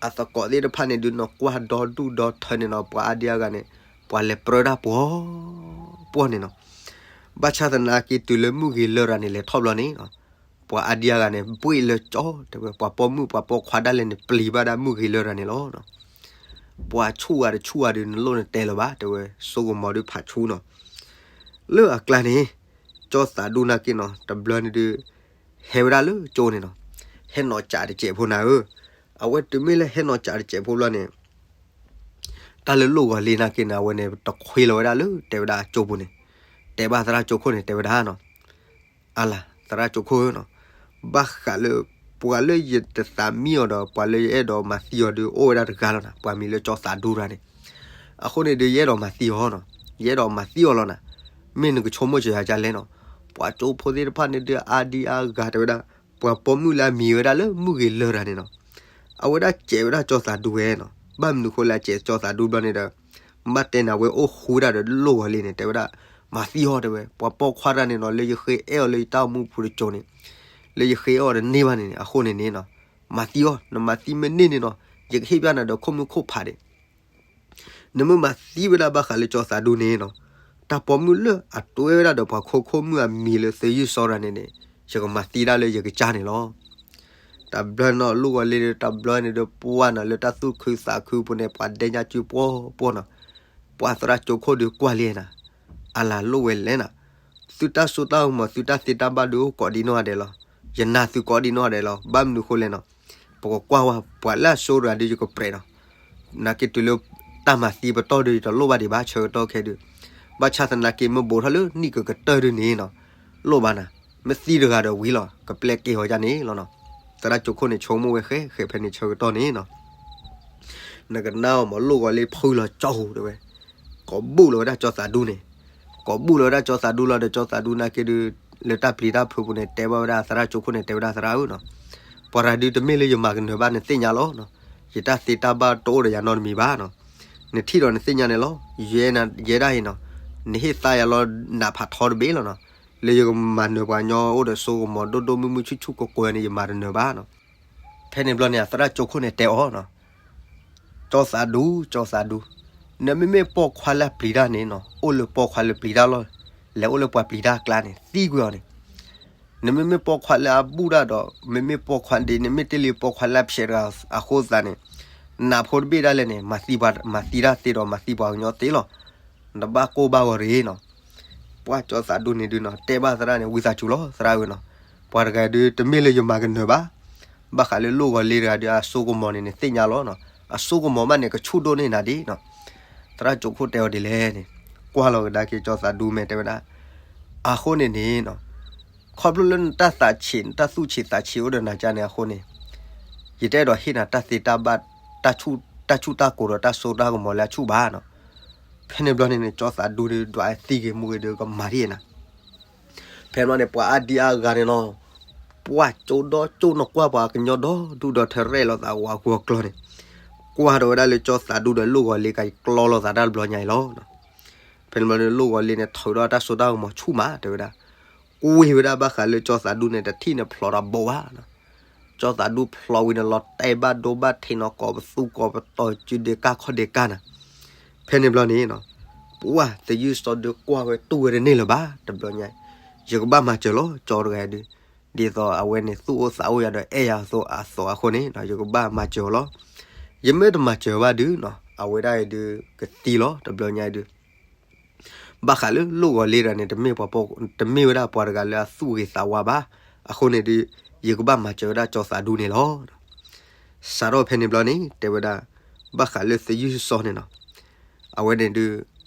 အသကိးသ့ၣ်တဖၣ်န့ၣ်ဒုးနီၤ ကွၢ်ဒီဒူၣ်ဒီထၢန့ၣ်နီၤ ပှၤအါဒံအါဂၤန့ၣ် ပှၤလဲၤပြၢတၢ်ပှီၢ်ပှီၢ်န့ၣ်နီၤ. ဘၣ်ဆၣ်သနာ်က့ တုၤလၢမုၢ်ဂ့ၤလၢာ်တဂၤန့ၣ် လဲၤထီၣ်ဘျီန့ၣ်နီၤ, ပှၤအါဒံအါဂၤန့ၣ် ဘှ့ၣ်လၢကၠီ တဲဝဲ ပှၤပိာ်မုၣ်ပှၤပိာ်ခွါဒၣ်လဲာ်န့ၣ် ပျံၤဘၣ်ဒၣ်မုၢ်ဂ့ၤလၢာ်တဂၤန့ၣ်လီၤ. ပှၤဆူၣ်ဂၤတဆူၣ်ဂၤဒုး နလိၣ်နတဲလၢၤဘၣ် တဲဝဲ စိကမီၤဒုးဖးဆူနီၤ. လၢအကျါန့ၣ် ကၠီသးဒူနာ်က့နီၤ တဘျီန့ၣ်ဒုး ဟဲဝဲဒၣ်လၢကၠိန့ၣ်နီၤ, ဟဲနီၢ်ကၠးတစဲးဖိနၤဧၢ, အဝဲတုၤမ့ၢ်လၢဟဲနီၢ်ကၠးတစဲးဖိဘျီန့ၣ် တၢ်လၢလိၣ်ဂီၤလ့နာ်က့န့ၣ် အဝဲန့ၣ် တခွ့လီၤဝဲဒၣ်လၢ တဲဝဲဒၣ်ကၠိပူၤန့ၣ်, တဲဘၣ်သရၣ်ကၠိခိၣ်န့ၣ် တဲဝဲဒၣ်နီၤ, အလၤ သရၣ်ကၠိခိၣ်ဧၢနီၤ, ဘၣ်ဃးလၢ ပှၤလၢယတသးမံအီၤဒီး ပှၤလၢယအဲၣ်ဒိးမၤသံအီၤဒုး အိၣ်ဝဲဒၣ်တဂၤလီၤနၤ, ပှၤမံၤလၢကၠီသးဒူတဂၤန့ၣ်, အဃိန့ၣ်ဒုး ယအဲၣ်ဒိးမၤသံအီၤနီၤ, ယအဲၣ်ဒိးမၤသံအီၤလီၤနၤ, မ့ၢ်နကဆိကမိၣ်စၢၤယၤဒ်လဲၣ်နီၤ, ပှၤကၠိဖိသ့ၣ်တဖၣ်န့ၣ်ဒုး အါဒံအါဂၤတဲဝဲဒၣ်, ပှၤပိာ်မုၣ်လၢအမံၤဝဲဒၣ်လၢမုၢ်ဂ့ၤလၢာ်တဂၤန့ၣ်နီၤ, အဝဲဒၣ်စဲးဝဲဒၣ်ကၠီသးဒူဝဲနီၤ, ဘၣ်မနုၤဃိလၢအစဲးကၠီသးဒူဘျီန့ၣ်ဒီး ဘၣ်တဲန့ၣ် အဝဲအိၣ်ဃူဝဲဒၣ်ဒီးလိၣ်ဂီၤလ့န့ၣ် တဲဝဲဒၣ်, မၤသံအီၤတဲဝဲ, ပှၤပိာ်ခွါတဂၤန့ၣ်နီၤ လၢယဃ့အဲၣ်အီၤလၢယတၢ်အိၣ်မူပူၤတကၠိန့ၣ်, လၢယဃ့အဲၣ်အီၤတန့ၢ်ဘၣ်န့ၣ် အဃိန့ၣ်န့ၣ်နီၤ, မၤသံအီၤ, နမၤသံမ့ၢ်န့ၢ်န့ၣ်နီၤ, ယကဟ့ၣ်ဘၣ်နၤဒီးခိၣ်မုၢ်ခိၣ်ဖးဒံး နမ့ၢ်မၤသံဝဲဒၣ်ဘၣ်ဃးလၢကၠီသးဒူန့ၣ်နီၤ, တၢ်ပိာ်မုၣ်လၢအတွဲဝဲဒၣ်ဒီးပှၤခိခိၣ်မုၣ်အမံၤလၢသယုၢ်စီၤရၤန့ၣ်န့ၣ်, ယကမၤသံဒၣ်လၢယကစၢ်န့ၣ်လီၤ. တဘျီနီၤ လိၣ်ဂီၤလ့ဒီး တဘျီန့ၣ်ဒီး ပှၢ်နီၤ လၢတၢ်သူၣ်ခုသးခုပူၤန့ၣ် ပှၤဒဲညါစုပှီၢ်ပှီၢ်နီၤ, ပှၤသရၣ်ကၠိခိၣ်ဒုးကွၢ်လံနၤ, အလၤလိၣ်ဝဲလဲၣ်နၤ, သုတၢ်စိတၢ်ကမီၤ သုတၢ်သ့တၢ်ဘၣ်ဒုးအိၣ်ကိးဒံနီၢ်ဂၤဒဲးလီၤ, ယနာ်သုကိးဒံနီၢ်ဂၤဒဲးလီၤ, ဘၣ်မနုၤဃိလဲၣ်နီၤ, ပကကွၢ်ဝဲ ပှၤလၢအစိၤတဂၤဒုးယကပြဲးနီၤ, နာ်က့တုၤလၢ တၢ်မၤသံပတီၢ်ဒုးယတလိၣ်ဘၣ်ဒံးဘၣ် ဆၢကတီၢ်ခဲဒုး, ဘၣ်ဆၣ်သနာ်က့မ့ၢ်ဘူးထီၣ်လၢနံၣ်ကကတၢၢ်ဒုးန့ၣ်နီၤ, လိၣ်ဘၣ်နၤ, မ့ၢ်သံတဂၤဒီးဝံၤလီၤ ကပျဲက့ၤအီၤဒ်န့ၣ်လီၤနီၤ, သရၣ်ကၠိခိၣ်န့ၣ် ဆိကမိၣ်ဝဲဃဲ ဃဲဖဲန့ၣ်ဆၢကတီၢ်န့ၣ်နီၤ နကနၣ်အီၤမး လိၣ်ဂီၤလ့ဖုလီၤကၠီဧိၤတဲဝဲ, ကိးဘူၣ်လီၤဝဲဒၣ်ကၠီသးဒူန့ၣ်, ကိးဘူၣ်လီၤဝဲဒၣ်ကၠီသးဒူလီၤဒီး ကၠီသးဒူနာ်က့ဒုး လၢတၢ်ပျံၤတၢ်ဖုးပူၤန့ၣ် တဲဘၣ်ဝဲဒၣ်သရၣ်ကၠိခိၣ်န့ၣ် တဲဝဲဒၣ်သရၣ်ဧၢနီၤ, ပှၤတဂၤဒုးတမ့ၢ်လၢယမၤကနၢၤဘၣ် နသ့ၣ်ညါလီၤနီၤ, ယတၢ်သ့တၢ်ဘၣ်တအိၣ်ဒီးယၤနီတမံၤဘၣ်နီၤ, နထံၣ်ဒီးနသ့ၣ်ညါန့ၣ်လီၤ, ယဲဒၣ်အံၤနီၤ, နဟ့ၣ်သါယၤလီၤ နးဖးထီတဘ့ၣ်လီၤနီၤ, လၢယကမၤနၢၤပှၤကညီအိၣ်ဒီးစိကမီၤဒိၣ်ဒိၣ်မုၢ်မုၢ်ဆူၣ်ဆူၣ်ကိးကိးန့ၣ် ယမၤတနၢၤဘၣ်နီၤ ဖဲန့ၣ်ဘျီန့ၣ် အသရၣ်ကၠိခိၣ်န့ၣ်တဲအီၤနီၤ, ကၠီသးဒူ ကၠီသးဒူ, နမ့မ့ၢ်ပိာ်ခွါလၢအပျံၤတၢ်န့ၣ်နီၤ အိၣ်လၢပိာ်ခွါလၢပျံၤတၢ်လီၤ, လဲၤအိၣ်လၢပှၤပျံၤတၢ်အကျါန့ၣ် သံကွံာ်အီၤန့ၣ်, နမ့မ့ၢ်ပိာ်ခွါလၢအဘူၣ်တၢ်ဒီး မ့မ့ၢ်ပိာ်ခွါဒ် နမ့ၢ်တ့ၢ်လံပိာ်ခွါလၢအဖျဲးတဂၤအဃိသတးန့ၣ်, နးဖိတဘ့ၣ်ဒၣ်လဲာ်န့ၣ် မၤသံပှၤ မၤသံတၢ်သ့ဒီး မၤသံပှၤကညီသ့လီၤ, နတဘၣ်ကိၢ်ဘၣ်ဂီၤတဂ့ၤနီၤ ပှၤကၠီသးဒူန့ၣ်ဒုးနီၤ တဲဘၣ်သရၣ်န့ၣ် ဝံသးစူၤလီၤ သရၣ်ဧၢနီၤ, ပှၤတဂၤဒုးတမ့ၢ်လၢယမၤကနၢၤဘၣ်, ဘၣ်ဃးလၢလိၣ်ဂီၤလ့တဂၤဒုး အစိကမီၤန့ၣ်န့ၣ် သ့ၣ်ညါလီၤနီၤ, အစိကမီၤမးန့ၣ် ကဆူၣ်ဒိၣ်န့ၢ်နၤဒ်နီၤ, သရၣ်ကၠိခိၣ်တဲအီၤဒ်လဲၣ်န့ၣ်, ကွၢ်လီၤကဒါက့ၤကၠီသးဒူမဲာ်တဲဝဲဒၣ်, အဃိန့ၣ်န့ၣ်နီၤ, ခီဖျိလၢနတၢ်သးဆံး နတၢ်သူၣ်ဆံးသးဆံးအိၣ်ဒီးနၤကန့ၣ်အဃိန့ၣ်, ယတအဲၣ်ဒိးဟ့ၣ်နၤတၢ်သ့တၢ်ဘၣ် တၢ်ဆူၣ် တၢ်ဆူၣ်တၢ်ကိၤဒီးတၢ်စိတၢ်ကမီၤလၢအဆူၣ်ဘၣ်နီၤ. ဖဲန့ၣ်ဘျီန့ၣ်န့ၣ် ကၠီသးဒူဒီး ဒွးသံဂ့ၤမူဂ့ၤဒီး ကမၤဒ်အံၤနၤ. ဖဲန့ၣ်ဘျီန့ၣ် ပှၤအါဒံအါဂၤန့ၣ်နီၤ, ပှၤကၠိဒီကၠိနီၤ ကွၢ်ပှၤကညီဒီဒူၣ်ဒီထၢရဲၣ်လိာ်သးဝးကွီၤကျီန့ၣ်, ကွၢ်ဒီးဝဲဒၣ်လၢကၠီသးဒူဒီးလိၣ်ဂီၤလ့ကကျီလိာ်သးတၢ်တဘျီညါအံၤလီၤ. ဖဲန့ၣ်ဘျီန့ၣ် လိၣ်ဂီၤလ့န့ၣ် ထုးဒီးတၢ်စိတၢ်ကမီၤဆူၣ်မး တဲဝဲဒၣ်, ကွၢ်ဝဲဒၣ်ဘၣ်ဃးလၢကၠီသးဒူန့ၣ် တထံၣ်န့ၣ်ဖျိးဒီးဘိးဘၣ်နီၤ. ကၠီသးဒူဖျိးဝံၤန့ၣ် လီၤတဲာ်ဘၣ်ဒိဘၣ်ထံးနီၤ ကိးပသူကိးပသီစုဒ့ကၢ်ခီၣ်ဒ့ကၢ်နၤ. ဖဲန့ၣ်ဘျီန့ၣ်နီၤ, ပှၤသယုၢ်စီဒုးကွၢ်ဝဲတူၢ်ဝဲတန့ၢ်လၢၤဘၣ် တဘျီညါ, ယကဘၣ်မၤစၢၤလီၤ ကၠီတဂၤဒုး, ဒ်သိးအဝဲန့ၣ်သူၣ်အိၣ်သးအိၣ်ယၤဒီးအဲၣ်ယၤအသိးအသိးအဃိန့ၣ်နီၤ ယကဘၣ်မၤစၢၤအီၤလီၤ. ယမ့ၢ်တမၤစၢၤဘၣ်ဒုးနီၤ အဝဲဒၣ်အံၤဒုးကသံလီၤ တဘျီညါအံၤဒုး ဘၣ်ဃးလၢလိၣ်ဂီၤလ့တဂၤန့ၣ် တမ့ၢ်ပှၤပိာ် တမ့ၢ်ဝဲဒၣ်ပှၤတဂၤလၢအသူၣ်ဂ့ၤသးဝါဘၣ်. အဃိန့ၣ်ဒုး ယကဘၣ်မၤစၢၤဝဲဒၣ်ကၠီသးဒူန့ၣ်လီၤ. စးထီၣ်ဖဲန့ၣ်ဘျီန့ၣ် တဲဝဲဒၣ်, ဘၣ်ဃးလၢသယုၢ်စီန့ၣ်နီၤ, အဝဲန့ၣ်ဒုး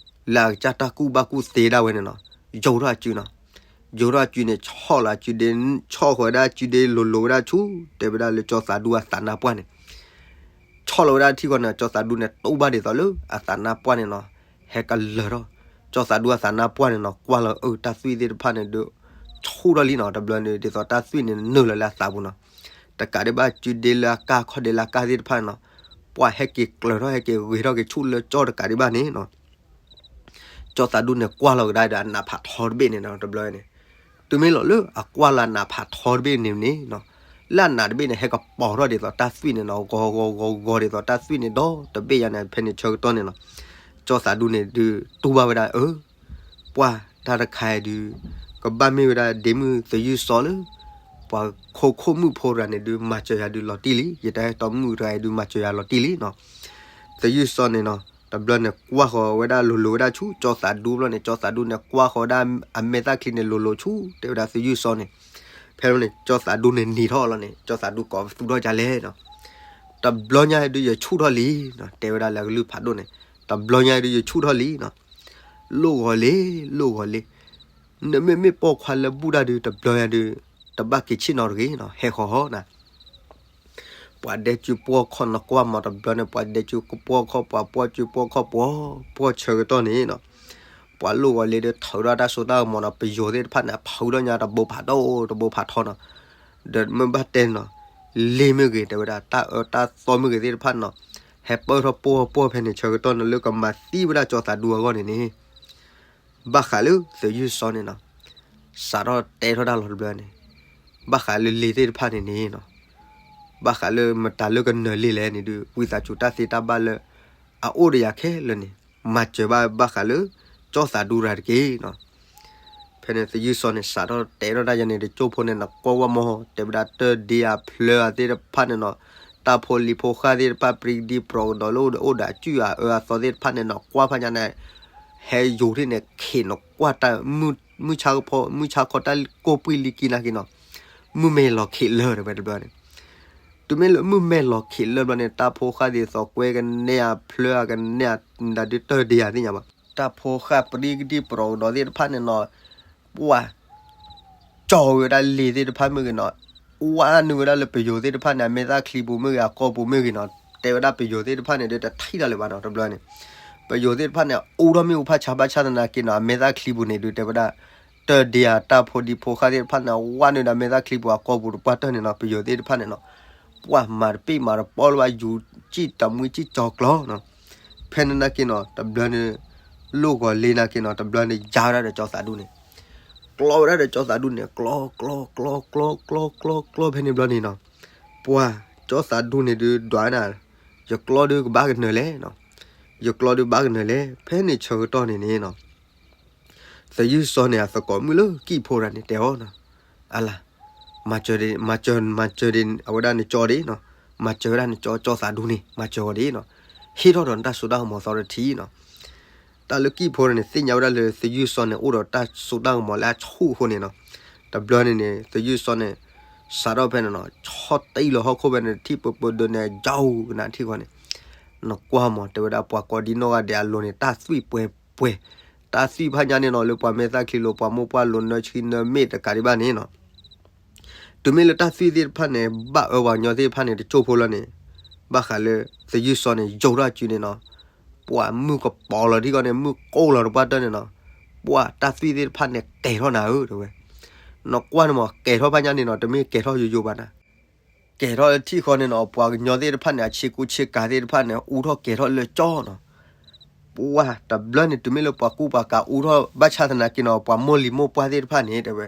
လၢအကစၢ်တၢ်ကူၣ်ဘၣ်ကူၣ်သ့ဒၣ်ဝဲန့ၣ်နီၤ, ယိၤထီၣ်အစုနီၤ, ယိၤထီၣ်အစုန့ၣ် ဆီၣ်လီၤအစုဒ့, ဆီၣ်ဃီၤဝဲဒၣ်အစုဒ့လိၤလိၤဝဲဒၣ်ဆူ တဲဝဲဒၣ်လၢကၠီသးဒူအသးနါပှၢ်န့ၣ် ဆီၣ်လီၤဝဲဒၣ်ထံဃီန့ၣ် ကၠီသးဒူန့ၣ် တူၢ်ဘၣ်ဒ်သိးလၢအသးနါပှၢ်န့ၣ်နီၤ, ဟဲကလၢၤထီၣ်, ကၠီသးဒူအသးနါပှၢ်န့ၣ်နီၤ ကွၢ်လီၤအၢ တၢ်သွံၣ်သ့ၣ်တဖၣ်န့ၣ်ဒုး ဆူၣ်ထီၣ်လံနီၤ, တဘျီန့ၣ် ဒ်သိးတၢ်သွံၣ်န့ၣ်နုာ်လီၤလၢအသးပူၤနီၤ, တကးဒံးဘၣ်စုဒ့လၢအကၢ်ခီၣ်ဒ့လၢအကၢ်သ့ၣ်တဖၣ်န့ၣ်နီၤ, ပှၤဟဲက့ၤကျၢၤထီၣ် ဟဲက့ၤဂ့ၤထီၣ်က့ၤဆူၣ်လၢကၠီတကးဒံးဘၣ်န့ၣ်နီၤ ကၠီသးဒူန့ၣ် ကွၢ်လီၤကဒါဒီးအနးဖးထီတဘ့ၣ်န့ၣ်နီၤ တဘျီန့ၣ်, တုၤမ့ၢ်လီၤလၢအကွၢ်လၢအနးဖးထီတဘ့ၣ်န့ၣ်န့ၣ်နီၤ, လၢအနးတဘ့ၣ်န့ၣ် ဟဲကပီၤထီၣ်ဒ်သိးတၢ်သွံၣ်န့ၣ်နီၤ, ဂီၤဂီၤဂီၤဂီၤဒ်သိးတၢ်သွံၣ်န့ၣ်ဒီတဘ့ၣ်ယါန့ၣ် ဖဲန့ၣ်ဆၢကတီၢ်န့ၣ်နီၤ, ကၠီသးဒူန့ၣ်ဒုး တူၢ်ဘၣ်ဝဲဒၣ်အၢ ပှၤတၢ်တခါအံၤဒုး ကဘၣ်မ့ၢ်ဝဲဒၣ်ဒ့မုၣ်သယုၢ်စီလၢ ပှၤခိခိၣ်မုၣ်ဖိတဂၤန့ၣ်ဒုး မၤစၢၤယၤဒုးလီၤတံၢ်လံ, ယတၢ်အဲၣ်တီမုၣ်တဂၤအံၤဒုးမၤစၢၤယၤလီၤတံၢ်လံနီၤ. သယုၢ်စီန့ၣ်နီၤ တဘျီန့ၣ် ကွၢ်ဃီၤဝဲဒၣ်လိၤလိၤဝဲဒၣ်ဆူ ကၠီသးဒူဘျီန့ၣ် ကၠီသးဒူန့ၣ် ကွၢ်ဃီၤဝဲဒၣ်အမဲာ်သၣ်ချံန့ၣ်လိၤလိၤဆူ တဲဝဲဒၣ်သယုၢ်စီန့ၣ်, ဖဲန့ၣ် ကၠီသးဒူန့ၣ်နံၤထီၣ်လီၤန့ၣ် ကၠီသးဒူကိးပသူထီၣ်ဒ်လဲၣ်နီၤ, တဘျီညါအံၤဒုးယဆူၣ်ထီၣ်လံနီၤ, တဲဝဲဒၣ်လၢအကလုၢ်ဖးဒိၣ်န့ၣ်, တဘျီညါအံၤဒုးယဆူၣ်ထီၣ်လံနီၤ လိၣ်ဂီၤလ့, လိၣ်ဂီၤလ့, နမ့မ့ၢ်ပိာ်ခွါလၢဘူၣ်တၢ်ဒုး တဘျီညါဒုး တဘၣ်က့ၤဆ့ၣ်နီၤတဂ့ၤနီၤ, ဟဲဃီၤဟီနီၤ. ပှၤဒဲစုပှီၢ်ခီၣ်နီၤ ကွၢ်မး တဘျီန့ၣ် ပှၤဒဲစုပှီၢ်ခီၣ် ပှၤပှီၢ်စုပှီၢ်ခီၣ် ပှီၢ်ပှီၢ်ဆၢကတီၢ်န့ၣ်နီၤ, ပှၤလိၣ်ဂီၤလ့ဒီး ထုးထီၣ်တၢ်စိတၢ်ကမီၤနီၤ, ပယိၤသ့ၣ်တဖၣ်န့ၣ် အဖုထီၣ်ညါတဘိဖးဒိၣ်တဘိဖးထီနီၤ, ဒီးမ့ၢ်ဘၣ်တဲနီၤ, လ့မ့ၢ်ဂ့ၤ တဲဝဲဒၣ် တၢ်အၢတၢ်သီမ့ၢ်ဂ့ၤသ့ၣ်တဖၣ်နီၤ, ဟဲပၢၢ်ထီၣ်ပှီၢ်ပှီၢ်ဖဲန့ၣ်ဆၢကတီၢ်န့ၣ် လၢကမၤသံဝဲဒၣ်ကၠီသးဒူအဂီၢ်န့ၣ်န့ၣ် ဘၣ်ဃးလၢသယုၢ်စီန့ၣ်နီၤ, စးထီၣ်တဲထီၣ်တၢ်လီၤတဘျီန့ၣ်, ဘၣ်ဃးလၢလ့သ့ၣ်တဖၣ်န့ၣ်န့ၣ်နီၤ, ဘၣ်ဃးလၢမတၤလၢကနၢၤလ့လဲၣ်န့ၣ်ဒုး ဝံသးစူၤတၢ်သ့တၢ်ဘၣ်လၢ အအိၣ်ဒီးယၤခဲလၢာ်န့ၣ် မၤစၢၤဘၣ်ဘၣ်ဃးလၢ ကၠီသးဒူရၤတက့ၢ်နီၤ. ဖဲန့ၣ်သယုၢ်စီန့ၣ် စးထီၣ်တဲထီၣ်တၢ်ယၤန့ၣ် တကၠိၢ်ဖိန့ၣ် နကွၢ်ဝဲမီၢ် တဲဝဲဒၣ်တၢၢ်ဒ့အဖျၢၣ်အသ့ၣ်တဖၣ်န့ၣ်နီၤ, တၢ်ဖိလံၤဖိဃၢ်သ့ၣ်တဖၣ် ပြံကဒံပြီးကဒီးလၢအိၣ်ဒီးအစုၣ်အအၢအသီသ့ၣ်တဖၣ်န့ၣ်နီၤ ကွၢ်ဖးညါန့ၣ် ဟဲယိၤထံၣ်န့ၣ် ခ့ၣ်နီၤ ကွၢ်တၢ် မုၢ်ဆါကဖီ မုၢ်ဆါခီတၢ်ကိၢ်ပှံၢ်လံကံနာ်က့နီၤ, မုၢ်မဲာ်လီၤခ့ၣ်လၢာ်တဲဝဲတဘျီန့ၣ်, တုၤမ့ၢ်လၢမုၢ်မဲာ်လီၤခ့ၣ်လၢာ်ဘျီန့ၣ် တၢ်ဖိဃၢ်သ့ၣ်သီကွဲကနဲအဖျၢၣ်အကနဲအဒုးတၢၢ်ဒ့အသ့ၣ်ညါဘၣ်, တၢ်ဖိဃၢ်ပြံကဒံပြီးကဒီးသ့ၣ်တဖၣ်န့ၣ်နီၤ, ပှၤ ကၠီဝဲဒၣ်လ့သ့ၣ်တဖၣ်မ့ၢ်ဂ့ၤနီၤ, ဝါနုာ်ဝဲဒၣ်လၢပယိၤသ့ၣ်တဖၣ်န့ၣ် အမဲာ်သၣ်ချံပူၤမ့ၢ်ဂ့ၤ အကီၢ်ပူၤမ့ၢ်ဂ့ၤနီၤ, တဲဝဲဒၣ်ပယိၤသ့ၣ်တဖၣ်န့ၣ်ဒီး တထံၣ်တၢ်လၢၤဘၣ်နီၤ တဘျီန့ၣ်, ပယိၤသ့ၣ်တဖၣ်န့ၣ် အိၣ်ထီၣ်မ့ၣ်အူဖးဆါဘၣ်ဆၣ်သနာ်က့နီၤ အမဲာ်သၣ်ချံပူၤန့ၣ်ဒုး တဲဝဲဒၣ် တၢၢ်ဒ့အတၢ်ဖိဒံဖိဃၢ်သ့ၣ်တဖၣ်န့ၣ် ဝါနုာ်ဒီးအမဲာ်သၣ်ချံပူၤအကီၢ်ပူၤတပှၢ်တၢၢ်န့ၣ်နီၤ ပယိၤသ့ၣ်တဖၣ်န့ၣ်နီၤ, ပှၤမၤတပ့ၢ်မၤတပီလၢၤဘၣ် ယူၤစံၣ်တမှံစံၣ်ကၠီၤကျီနီၤ, ဖဲန့ၣ်နာ်က့နီၤ တဘျီန့ၣ် လိၣ်ဂီၤလ့နာ်က့နီၤ တဘျီန့ၣ် ယါဝဲဒၣ်ဒီးကၠီသးဒူန့ၣ်, ကျီဝဲဒၣ်ဒီးကၠီသးဒူန့ၣ် ကျီကျီကျီကျီကျီကျီဖဲန့ၣ်ဘျီန့ၣ်နီၤ, ပှၤ ကၠီသးဒူန့ၣ်ဒုးဒွးနၤ, ယကျီဒုးကဘၣ်ကနၢၤလဲၣ်နီၤ, ယကျီဒုးဘၣ်ကနၢၤလဲၣ် ဖဲန့ၣ်ဆၢကတီၢ်န့ၣ်န့ၣ်နီၤ သယုၢ်စီန့ၣ် အသကိးမုၣ်လၢကံၣ်ဖိတဂၤန့ၣ် တဲအီၤနီၤ, အလၤ, မၤစၢၤဒ် မၤစၢၤ မၤစၢၤဒ် အဝဲဒၣ်နကၠီဒ်နီၤ, မၤစၢၤဝဲဒၣ်နကၠီ ကၠီသးဒူန့ၣ် မၤစၢၤဝဲဒ်နီၤ, ဟ့ၣ်ထီၣ်ဒီးနတၢ်စိတၢ်ကမီၤသီတထံနီၤ. တၢ်လၢကံၣ်ဖိန့ၣ် သ့ၣ်ညါဝဲဒၣ်လၢသယုၢ်စီန့ၣ် အိၣ်ဒီးတၢ်စိတၢ်ကမီၤလၢအဆူၣ်အဃိန့ၣ်နီၤ, တဘျီန့ၣ်န့ၣ် သယုၢ်စီန့ၣ် စးထီၣ်ဖဲန့ၣ်နီၤ ဆီၣ်တံၢ်လီၤဟီၣ်ခိၣ်ဖဲန့ၣ် ထံၣ်ပၢပၢဒၢန့ၣ် ယါကနၣ်ထံၣ်ဃီန့ၣ် နကွၢ်မး တဲဝဲဒၣ်ပှၤကိးဒံနီၢ်ဂၤဒဲးအလိၤန့ၣ် တၢ်သွံၣ်ပှဲၤပှဲၤ, တၢ်သွံၣ်ဖးညါန့ၣ်နီၤ လၢပှၤမဲာ်သၣ်ချံလိၤ ပှၤမိၢ်ပှၢ်လိၤ နၢဆံနၢမ့ၣ်တကးဒံးဘၣ်န့ၣ်နီၤ, တုၤမ့ၢ်လၢတၢ်သွံၣ်သ့ၣ်တဖၣ်န့ၣ် ဘၣ်အၢပှၤကညီသ့ၣ်တဖၣ်န့ၣ် တကၠိၢ်ဖိလီၤန့ၣ်, ဘၣ်ဃးလၢသယုၢ်စီန့ၣ် ယိာ်ထီၣ်အစုန့ၣ်နီၤ, ပှၤမုၢ်ကပီၤလီၤထံကီၢ်န့ၣ် မုၢ်ကိၢ်လီၤတပှၢ်တၢၢ်န့ၣ်နီၤ, ပှၤတၢ်သွံၣ်သ့ၣ်တဖၣ်န့ၣ်ကဲၤထီၣ်နၤဧၢ တဲဝဲ, နကွၢ်န့ၣ်မး ကဲၤထီၣ်ဖးညါန့ၣ်နီၤ, တမ့ၢ်ကဲၤထီၣ်ယိာ်ယိာ်ဘၣ်နၤ, ကဲၤထီၣ်လၢထံၣ်ဃီန့ၣ်နီၤ, ပှၤကညီသ့ၣ်တဖၣ်န့ၣ် အဆ့ကူဆ့ကၤသ့ၣ်တဖၣ်န့ၣ် အူထီၣ်ကဲၤထီၣ်လၢကၠီနီၤ ပှၤတဘျီန့ၣ် တုၤမ့ၢ်လၢပှၤကူပှၤကၤအူထီၣ် ဘၣ်ဆၣ်သနာ်က့နီၤ ပှၤမိၢ်လံၤမိၢ်ပှၢ်သ့ၣ်တဖၣ်န့ၣ် တဲဝဲ,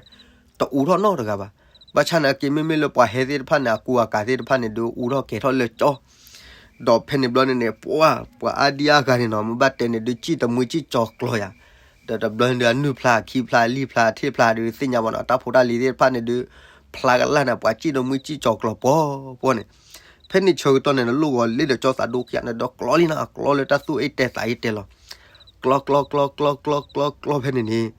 တအူထီၣ်နီတဂၤဘၣ်. ဘၣ်ဆၣ်သနာ်က့ မ့မ့ၢ်လၢပှၤဟဲသ့ၣ်တဖၣ်န့ၣ် အကူအကၤသ့ၣ်တဖၣ်န့ၣ် ဒုးအူထီၣ်ကဲၤထီၣ်လၢကၠီ ဒီးဖဲန့ၣ်ဘျီန့ၣ်န့ၣ် ပှၤ ပှၤအါဒံအါဂၤန့ၣ်နီၤ မ့ၢ်ဘၣ်တဲန့ၣ် ဒုးစံၣ်တမှံစံၣ်ကၠီၤကျီၤယၤ, ဒီးတဘျီန့ၣ်ဒုး အနုၢ်ဖျါ အခံဖျါ အလံၣ်ဖျါ အထ့ၣ်ဖျါ ဒုးသ့ၣ်ညါဘၣ်နီၤ, တၢ်ဖိတၢ်လံၤသ့ၣ်တဖၣ်န့ၣ်ဒုး ဖျါကလၢ်န့ၣ် ပှၤစံၣ်တမှံစံၣ်ကၠီၤကျီၤပှီၤပှီၤန့ၣ်, ဖဲန့ၣ်ဆၢကတီၢ်န့ၣ် လိၣ်ဂီၤလ့ဒီးကၠီသးဒူခံဂၤန့ၣ်ဒီးကျီလံနီၤ, အကျီလၢတၢ်သူၣ်အ့ၣ်တဲသးအ့ၣ်တဲလီၤ, ကျီကျီကျီကျီကျီကျီကျီဖဲန့ၣ်န့ၣ်,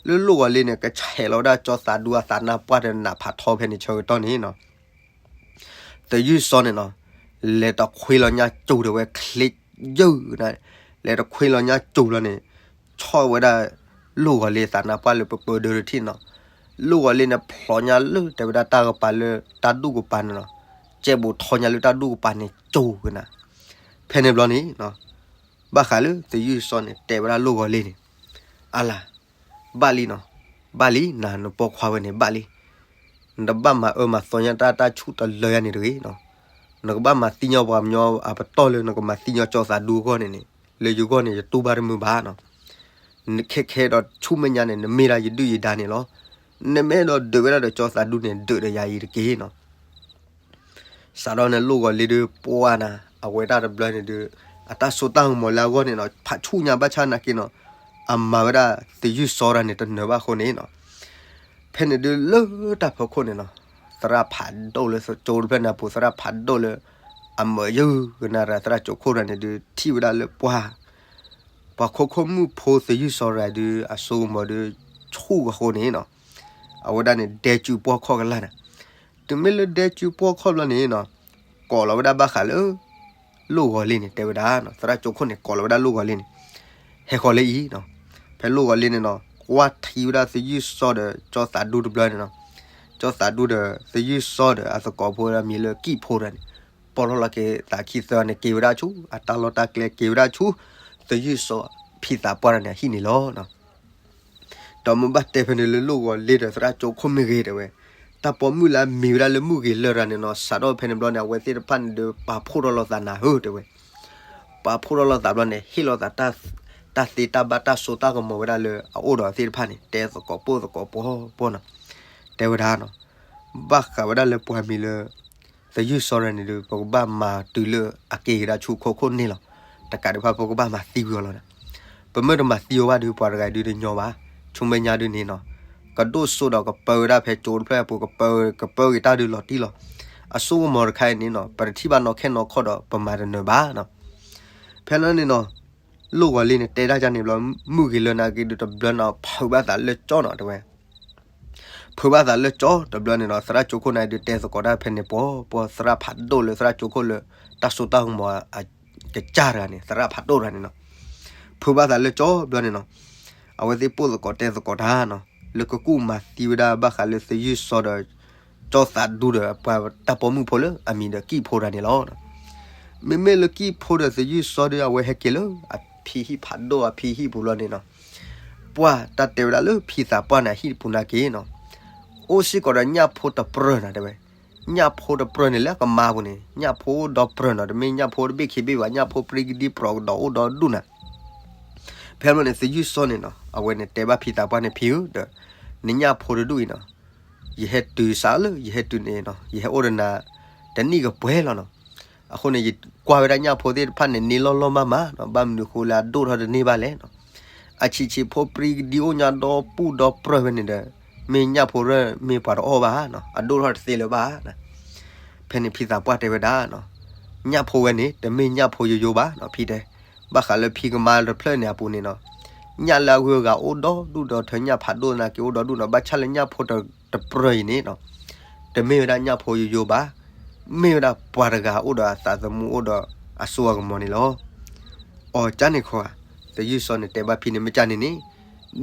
လၢလိၣ်ဂီၤလ့န့ၣ် ကဆဲးလီၤဝဲဒၣ်ကၠီသးဒူအသးနါပှၢ်ဒီးနးဖးထီဖဲန့ၣ်ဆၢကတီၢ်န့ၣ်နီၤ သယုၢ်စီန့ၣ်နီၤ, လဲၤတခွ့လီၤညါစူၤဒီးဝဲချ့ယုၢ်နၤ, လဲၤတခွ့လီၤညါစူၤလီၤန့ၣ်, ဆီၣ်ဝဲဒၣ် လိၣ်ဂီၤလ့သးနါပှၢ်လၢပပၢဒၢတထံၣ်နီၤ, လိၣ်ဂီၤလ့န့ၣ်ဖျိညါလၢတဲဝဲဒၣ်တၢ်ကပၤလၢတၢ်ဒူၣ်ကပၤန့ၣ်နီၤ, ကဲဘူးထီညါလၢတၢ်ဒူၣ်ကပၤန့ၣ်စူၤကနၤ, ဖဲန့ၣ်ဘျီန့ၣ် ဘၣ်ဃးလၢသယုၢ်စီန့ၣ် တဲဝဲဒၣ်လိၣ်ဂီၤလ့န့ၣ်, အလၤ, ဘၣ်လံနီၤ, ဘၣ်လံ နၤနပိာ်ခွါဝဲန့ၣ်ဘၣ်လံ, နတဘၣ်မၤအၢမၤသီညါတၢ်တၢ်ဆူၣ်တလၢယါန့ၣ်တဂ့ၤနီၤ, နကဘၣ်မၤသံညီပှၤကညီအပတီၢ်လၢနကမၤသံညီကၠီသးဒူအဂီၢ်န့ၣ်န့ၣ်, လၢယဂီၢ်န့ၣ် ယတူၢ်ဘၣ်တမုာ်ဘၣ်နီၤ, နခဲခဲဒီးဆူမဲာ်ညါန့ၣ် နမ့ၢ်ဒၣ်ယဒုၣ်ယဒါန့ၣ်လီၤ, နမ့ၢ်အဲၣ်ဒိးဒုးဝဲဒၣ်ဒီးကၠီသးဒူန့ၣ် ဒုးဒီးယၤအံၤတက့ၢ်နီၤ စးထီၣ်န့ၣ်လိၣ်ဂီၤလ့ဒီး ပှၢ်နၤ အဝဲတၢ်တဘျီန့ၣ်ဒီး အတၢ်စိတၢ်ကမီၤလၢအဂီၢ်န့ၣ်နီၤ ဖးဆူၣ်ညါဘၣ်ဆၣ်သနာ်က့နီၤ အမၤဝဲဒၣ်သယုၢ်စီတဂၤန့ၣ်တနၢၤဘၣ်အဃိန့ၣ်နီၤ ဖဲန့ၣ်ဒုးလၢတၢ်ဖီခိၣ်န့ၣ်နီၤ သရၣ်ဖးဒိၣ်လၢကၠိတဖျၢၣ်န့ၣ်အပူၤ သရၣ်ဖးဒိၣ်လၢ အမၢယုၢ်ကနၣ်ရၤသရၣ်ကၠိခိၣ်တဂၤန့ၣ်ဒုး ထံၣ်ဝဲဒၣ်လၢပှၢ် ပှၤခိခိၣ်မုၣ်ဖိသယုၢ်စီတဂၤဒုး အစိကမီၤဒုးဆူၣ်အဃိန့ၣ်နီၤ အဝဲဒၣ်န့ၣ် ဒဲစုပှီၢ်ခီၣ်ကလာ်နၤ တုၤမ့ၢ်လၢဒဲစုပှီၢ်ခီၣ်ဘျီန့ၣ်နီၤ ကိးလီၤဝဲဒၣ်ဘၣ်ဃးလၢ လိၣ်ဂီၤလ့န့ၣ် တဲဝဲဒၣ်နီၤ သရၣ်ကၠိခိၣ်န့ၣ် ကိးလီၤဝဲဒၣ်လိၣ်ဂီၤလ့န့ၣ် ဟဲဃီၤလၢအံၤနီၤ ဖဲလိၣ်ဂီၤလ့န့ၣ်နီၤ ကွၢ်ထံဝဲဒၣ်သယုၢ်စီဒီးကၠီသးဒူတဘျီန့ၣ်နီၤ ကၠီသးဒူဒီးသယုၢ်စီဒီးအသကိးဖိဝဲဒၣ်မံၤလၢကံၣ်ဖိတဂၤန့ၣ် ပီၣ်လီၤလီၤက့ၤသးခံသၢန့ၣ် က့ၤဝဲဒၣ်ဆူ အတၢ်လီၢ်တၢ်ကျဲက့ၤဝဲဒၣ်ဆူ သယုၢ်စီဖံသးပှၢ်တဂၤန့ၣ်အဟံၣ်န့ၣ်လီၤ. ဒီးမ့ၢ်ဘၣ်တဲဖဲန့ၣ်လၢလိၣ်ဂီၤလ့ဒီးသရၣ်ကၠိခိၣ်မ့ၢ်ဂ့ၤတဲဝဲ တၢ်ပိာ်မုၣ်လၢအမံၤဝဲဒၣ်လၢမုၢ်ဂ့ၤလၢၢ်တဂၤန့ၣ်နီၤ စးထီၣ်ဖဲန့ၣ်ဘျီန့ၣ် အဝဲသ့ၣ်တဖၣ်န့ၣ်ဒီး ပာ်ဖှိၣ်ထီၣ်လိာ်သးနၤဧၢတဲဝဲ ပာ်ဖှိၣ်ထီၣ်လိာ်သးဘျီန့ၣ် ဟ့ၣ်လိာ်သး တၢ်သ့တၢ်ဘၣ်တၢ်စိတၢ်ကမီၤဝဲဒၣ်လၢအအိၣ်ဒီးသ့ၣ်တဖၣ်န့ၣ် တဲသကိးပိၢ်သကိးပီၢ်ပီၢ်နီၤ တဲဝဲဒၣ်နီၤ ဘၣ်ဃးဝဲဒၣ်လၢပှၤမံၤလၢ သယုၢ်စီတဂၤန့ၣ်ဒီး ပကဘၣ်မၤတုၤလၢအက့ၤကဒါဆူခိခိၣ်န့ၣ်လီၤ. တကးဒံးဘၣ် ပကဘၣ်မၤသံကွံာ်အီၤလီၤ. ပမ့ၢ်တမၤသံအီၤဘၣ်ဒီး ပှၤတဂၤဒုးတညီဘၣ်. ဆူမဲာ်ညါဒုးန့ၣ်နီၤ ကဒိၣ်စိဒီးကပၢဝဲဒၣ်ဖဲကၠိတဖျၢၣ်အပူၤ ကပၢ ကပၢက့ၤတၢ်ဒုးလီၤတံၢ်လီၤ. အစိကမီၤတခါအံၤန့ၣ်နီၤ ပတထံၣ်ဘၣ်နီၢ်ခဲနီၢ်ခီၣ်ဒီး ပမၤတနၢၤဘၣ်နီၤ ဖဲလၢန့ၣ်နီၤ လိၣ်ဂီၤလ့န့ၣ် တဲဒၣ်ကန့ၣ်ဘျီ မုၢ်ဂ့ၤလၢနၤက့ၤဒုးတဘျီနီၤ ဖုးဘၣ်သးလၢကၠီနီၤတဲဝဲ ဖုးဘၣ်သးလၢကၠီတဘျီန့ၣ်နီၤ သရၣ်ကၠိခိၣ်န့ၣ်ဒုးတဲသကိးတၢ်ဖဲန့ၣ်ပီၢ်ပီၢ် သရၣ်ဖးဒိၣ်လၢသရၣ်ကၠိခိၣ်လၢ တၢ်စိတၢ်ကမီၤအကစၢ်တဂၤန့ၣ် သရၣ်ဖးဒိၣ်တဂၤန့ၣ်နီၤ ဖုးဘၣ်သးလၢကၠီဘျီန့ၣ်နီၤ အဝဲသ့ၣ်ပိၢ်သကိးတဲသကိးတၢ်နီၤ လၢကကူၣ်မၤသံဝဲဒၣ်ဘၣ်ဃးလၢသယုၢ်စီဒီး ကၠီသးဒူဒီး ပှၤတၢ်ပိာ်မုၣ်ဖိလၢအမံၤဒီးကံၣ်ဖိတဂၤန့ၣ်လီၤ. မ့မ့ၢ်လၢကံၣ်ဖိဒီးသယုၢ်စီဒီး အဝဲဟဲက့ၤလၢအဖံဟံၣ်ဖးဒိၣ် အဖံဟံၣ်ပူၤလီၤန့ၣ်နီၤ ပှၤတၢ်တဲဝဲဒၣ်လၢဖံသးပှၢ်န့ၣ် အဟံၣ်တပူၤနာ်က့နီၤ အိၣ်စ့ၢ်ကီးဒီးညၣ်ဖိတပြၢၢ်နၤတဲဝဲ ညၣ်ဖိတပြၢၢ်န့ၣ်လၢအကမါပူၤန့ၣ် ညၣ်ဖိဒီပြၢၢ်နီၤ တမ့ၢ်ညၣ်ဖိတဘ့ၣ်ခံဘ့ၣ်ဘၣ် ညၣ်ဖိပြံကဒံပြီးကဒီးအိၣ်ဒီဒူၣ်နၤ ဖဲမ့ၢ်န့ၣ် သယုၢ်စီန့ၣ်နီၤ အဝဲန့ၣ်တဲဘၣ်ဖံသးပှၢ်န့ၣ် ဖံဧၢဒီး နညၣ်ဖိတဒူၣ်အံၤနီၤ ယဟဲတုၤစးလၢ ယဟဲတုၤန့ၣ်နီၤ ယဟဲအိၣ်ဒီးနၤ တနံၣ်ကပှဲၤလီၤနီၤ အဃိန့ၣ် ယကွၢ်ဝဲဒၣ်ညၣ်ဖိသ့ၣ်တဖၣ်န့ၣ် န့ၢ်လီၢ်လီၢ်မးမးနီၤ ဘၣ်မနုၤဃိလၢအဒိၣ်ထီၣ်တန့ၢ်ဘၣ်လဲၣ်နီၤ အဆံးဆံးဖိပြံကဒံအိၣ်ညါဒီပူၣ်ဒီပြၢၢ်ဝဲန့ၣ်ဒီး မ့ၢ်ညၣ်ဖိရၢၢ်မ့ၢ်ပှၤတအီၣ်ဘၣ်နီၤ အဒိၣ်ထီၣ်တသ့လၢၤဘၣ် ဖဲန့ၣ်ဖံသးပှၢ်တဲဝဲဒၣ်နီၤ ညၣ်ဖိဝဲန့ၣ် တမ့ၢ်ညၣ်ဖိယိယိဘၣ်နီၤ ဖံတဲ ဘၣ်ဃးလၢဖံကမါတဖျၢၣ်န့ၣ်အပူၤန့ၣ်နီၤ ညၣ်လၢအဂုၤအဂၤအိၣ်ဒီဒူၣ်ဒီးထၢညၣ်ဖးဒိၣ်သနာ်က့အိၣ်ဒီဒူၣ်နီၤ ဘၣ်ဆၣ်လၢညၣ်ဖိတပြၢၢ်အံၤန့ၣ်နီၤ တမ့ၢ်ဝဲဒၣ်ညၣ်ဖိယိယိဘၣ် မ့ၢ်ဝဲဒၣ်ပှၤတဂၤအိၣ်ဒီးအသးသမူအိၣ်ဒီးအစိအကမီၤန့ၣ်လီၤ. အီၤကၢ်န့ၣ်ခီဧါ သယုၢ်စီန့ၣ်တဲဘၣ်ဖံန့ၣ် မ့ၢ်ကၢ်န့ၣ်န့ၣ်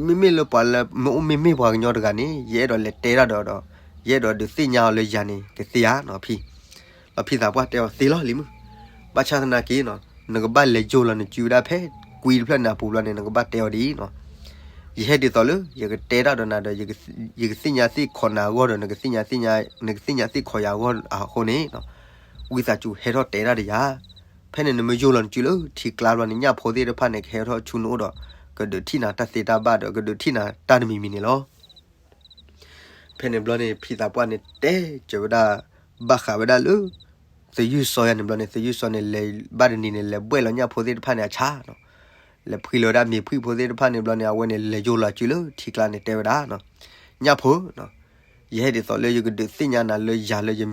မ့မ့ၢ်လၢပှၤလၢမ့ၢ်အိၣ်မ့ၢ်မ့ၢ်ပှၤကညီတဂၤန့ၣ် ယအဲၣ်ဒိးလဲၤတဲတၢ်ဒီးဒီး ယအဲၣ်ဒိးဒုးသ့ၣ်ညါအီၤလၢယၤန့ၣ် ကသ့ဧါနီၤဖံ ဒီးဖံသးပှၢ်တဲအီၤသ့လီၤလံမုၢ် ဘၣ်ဆၣ်သနာ်က့နီၤ နကဘၣ်လဲၤယိၢ်လီၤနစုဝဲဒၣ်ဖဲကွံတဖျၢၣ်န့ၣ်အပူၤဘျီန့ၣ် နကဘၣ်တဲအီၤဒ်အံၤနီၤ, ယဟဲဒ်သိးလၢ ယကတဲတၢ်ဒီးနၤဒီး ယကသ့ၣ်ညါသ့ၣ်ခီၣ်နၤအဂီၢ်ဒီး နကသ့ၣ်ညါသ့ၣ်ညါ နကသ့ၣ်ညါသ့ၣ်ခီၣ်ယၤအဂီၢ်အဃိန့ၣ်, ဝံသးစူၤဟဲထီၣ်တဲတၢ်ဒီးယၤ, ဖဲန့ၣ်နမ့ၢ်ယိၢ်လီၤနစုလၢထံကျါဘျီန့ၣ် ညၣ်ဖိသ့ၣ်တဖၣ်န့ၣ် ကဟဲထီၣ်ဆူနအိၣ်ဒီး ကဒုးထံၣ်နၤတၢ်သ့တၢ်ဘၣ်ဒီး ကဒုးထံၣ်နၤတၢ်တမံၤမံၤန့ၣ်လီၤ. ဖဲန့ၣ်ဘျီန့ၣ် ဖံသးပှၢ်န့ၣ်တဲစၢၤဝဲဒၣ် ဘၣ်ဃးဝဲဒၣ်လၢ သယုၢ်စီယၤန့ၣ်ဘျီန့ၣ် သယုၢ်စီန့ၣ် လဲၤဘၣ်တနံၤန့ၣ် လဲၤဘှဲၣ်လီၤညၣ်ဖိသ့ၣ်တဖၣ်န့ၣ်အဆၣ်နီၤ, လဲၤဖှံလီၤဝဲဒၣ်မ့ၤဖှံဖိသ့ၣ်တဖၣ်န့ၣ်ဘျီန့ၣ် အဝဲန့ၣ်လဲၤယိၢ်လီၤစုလၢထံကျါန့ၣ်တဲဝဲဒၣ်, ညၣ်ဖိ, ယဟဲဒ်သိးလၢယကဒုးသ့ၣ်ညါနၤလၢယၤလၢ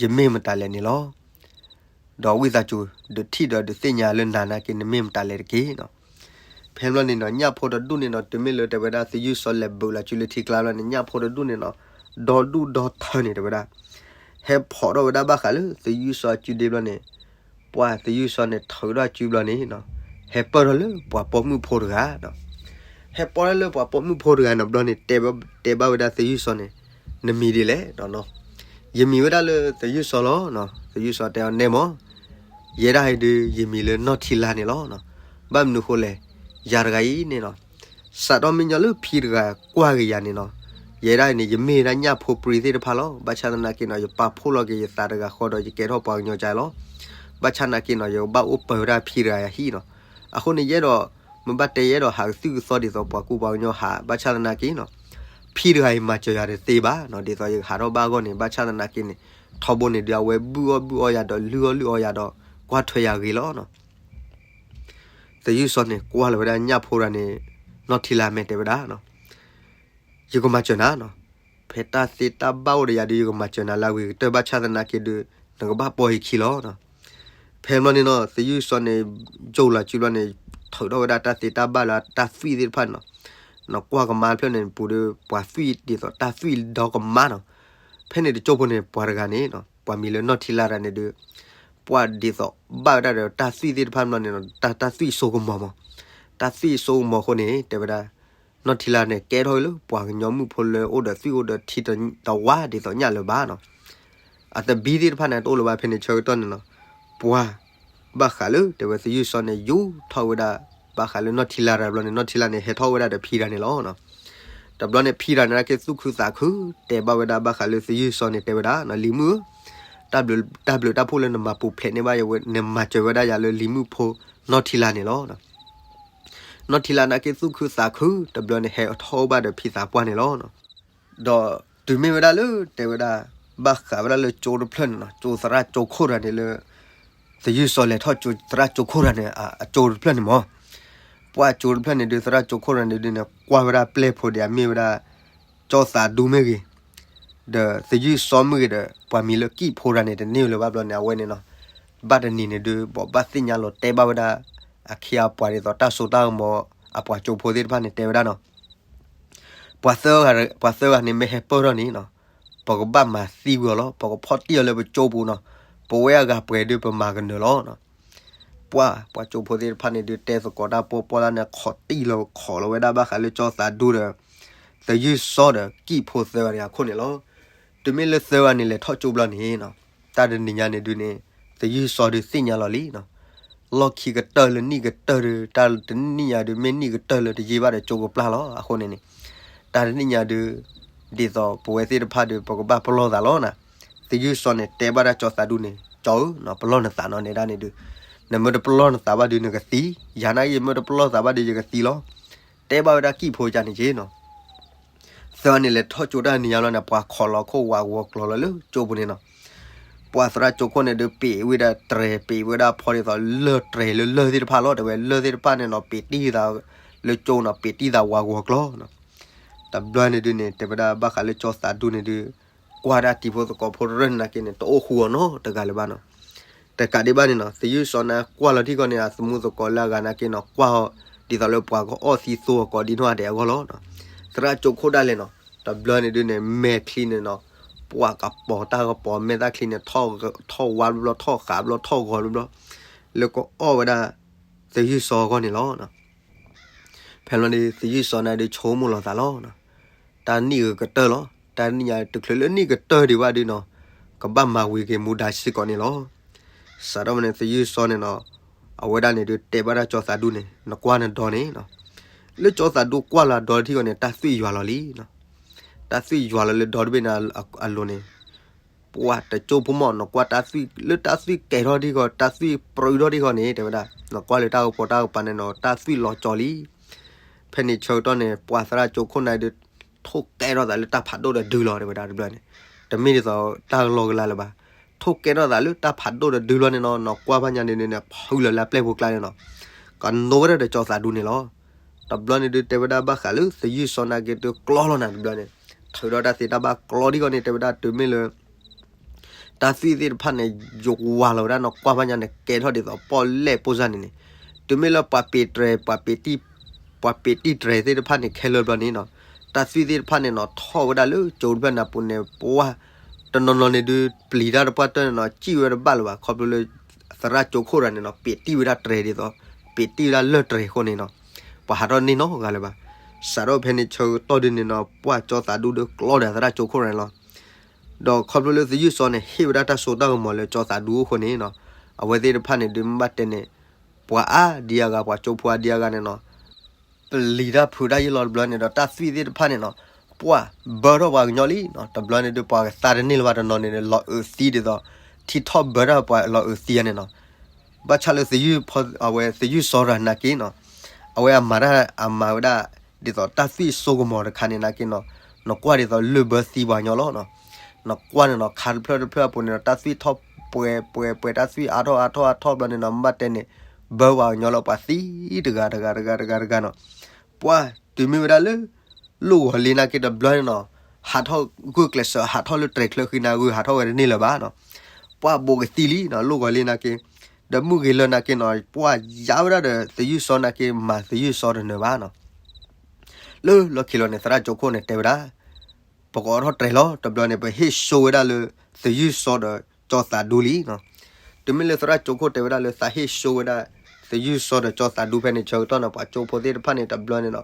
ယမ့ၢ်မတၤလဲၣ်န့ၣ်လီၤ. ဒီးဝံသးစူၤ ဒုးထံၣ်ဒီးဒုးသ့ၣ်ညါလၢနၤနာ်က့ နမ့ၢ်မတၤလဲၣ်တက့ၢ်နီၤ. ဖဲဘျီန့ၣ်နီၤ ညၣ်ဖိတဒူၣ်န့ၣ်နီၤ တုၤမ့ၢ်လၢတဲဝဲဒၣ် သယုၢ်စီလဲၤဘုးလီၤစုလၢထံကျါဘျီန့ၣ် ညၣ်ဖိတဒူၣ်န့ၣ်နီၤ ဒီဒူၣ်ဒီထၢန့ၣ်တဲဝဲဒၣ်, ဟဲဖီၣ်ထီၣ်ဝဲဒၣ်ဘၣ်ဃးလၢသယုၢ်စီအစုဒ့ဘျီန့ၣ်, ပှၤသယုၢ်စီန့ၣ် ထုးထီၣ်အစုဘျီန့ၣ်နီၤ, ဟဲပၢၢ်ထီၣ်လၢပှၤပိာ်မုၣ်ဖိတဂၤနီၤ. ဟဲပၢၢ်ထီၣ်လၢပှၤပိာ်မုၣ်ဖိတဂၤနီၤဘျီန့ၣ် တဲဘၣ်ဝဲဒၣ်သယုၢ်စီန့ၣ်, နမံၤဒ်လဲၣ်နီၤ. ယမံၤဝဲဒၣ်လၢသယုၢ်စီလီၤ. သယုၢ်စီတဲအီၤ နဲမၢ်, ယဲဒၣ်အံၤဒုး ယမံၤလၢနီၢ်ထံလါန့ၣ်လီၤ. ဘၣ်မနုၤဃိလဲၣ်, ယၤတဂၤအံၤန့ၣ်နီၤ, စးထီၣ်မ့ၢ်ညီလၢဖံတဂၤကွၢ်က့ၤယၤန့ၣ်နီၤ, ယဲဒၣ်အံၤန့ၣ် ယမ့ၢ်ဒၣ်ညၣ်ဖိပြံသ့ၣ်တဖၣ်လီၤ. ဘၣ်ဆၣ်သနာ်က့နီၤ ယပာ်ဖှိၣ်လီၤက့ၤယသးတဂၤဃီဒီး ယကဲထီၣ်ပှၤကညီကါလီၤ. ဘၣ်ဆၣ်သနာ်က့နီၤ ယကဘၣ်အိၣ်ပၢၤဝဲဒၣ်ဖံတဂၤယၤဟံၣ်နီၤ. အဃိန့ၣ်ယအဲၣ်ဒိး, မ့ၢ်ဘၣ်တဲယအဲၣ်ဒိးဟးကသုၣ်ကသီဒ်သိးပှၤကူပှၤကညီဟး, ဘၣ်ဆၣ်သနာ်က့နီၤ ဖံတဂၤအံၤမၤစၢၤယၤတသ့ဘၣ်နီၤ, ဒ်သိးယကဟးထီၣ်ဘၣ်အဂီၢ်န့ၣ် ဘၣ်ဆၣ်သနာ်က့န့ၣ်, ထီဘိန့ၣ်ဒုး အဝဲဘုၣ်အီၣ်ဘုၣ်အီယၤဒီး လုၢ်အီၣ်လုၢ်အီယၤဒီး ကွၢ်ထွဲယၤဂ့ၤလီၤနီၤ. သယုၢ်စီန့ၣ် ကွၢ်လီၤဝဲဒၣ်ညၣ်ဖိတဂၤန့ၣ်, နီၢ်ထံလါမဲာ်တဲဝဲဒၣ်နီၤ, ယကမၤစၢၤနၤနီၤ, ဖဲတၢ်သ့တၢ်ဘၣ်အိၣ်ဒီးယၤဒုး ယကမၤစၢၤနၤလၢအဂ့ၤကတၢၢ် ဘၣ်ဆၣ်သနာ်က့ဒုး နကဘၣ်ပိာ်ယခံလီၤနီၤ. ဖဲဘျီန့ၣ်နီၤ သယုၢ်စီန့ၣ် ယိၢ်လီၤစုဘျီန့ၣ် ထုးထီၣ်ဝဲဒၣ်တၢ်သ့တၢ်ဘၣ်လၢတၢ်သွံၣ်သ့ၣ်တဖၣ်န့ၣ်နီၤ, နကွၢ်ကမါတဖျၢၣ်န့ၣ်ပူၤဒီး ပှၤသွံၣ်ဒ်သိးတၢ်သွံၣ်ဒီကမါနီၤ. ဖဲန့ၣ်တကၠိဖိန့ၣ် ပှၤတဂၤန့ၣ်နီၤ ပှၤမံၤလၢနီၢ်ထံလါတဂၤန့ၣ်ဒုး ပှၤဒ်သိးဘၣ်ဝဲဒၣ်ဒီးတၢ်သွံၣ်သ့ၣ်တဖၣ်ဘျီန့ၣ်နီၤ တၢ်, တၢ်သွံၣ်စိကမီၤမး, တၢ်သွံၣ်စိကမီၤအဃိန့ၣ် တဲဝဲဒၣ် နီၢ်ထံလါန့ၣ် ကဲထီၣ်လၢပှၤကညီမုၣ်ဖိလၢအိၣ်ဒီးသွံၣ်အိၣ်ဒီးထံတဝါဒ်သိးညၣ်လၢၤဘၣ်နီၤ. အသဘံၣ်သ့ၣ်တဖၣ်န့ၣ် တအိၣ်လၢၤဘၣ်ဖဲန့ၣ်ဆၢကတီၢ်န့ၣ်နီၤ, ပှၤဘၣ်ဃးလၢ တဲဝဲသယုၢ်စီန့ၣ် ယူၤထီၣ်ဝဲဒၣ် ဘၣ်ဃးလၢနီၢ်ထံလါတဂၤဘျီန့ၣ် နီၢ်ထံလါန့ၣ် ဟဲထီၣ်ဝဲဒၣ်ဒီးဖံတဂၤန့ၣ်လီၤ. တဘျီန့ၣ်ဖံတဂၤန့ၣ် က့ၤသူၣ်ခုသးခု တဲဘၣ်ဝဲဒၣ်ဘၣ်ဃးလၢသယုၢ်စီန့ၣ် တဲဝဲဒၣ်နီၤ လံၤမုၣ်ဧၢ, တၢ်ဘျုးတၢ်ဖှိၣ်လၢနမၤပူၤဖျဲးန့ၢ်ဘၣ်ယၤဝဲ နမၤစၢၤဝဲဒၣ်ယၤလၢလံၤမုၣ်ဖိနီၢ်ထံလါန့ၣ်လီၤ. နီၢ်ထံလါန့ၣ် က့ၤသူၣ်ခုသးခု တဘျီန့ၣ် ဟဲထီၣ်အိၣ်ဘၣ်ဒီးဖံသးပှၢ်န့ၣ်လီၤ. ဒီးတုၤမ့ၢ်ဝဲဒၣ်လၢ တဲဝဲဒၣ် ဘၣ်ဃးဝဲဒၣ်လၢကၠိတဖျၢၣ်န့ၣ်နီၤ ကၠိသရၣ်ကၠိခိၣ်တဂၤန့ၣ်လၢ သယုၢ်စီလဲၤထီၣ်ကၠိသရၣ်ကၠိခိၣ်တဂၤန့ၣ် အကၠိတဖျၢၣ်န့ၣ်မး, ပှၤကၠိတဖျၢၣ်န့ၣ်ဒုး သရၣ်ကၠိခိၣ်တဂၤန့ၣ်ဒုးန့ၣ် ကွၢ်ဝဲဒၣ်ပျဲၢ်ဖိဒံးအမ့ၢ်ဝဲဒၣ် ကၠီသးဒူမ့ၢ်ဂ့ၤ, ဒီးသယုၢ်စီမ့ၢ်ဂ့ၤဒီး ပှၤမံၤလၢကံၣ်ဖိတဂၤန့ၣ် တန့ၢ်လၢၤဘၣ်ဘျီန့ၣ် အဝဲန့ၣ်နီၤ ဘၣ်တနံၤန့ၣ်ဒုး ဘိးဘၣ်သ့ၣ်ညါလီၤတဲဘၣ်ဝဲဒၣ် အခ့အပှၤဒ်သိးတၢ်စိတၢ်ကမီၤ အပှၤကၠိဖိသ့ၣ်တဖၣ်န့ၣ် တဲဝဲဒၣ်နီၤ ပှၤသၢဂၤ, ပှၤသၢဂၤန့ၣ် မ့ၢ်ဟဲပၢၢ်ထီၣ်န့ၣ်နီၤ ပကဘၣ်မၤသံကွံာ်အီၤလီၤ. ပကဖီၣ်တံၢ်အီၤလၢပကၠိပူၤနီၤ. ပဝဲအဂၤပှဲၤဒုးပမၤကနၢၤလီၤ. ပှၤ, ပှၤကၠိဖိသ့ၣ်တဖၣ်န့ၣ်ဒုး တဲသကိးတၢ်ပီၢ်ပီၢ်လၢန့ၣ် ခိးတံၢ်လီၤခိးလီၤဝဲဒၣ်ဘၣ်ဃးလၢကၠီသးဒူဒီး သယုၢ်စီဒီးကံၣ်ဖိသၢဂၤန့ၣ်အခိၣ်န့ၣ်လီၤ. တုၤမ့ၢ်လၢသၢဂၤန့ၣ် လဲၤထီၣ်ကၠိဘျီန့ၣ်နီၤ တၢ်တနံၤညါန့ၣ်ဒုးန့ၣ် သယုၢ်စီဒုးသ့ၣ်ညါလီၤလံနီၤ လီၢ်ခံကတၢၢ်လၢနံၣ်ကတၢၢ်ဒီး တၢ်တနံၣ်ညါဒုး မ့ၢ်နံၣ်ကတၢၢ်လၢတယံာ်ဘၣ်ဒီးကၠိကပျၢ်လီၤ. အဃိန့ၣ်န့ၣ် တၢ်တနံၣ်ညါဒုး ဒ်သိးပဝဲသ့ၣ်တဖၣ်ဒုး ပကဘၣ်ပလီၢ်သးလီၤနီၤ. သယုၢ်စီန့ၣ် တဲဘၣ်ဒၣ်ကၠီသးဒူန့ၣ် ကၠီဧၢ, ပလီၢ်နသးနီၤန့ၣ်ဒၣ်န့ၣ်ဒုး နမ့ၢ်တပလီၢ်နသးဘၣ်ဒုး နကသံ, ယၤနာ်က့ ယမ့ၢ်တပလီၢ်သးဘၣ်ဒုး ယကသံလီၤ. တဲဘၣ်ဝဲဒၣ်ကံၣ်ဖိကန့ၣ်က့နီၤ သၢဂၤန့ၣ် လဲၤထီၣ်ကၠိတၢ်တနံၤညါလီၤန့ၣ် ပှၤခိးလီၤခိၣ်ဝးဂီၤကျီၤလီၤလၢကၠိပူၤန့ၣ်နီၤ. ပှၤသရၣ်ကၠိခိၣ်န့ၣ်ဒုး ပ့ၤဝဲဒၣ်တြဲၤ ပ့ၤဝဲဒၣ်ဖီဒ်သိးလၢၢ်တြဲၤလၢလၢၢ်သ့ၣ်တဖၣ်လီၤ. တဲဝဲလၢၢ်သ့ၣ်တဖၣ်န့ၣ်နီၤ ပ့ၤတံၢ်သးလၢကၠိနီၤ ပ့ၤတံၢ်သးဝးဂီၤကျီၤနီၤ. တဘျီန့ၣ်ဒုးန့ၣ် တဲဝဲဒၣ်ဘၣ်ဃးလၢကၠီသးဒူန့ၣ်ဒုး ကွၢ်ဒၣ်တံၤဖိသကိးဖိတရၢၢ်န့ၣ်နာ်က့န့ၣ် တအိၣ်ဃူအီၤနီတဂၤလၢၤဘၣ်နီၤ. တကးဒံးဘၣ်န့ၣ်နီၤ သယုၢ်စီန့ၣ် ကွၢ်လီၤထံကီၢ်န့ၣ် အသမူသကိးလၢအဂၤနာ်က့နီၤ ကွၢ်အီၤ ဒ်သိးလၢပှၤကအီၣ်သံသိအကိာ်ဒ်နီၢ်ဒဲးအဂီၢ်လီၤ. သရၣ်ကၠိခိၣ်ဒၣ်လဲာ်နီၤ တဘျီန့ၣ်ဒုးန့ၣ် မဲာ်ချံန့ၣ်နီၤ ပှၤကပီၤတၢ်ကပီၤမဲာ်တၢ်ချံန့ၣ် ထီၣ်ဝါဘျီဘျီ ထီၣ်ဃးဘျီ ထီၣ်ဂီၤဘျီဘျီ လၢကအီၣ်ဝဲဒၣ် သယုၢ်စီအဂီၢ်န့ၣ်လီၤ. ဖဲလီၤန့ၣ် သယုၢ်စီန့ၣ်ဒုး ဆိကမိၣ်လီၤသးလီၤ. တၢ်နံၣ်ဂ့ၤကတၢၢ်လီၤ. တၢ်နံၣ်ညါတချုးလၢနံၣ်ကတၢၢ်ဒံးဘၣ်ဒုးနီၤ ကဘၣ်မၤဝံၤက့ၤမူဒါစ့ၢ်ကီးန့ၣ်လီၤ. စးထီၣ်မ့ၢ်န့ၣ် သယုၢ်စီန့ၣ်နီၤ, အဝဲဒၣ်န့ၣ်ဒုးတဲဘၣ်ဒၣ်ကၠီသးဒူန့ၣ် နကွၢ်နဒီန့ၣ်နီၤ, လၢကၠီသးဒူကွၢ်လီၤဒီတထံၣ်ဃီန့ၣ် တၢ်သွံၣ်ယွၤလီၤလံနီၤ. တၢ်သွံၣ်ယွၤလီၤလၢဒီတဘ့ၣ်န့ၣ်အလိၤန့ၣ်, ပှၢ်တကၠိဖိမီၢ် နကွၢ်တၢ်သွံၣ် လၢတၢ်သွံၣ်ကဲၤထီၣ်ဒံၣ်ဃီ တၢ်သွံၣ်ပြူထီၣ်ဒံၣ်ဃီန့ၣ် တဲဝဲဒၣ် နကွၢ်လၢတၢ်ကပီၤတၢ်ကပၤန့ၣ်နီၤ တၢ်သွံၣ်လီၤကၠီလံ. ဖဲန့ၣ်ဆၢကတီၢ်န့ၣ် ပှၢ်သရၣ်ကၠိခိၣ်န့ၣ်ဒုး ထိၣ်ကဲထီၣ်သးလၢတၢ်ဖးဒိၣ်ဒီးဒုလီၤ တဲဝဲဒၣ်တဘျီန့ၣ်, တမ့ၢ်ဒ်သိးတၢ်လီၤကလါလၢၤဘၣ်, ထိၣ်ကဲထီၣ်သးလၢတၢ်ဖးဒိၣ်ဒီးဒုလီၤန့ၣ်နီၤ, နကွၢ်ဘၣ်ညါန့ၣ်န့ၣ် ဖုလၢာ်လၢအပျဲၢ်ဖိကျါန့ၣ်နီၤ, ကနိဝဲဒၣ်ဒီးကၠီသးဒူန့ၣ်လီၤ. တဘျီန့ၣ်ဒုးတဲဝဲဒၣ်ဘၣ်ဃးလၢသယုၢ်စီနာ်က့ဒုးကျီလီၤနၤတဘျီန့ၣ်, ထုးဒီးတၢ်သ့တၢ်ဘၣ်ကျီဒံၣ်ဃီန့ၣ် တဲဝဲဒၣ်တုၤမ့ၢ်လၢ တၢ်သွံၣ်သ့ၣ်တဖၣ်န့ၣ် ယဝၤလီၤဝဲဒၣ် နကွၢ်ဘၣ်ညါန့ၣ် ကဲထီၣ်ဒ်သိးပီၣ်လဲၣ်ပိၢ်စၢ်န့ၣ်န့ၣ်, တုၤမ့ၢ်လၢပှၤပ့ၤတြဲၤ ပှၤပ့ၤတံၢ် ပှၤပ့ၤတံၢ်တြဲၤသ့ၣ်တဖၣ်န့ၣ် ခဲလၢာ်တဘျီန့ၣ်နီၤ, တၢ်သွံၣ်သ့ၣ်တဖၣ်န့ၣ်နီၤ ထီၣ်ဝဲဒၣ်လၢကၠိတဖျၢၣ်န့ၣ်အပူၤန့ၣ် ပှၢ် တနီၤနီၤန့ၣ်ဒုး ပျံၤတၢ်တပှၢ်တၢၢ်န့ၣ်နီၤ စံၣ်ဝဲတဘၣ်လၢၤဘၣ် ခီဖျိလၢ သရၣ်ကၠိခိၣ်တဂၤန့ၣ်နီၤ ပ့ၤတံၢ်ဝဲဒၣ်တြဲၤဒ်သိး ပ့ၤတံၢ်ဝဲဒၣ်လၢၢ်တြဲၤအဃိန့ၣ်နီၤ, ပှၤဟးထီၣ်န့ၢ်နီတဂၤလၢၤဘၣ်. စးထီၣ်ဖဲန့ၣ်ဆၢကတီၢ်ဒုးန့ၣ်နီၤ ပှၢ်ကၠီသးဒူဒုးကျီဒီးသရၣ်ကၠိခိၣ်န့ၣ်လီၤ. ဒီးခီဖျိလၢသယုၢ်စီန့ၣ် ဟ့ၣ်ဝဲဒၣ်တၢ်စိတၢ်ကမီၤလၢကၠီသးဒူအဃိန့ၣ်နီၤ, အဝဲသ့ၣ်တဖၣ်န့ၣ်ဒုးမ့ၢ်ဘၣ်တဲန့ၣ် ပှၤအါဒံအါဂၤ ပှၤကၠိဖိအါဒံအါဂၤန့ၣ်နီၤ ပျံၤတၢ်ဖုးတၢ်ယံာ်လီၤတဘျီန့ၣ်ဒီး တၢ်သွံၣ်သ့ၣ်တဖၣ်န့ၣ်နီၤ ပှၢ်ဘၢထီၣ်ပှၤကညီလံနီၤ, တဘျီန့ၣ်ဒုး ပှၤကသါတန့ၢ်လၢၤဘၣ်တနီၤန့ၣ် လီၤအုးသံဒ်သိး ထံထီၣ်ဘၢတၢ်ပှၤလီၤအုးသံန့ၣ်နီၤ. ဘၣ်ဆၣ်လၢသယုၢ် အဝဲသယုၢ်စီတဂၤနာ်က့နီၤ, အဝဲအမၤတၢ်အမၤဝဲဒၣ် ဒ်သိးတၢ်သွံၣ်စိကမီၤတခါန့ၣ်နာ်က့နီၤ, နကွၢ်ဒ်သိးလၢၢ်ဘၢသံပှၤကညီလီၤနီၤ. နကွၢ်န့ၣ်နီၤ ခါတဖျၢၣ်တဖျၢၣ်အပူၤန့ၣ်ဒီး တၢ်သွံၣ်ထီၣ်ပှဲၤပှဲၤပှဲၤ တၢ်သွံၣ်အါထီၣ်အါထီၣ်အါထီၣ်ဘျီန့ၣ်နီၤ မ့ၢ်ဘၣ်တဲန့ၣ် ဘၢပှၤကညီလၢပှၤသံတဂၤတဂၤတဂၤတဂၤတဂၤနီၤ. ပှၢ်တုၤမ့ၢ်ဝဲဒၣ်လၢ လိၣ်ဂီၤလ့နာ်က့တဘျီန့ၣ်နီၤ, ဟးထီၣ်ဂုာ်ကျဲးစၢး ဟးထီၣ်လၢတြဲၤချၢဃံနၤဂုာ် ဟးထီၣ်ဝဲတန့ၢ်လၢၤဘၣ်နီၤ. ပှၢ်ဘူးကသံလံနီၤ လိၣ်ဂီၤလ့နာ်က့, ဒီးမုၢ်ဂ့ၤလၢာ်နာ်က့နီၤ ပှၢ်ယါဝဲဒၣ်ဒီးသယုၢ်စီနာ်က့ မၤသယုၢ်စီတနၢၤဘၣ်နီၤ. လၢလီၢ်ခံလီၤန့ၣ် သရၣ်ကၠိခိၣ်န့ၣ်တဲဝဲဒၣ် ပကအိးထီၣ်တြဲၤလီၤ တဘျီန့ၣ် ပဟ့ၣ်ဆိဝဲဒၣ်လၢ သယုၢ်စီဒီးကၠီသးဒူလံနီၤ. တုၤမ့ၢ်လၢသရၣ်ကၠိခိၣ်တဲဝဲဒၣ်လၢသးဟ့ၣ်ဆိဝဲဒၣ် သယုၢ်စီဒီးကၠီသးဒူဖဲန့ၣ်ဆၢကတီၢ်န့ၣ် ပှၤကၠိဖိသ့ၣ်တဖၣ်န့ၣ် တဘျီန့ၣ်နီၤ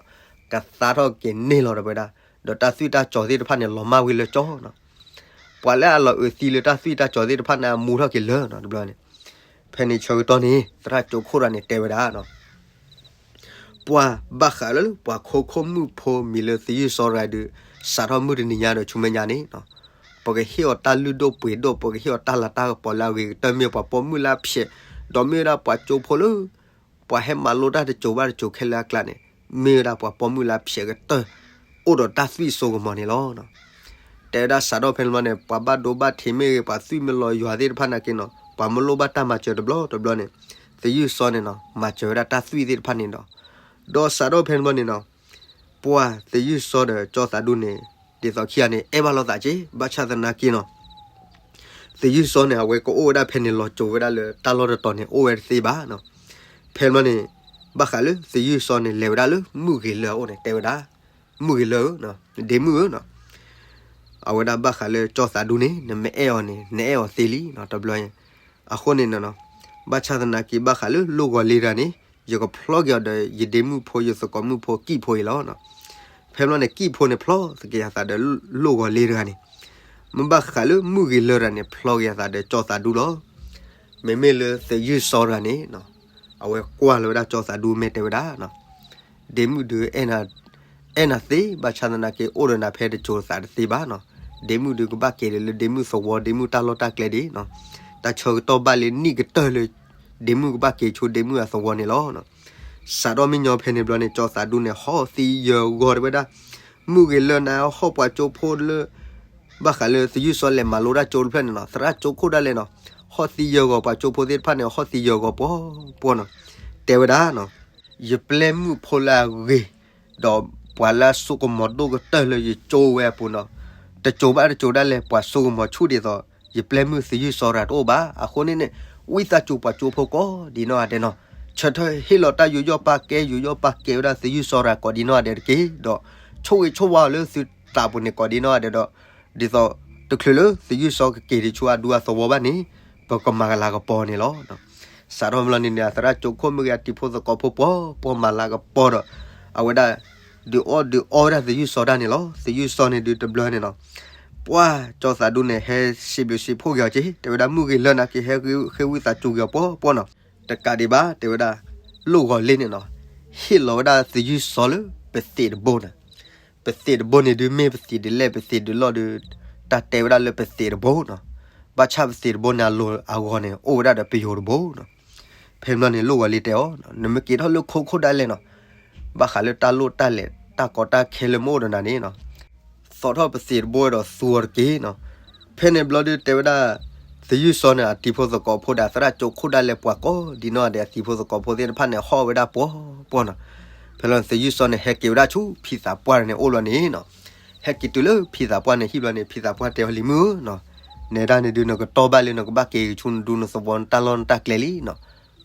ကသါထီၣ်က့ၤန့ၢ်လီၤတဝဲဒၣ်, ဒီးတၢ်သွံၣ်တၢ်ကၠီၤသ့ၣ်တဖၣ်န့ၣ် လီၤမၢ်ဝံၤလၢကၠီနီၤ. ပှၤလၢအလီၤအုးသံလၢတၢ်သွံၣ်တၢ်ကၠီၤသ့ၣ်တဖၣ်န့ၣ် အမူထီၣ်က့ၤလၢာ်နီၤ တဘျီန့ၣ်. ဖဲန့ၣ်ဆၢကတီၢ်န့ၣ် သရၣ်ကၠိခိၣ်တဂၤန့ၣ်တဲဝဲဒၣ်နီၤ ပှၢ်ဘၣ်ဃးလၢပှၤခိခိၣ်မုၣ်ဖိမံၤလၢသယုၢ်စီတဂၤဒုး စးထီၣ်မုၢ်တနံၤညါဒီးဆူမဲာ်ညါန့ၣ်နီၤ, ပကဟ့ၣ်အီၤတၢ်လုၢ်ဒိၣ်ပှ့ၤဒိၣ် ပကဟ့ၣ်အီၤတၢ်လၤတၢ်ကပီၤလၢအဂ့ၤကတၢၢ် မ့ၢ်ပှၤပိာ်မုၣ်လၢအဖျဲး, ဒီးမ့ၢ်ဝဲဒၣ်ပှၤကၠိဖိလၢ ပှၤဟဲမၤလိတၢ်တစိၤဘၣ်တစိၤခဲလၢာ်အကျါန့ၣ် မ့ၢ်ဝဲဒၣ်ပှၤပိာ်မုၣ်လၢအဖျဲးကတၢၢ် အိၣ်ဒီးတၢ်သွံၣ်စိကမီၤန့ၣ်လီၤ. တဲဝဲဒၣ်စးထီၣ်ဖဲန့ၣ်ဘျီန့ၣ် ပှၤဘၣ်ဒိဘၣ်ထံးမ့ၢ်ဂ့ၤ ပှၤသွံၣ်မ့ၢ်လီၤယွၤသ့ၣ်တဖၣ်နာ်က့နီၤ ပှၤမ့ၢ်လိၣ်ဘၣ်တၢ်မၤစၢၤတဘျီတဘျီန့ၣ် သယုၢ်စီန့ၣ်နီၤ မၤစၢၤဝဲဒၣ်တၢ်သွံၣ်သ့ၣ်တဖၣ်န့ၣ်ဒီး ဒီးစးထီၣ်ဖဲန့ၣ်ဘျီန့ၣ်နီၤ ပှၢ်သယုၢ်စီဒီးကၠီသးဒူန့ၣ် ဒ်သိးခံဂၤန့ၣ် အဲၣ်ဘၣ်လိာ်သးက့ ဘၣ်ဆၣ်သနာ်က့နီၤ သယုၢ်စီန့ၣ် အဝဲကအိၣ်ဝဲဒၣ်ဖဲန့ၣ်လီၤစိၤဝဲဒၣ်လၢတၢ်လီၢ်တတီၤန့ၣ် အိၣ်ဝဲတသ့ဘၣ်နီၤ. ဖဲန့ၣ်ဘျီန့ၣ် ဘၣ်ဃးလၢသယုၢ်စီန့ၣ် လဲၤဝဲဒၣ်လၢမုၢ်ဂ့ၤလၢာ်အအိၣ်န့ၣ် တဲဝဲဒၣ် မုၢ်ဂ့ၤလၢာ်ဧၢ, ဒ့မုၣ်ဧၢနီၤ အဝဲဒၣ်ဘၣ်ဃးလၢကၠီသးဒူန့ၣ် နမ့ၢ်အဲၣ်အီၤန့ၣ် နအဲၣ်အီၤသ့လံနီၤ တဘျီ. အဃိန့ၣ်နီၤ ဘၣ်ဆၣ်သနာ်က့ ဘၣ်ဃးလၢလိၣ်ဂီၤလ့တဂၤန့ၣ် ယကဖျီက့ၤအီၤဒီး ယဒ့မုၣ်ဖိ ယသကိးမုၣ်ဖိကံၣ်ဖိအံၤလီၤ. ဖဲန့ၣ်ဘျီန့ၣ် ကံၣ်ဖိန့ၣ် ဖျီသက့ၤအသးဒီးလိၣ်ဂီၤလ့တဂၤန့ၣ်, မ့ၢ်ဘၣ်ဃးလၢမုၢ်ဂ့ၤလၢာ်တဂၤန့ၣ် ဖျီက့ၤအသးဒီးကၠီသးဒူလီၤ. မ့မ့ၢ်လၢသယုၢ်စီတဂၤန့ၣ် အဝဲကွၢ်လီၤဝဲဒၣ်ကၠီသးဒူ မ့ၢ်တဲဝဲဒၣ် ဒ့မုၣ်ဒုး အဲၣ်နၤသ့, ဘၣ်ဆၣ်သနာ်က့ အိၣ်ဒီးနၤဖဲတစိၤသးတသ့ဘၣ်နီၤ. ဒ့မုၣ်ဒုး ကဘၣ်က့ၤဒံးလၢဒ့မုၣ်သဝီ ဒ့မုၣ်တၢ်လီၢ်တၢ်ကျဲဒံးနီၤ. တၢ်ဆၢကတီၢ်ဘၣ်လံနံၣ်ကတၢၢ်လၢ ဒ့မုၣ်ကဘၣ်က့ၤဆူဒ့မုၣ်အသဝီန့ၣ်လီၤ. စးထီၣ်မ့ၢ်ညီဖဲန့ၣ်ဘျီန့ၣ် ကၠီသးဒူန့ၣ် ဟီၣ်သံယၢၤဂီၤတဝဲဒၣ်, မုၢ်ဂ့ၤလၢာ်နၤ ဟီၣ်ပှၤကၠိဖိလၢ ဘၣ်ဃးလၢသယုၢ်စီလဲၤမၤလိတၢ်ကၠိတဖျၢၣ်န့ၣ်နီၤ, သရၣ်ကၠိခိၣ်ဒၣ်လဲာ်နီၤ, ဟီၣ်သံယၢၤဂီၤပှၤကၠိဖိသ့ၣ်တဖၣ်န့ၣ် ဟီၣ်သံယၢၤဂီၤပှီၤပှီၤနီၤ. တဲဝဲဒၣ်နီၤ, ယပျဲၢ်မုၣ်ဖိလၢအဂ့ၤ, ဒီးပှၤလၢအစိကမီၤဒိၣ်ကတၢၢ်လၢယကၠိဝဲအပူၤနီၤ, တစိၤဘၣ်တစိၤဒၣ်လဲာ် ပှၤစိကမီၤဆူၣ်ဒ်သိး ယပျဲၢ်မုၣ်သယုၢ်စီတဂၤတအိၣ်ဘၣ်. အဃိန့ၣ်န့ၣ် ဝံသးစူၤပှၤကၠိဖိကိးဒံနီၢ်ဂၤဒဲးနီၤ, ဆၢထၢၣ်ဟ့ၣ်လီၤတၢ်ယူးယီၣ်ပာ်ကဲ ယူးယီၣ်ပာ်ကဲဝဲဒၣ်သယုၢ်စီတဂၤကိးဒံနီၢ်ဂၤဒဲးတက့ၢ်. ဒီးဆိၣ်ဂ့ၤဆိၣ်ဝါအီၤလၢသုသးပူၤန့ၣ်ကိးဒံနီၢ်ဂၤဒဲးဒီး ဒ်သိးတချုးလၢသယုၢ်စီကက့ၤဒံးဆူအဒူအသဝီဘၣ်န့ၣ် ပကမၤကလၤကပီၤန့ၣ်လီၤ. စးထီၣ်မ့ၢ်လီၤန့ၣ်န့ၣ် အသရၣ်ကၠိခိၣ်မ့ၢ်ဂ့ၤ အတံၤဖိသကိးဖိပှီၤ ပှီၤမၤလၤကပီၤဒီး အဝဲဒၣ် ဒုးအီၣ်ဒုးအီဝဲဒၣ်သယုၢ်စီတၢ်န့ၣ်လီၤ. သယုၢ်စီန့ၣ်ဒုးတဘျီန့ၣ်နီၤ, ပှၢ်ကၠီသးဒူန့ၣ် ဟဲစံးဘျုးစံးဖှိၣ်က့ၤအီၤက့ၤ တဲဝဲဒၣ်မုၢ်ဂ့ၤလၢနၤက့ၤ ဟဲဃ့ဝံသးစူၤက့ၤအီၤပှီၢ်ပှီၢ်နီၤ. တကးဒံးဘၣ် တဲဝဲဒၣ် လိၣ်ဂီၤလ့န့ၣ်နီၤ ဟ့ၣ်လီၤဝဲဒၣ်သယုၢ်စီလၢပသံးတဘိန့ၣ် ပသံးတဘိန့ၣ်ဒုး မ့ၢ်ပသံးဒ်လဲၣ် ပသံးဒ်လဲၣ်ဒီး တၢ်တဲဝဲဒၣ်လၢပသံးတဘိနီၤ. ဘၣ်ဆၣ်ပသံးတဘိန့ၣ် အလိၤအဂီၤန့ၣ် အိၣ်ဝဲဒၣ်ဒီးပယိၤတဘိနီၤ. ဖဲန့ၣ်ဘျီန့ၣ် လိၣ်ဂီၤလ့တဲအီၤ, နမ့ၢ်က့ၤထီၣ်လၢခိခိၣ်ဒၣ်လဲာ်နီၤ, ဘၣ်ဃးလၢတၢ်လိၣ်တၢ်လဲၤ တၢ်ကီတၢ်ခဲလၢမ့ၢ်အိၣ်ဒီးနၤန့ၣ်နီၤ, သီၣ်ထီၣ်ပသံးတဘိဒီးသူအီၤတက့ၢ်နီၤ. ဖဲန့ၣ်ဘျီဒုး တဲဝဲဒၣ် သယုၢ်စီန့ၣ် အတံၤဖိသကိးဖိဒီး အသရၣ်ကၠိခိၣ်ဒၣ်လဲာ် ပှၤကိးဒ်နီၢ်ဂၤဒဲး အတံၤဖိသကိးဖိသ့ၣ်တဖၣ်န့ၣ် ဟီၣ်ဝဲဒၣ်ပှီၢ်ပှီၢ်နီၤ. ဖဲလီၤန့ၣ် သယုၢ်စီန့ၣ် ဟဲက့ၤဝဲဒၣ်ဆူဖံသးပှၢ်န့ၣ်အိၣ်လီၤန့ၣ်နီၤ. ဟဲက့ၤတုၤလၢဖံသးပှၢ်န့ၣ်ဟံၣ်ဘျီန့ၣ် ဖံသးပှၢ်တဲအီၤ လံၤမုၣ်ဧၢနီၤ, နဲဒၣ်န့ၣ်ဒုး နကတီၢ်ဘၣ်လၢနကဘၣ်က့ၤဆူနဒူနသဝီ နတၢ်လီၢ်နတၢ်ကျဲလံနီၤ.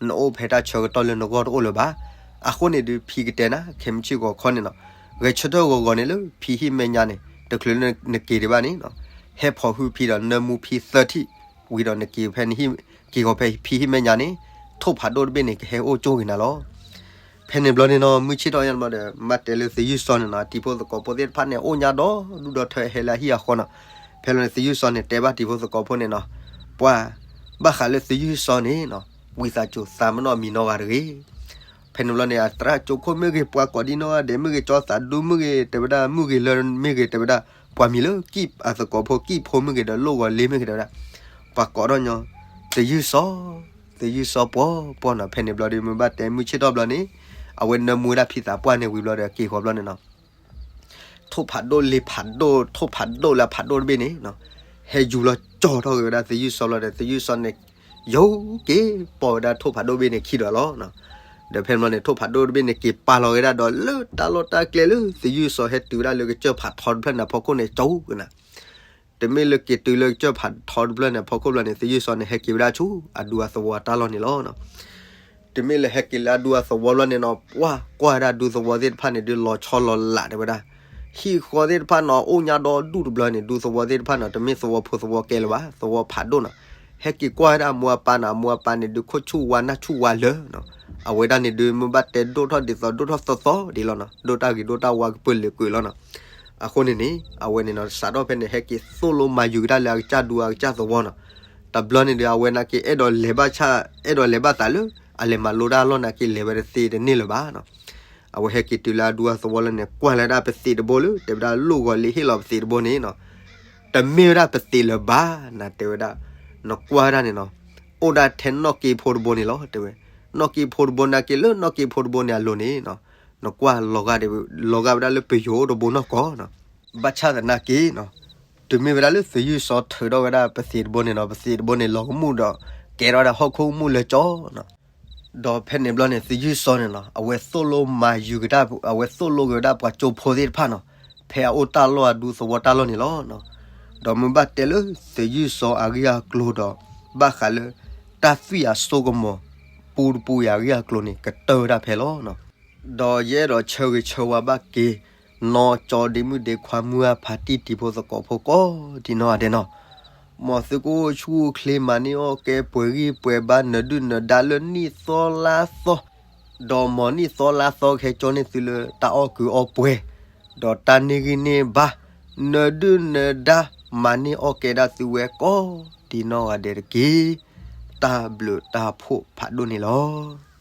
နအိၣ်ဖဲတၢ်ဆၢကတီၢ်လၢနဂီၢ်တအိၣ်လၢၤဘၣ်. အဃိန့ၣ်ဒုး ဖံကတဲနၤ ခဲမုၢ်ဆ့ၣ်ဂီၤခီန့ၣ်နီၤ, ဂဲၤဆၢထၢၣ်ဂီၤဂီၤန့ၣ်လၢဖံဟံၣ်မဲာ်ညါန့ၣ် တချုးလၢနက့ၤဒံးဘၣ်န့ၣ်နီၤ, ဟဲဖိးဟုဖံဒီးနၢမူဖံသၢထံၣ်ဝံၤဒီး နက့ၤဖဲ က့ၤဃီၤဖဲဖံဟံၣ်မဲာ်ညါန့ၣ် ထိၣ်ဖးဒိၣ်တဘ့ၣ်န့ၣ် ကဟဲအိၣ်ကၠိဂ့ၤနၤလီၤ. ဖဲန့ၣ်ဘျီန့ၣ်နီၤ မုၢ်ဆ့ၣ်ထီၣ်ညါဘျီဒီး မ့ၢ်တဲလၢသယုၢ်စီန့ၣ်နီၤ အတံၤဖိသကိးဖိသ့ၣ်တဖၣ်န့ၣ် အိၣ်ညါဒီးဒူၣ်ဒီထၢဟဲလၢအဟံၣ်အဃီနီၤ. ဖဲလီၤန့ၣ် သယုၢ်စီန့ၣ် တဲဘၣ်တံၤဖိသကိးဖိန့ၣ်နီၤ, ပှၤ ဘၣ်ဃးလၢသယုၢ်စီန့ၣ်နီၤ ဝံသးစူၤသးမနီၣ်မံၤနီတဂၤတဂ့ၤ. ဖဲန့ၣ်ဘျီန့ၣ် အသရၣ်ကၠိခိၣ်မ့ၢ်ဂ့ၤ ပှၤကိးဒ်နီၢ်ဂၤဒဲးမ့ၢ်ဂ့ၤ ကၠီသးဒူမ့ၢ်ဂ့ၤ တဲဝဲဒၣ် မုၢ်ဂ့ၤလၢမ့ၢ်ဂ့ၤ တဲဝဲဒၣ်ပှၤမံၤလၢကံၣ်အသကိးဖိ ကံၣ်ဖိမ့ၢ်ဂ့ၤဒီး လိၣ်ဂီၤလ့မ့ၢ်ဂ့ၤ တဲဝဲဒၣ် ပှၤကိးထီၣ်ညီ သယုၢ်စီ သယုၢ်စီပှီၢ်ပှီၢ်နီၤ. ဖဲန့ၣ်ဘျီဒီး မ့ၢ်ဘၣ်တဲမုၢ်ဆ့ၣ်ထီၣ်ဘျီန့ၣ် အဝဲနၢမူဝဲဒၣ်ဖံသးပှၢ်န့ၣ်ဝံၤဘျီဒီး က့ၤဃီၤဘျီန့ၣ်နီၤ ထိၣ်ဖးဒိၣ်လ့ဖးဒိၣ် ထိၣ်ဖးဒိၣ်လၢအဖးဒိၣ်တဘ့ၣ်န့ၣ်နီၤ ဟဲယူၤလီၤကၠီထီၣ်က့ၤဝဲဒၣ်သယုၢ်စီလီၤဒီး သယုၢ်စီန့ၣ် ယိၤက့ၤပိာ်ဝဲဒၣ်ထိၣ်ဖးဒိၣ်တဘ့ၣ်န့ၣ်ခံဒီးလီၤ. ဒီးဖဲန့ၣ်ဘျီန့ၣ် ထိၣ်ဖးဒိၣ်တဘ့ၣ်န့ၣ် က့ၤပာ်လီၤဝဲဒၣ်ဒီးလၢတၢ်လီၢ်တၢ်ကျဲလၢသယုၢ်စီဟဲတုၤဝဲဒၣ်လၢကစၢၢ်ဖးထီတဖျၢၣ်န့ၣ်အဖီခိၣ်န့ၣ် ကၠီကနၤ တမ့ၢ်လၢက့ၤတုၤလၢကစၢၢ်ဖးထီတဖျၢၣ်န့ၣ် အဖီခိၣ်ဘျီန့ၣ် သယုၢ်စီန့ၣ် ဟဲက့ၤဝဲဒၣ်ဆူအဒူအသဝီအတၢ်လီၢ်န့ၣ်လီၤ. တမ့ၢ်လၢဟဲက့ၤလၢအဒူအသဝီဘျီန့ၣ်နီၤ ပှၢ်ကွၢ်ဝဲဒၣ်ဒူသဝီသ့ၣ်တဖၣ်န့ၣ် ဒုးလီၤဆီလီၤလးတဲဝဲဒၣ် ဟံၣ်ဃီသ့ၣ်တဖၣ်နီၤ အိၣ်ညါဒီးဒူၣ်တဘျီန့ၣ် ဒူသဝီသ့ၣ်တဖၣ်နီၤ တမ့ၢ်သဝီဖိသဝီကဲလၢၤဘၣ် သဝီဖးဒိၣ်နီၤ. ဟဲက့ၤကွၢ်ဝဲဒၣ်အမိၢ်အပၢ်န့ၣ် အမိၢ်အပၢ်န့ၣ် ဒုးခိၣ်ဆူၣ်ဝါနၢ်ဆူၣ်ဝါလၢာ်နီၤ. အဝဲဒၣ်န့ၣ်ဒုး မ့ၢ်ဘၣ်တဲဒိၣ်ထီၣ်ဒ်သိးဒိၣ်ထီၣ်သီသီဒ်လီၤနီၤ ဒိၣ်တၢ်ဂ့ၤဒိၣ်တၢ်ဝါကပၢၢ်လၢာ်ကွံာ်လီၤနီၤ. အဃိန့ၣ်န့ၣ် အဝဲန့ၣ်နီၤ စးထီၣ်ဖဲန့ၣ် ဟဲက့ၤသိၣ်လိမၤယုၤကတၢၢ်လၢအကစၢ်ဒူအကစၢ်သဝီနီၤ. တဘျီန့ၣ်ဒီး အဝဲနာ်က့ အဲၣ်ဒိးလဲၤဘၣ်ဆၣ် အဲၣ်ဒိးလဲၤဘၣ်သးလၢ အလဲၤမၤလိတၢ်အလီၢ်နာ်က့ လဲၤဝဲတသ့တန့ၢ်လၢၤဘၣ်နီၤ. အဝဲဟဲက့ၤတုၤလၢအဒူအသဝီလၢန့ၣ် ကွၢ်လၢဒၣ်ပသံးတဘိလၢ တဲဝဲဒၣ်လိၣ်ဂီၤလ့ဟ့ၣ်လီၤပသံးတဘိန့ၣ်နီၤ တမ့ၢ်ဝဲဒၣ်ပသံးလၢၤဘၣ် နတဲဝဲဒၣ် နကွၢ်ဝဲဒၣ်န့ၣ်နီၤ အိၣ်ဒၣ်ထဲနီၣ်က့ဖိတဘိန့ၣ်လီၤ တဲဝဲ. နီၣ်က့ဖိတဘိနာ်က့ လၢနီၣ်က့ဖိတဘိန့ၣ်အလိၤန့ၣ်နီၤ နကွၢ်လီၤဂာ်ဒီး လီၤဂာ်ဝဲဒၣ်လၢပယိၤတဘိနီၢ်ကီၢ်နီၤ. ဘၣ်ဆၣ်သနာ်က့နီၤ တုၤမ့ၢ်ဝဲဒၣ်လၢသယုၢ်စီထုးထီၣ်ဝဲဒၣ်ပသံးတဘိန့ၣ်နီၤ ပသံးတဘိန့ၣ် လီၤကမူၣ်ဒီး ကဲထီၣ်ဝဲဒၣ်ဟီၣ်ခိၣ်ကမူၣ်လၢကၠီနီၤ. ဒီးဖဲန့ၣ်ဘျီန့ၣ် သယုၢ်စီန့ၣ်နီၤ အဝဲသိၣ်လိမၤယုၤကတၢၢ် အဝဲသိၣ်လိက့ၤဝဲဒၣ်ပှၤကၠိဖိသ့ၣ်တဖၣ်နီၤ ဖဲအအိၣ်တၢ်လီၢ်အဒူသဝီတၢ်လီၢ်န့ၣ်လီၤ. ဒီးမ့ၢ်ဘၣ်တဲလၢသယုၢ်စီအဂ့ၢ်အကျိၤဒီး ဘၣ်ဃးလၢ တၢ်သွံၣ်အစိကမီၤ ပူတပူအံၤအဂ့ၢ်အကျိၤန့ၣ် ကတၢၢ်ဝဲဒၣ်ဖဲလီၤ. ဒီးယအဲၣ်ဒိးဆၢဂ့ၤဆၢဝါဘၣ်က့ၤ နီၢ်ကၠီဒ့မုၣ်ဒ့ခွါမုၢ်အဖးတံၢ်တံၤဖိသကိးဖိကိးဒ်နီၢ်ဂၤဒဲးနီၤ. မ်သုကအိၣ်ဆူၣ်အိၣ်ချ့မၤန့ၢ်အီၣ်ကဲပှဲၤဂံၢ်ပှဲၤဘါ နဒုၣ်နဒါလၢနံၣ်သီလါသီ ဒီးမ်နံၣ်သီလါသီကဟဲကၠီန့ၢ်သုလၢတၢ်အီၣ်ကုးအီပှဲၤ ဒီးတၢ်န့ၢ်ဂံၢ်န့ၢ်ဘါ နဒုၣ်နဒါမၤန့ၢ်အီၣ်ကဲဒၣ်သုဝဲကိးဒ်နီၢ်ဂၤဒဲးတက့ၢ်. တၢ်ဘျုးတၢ်ဖှိၣ်ဖးဒိၣ်န့ၣ်လီၤ.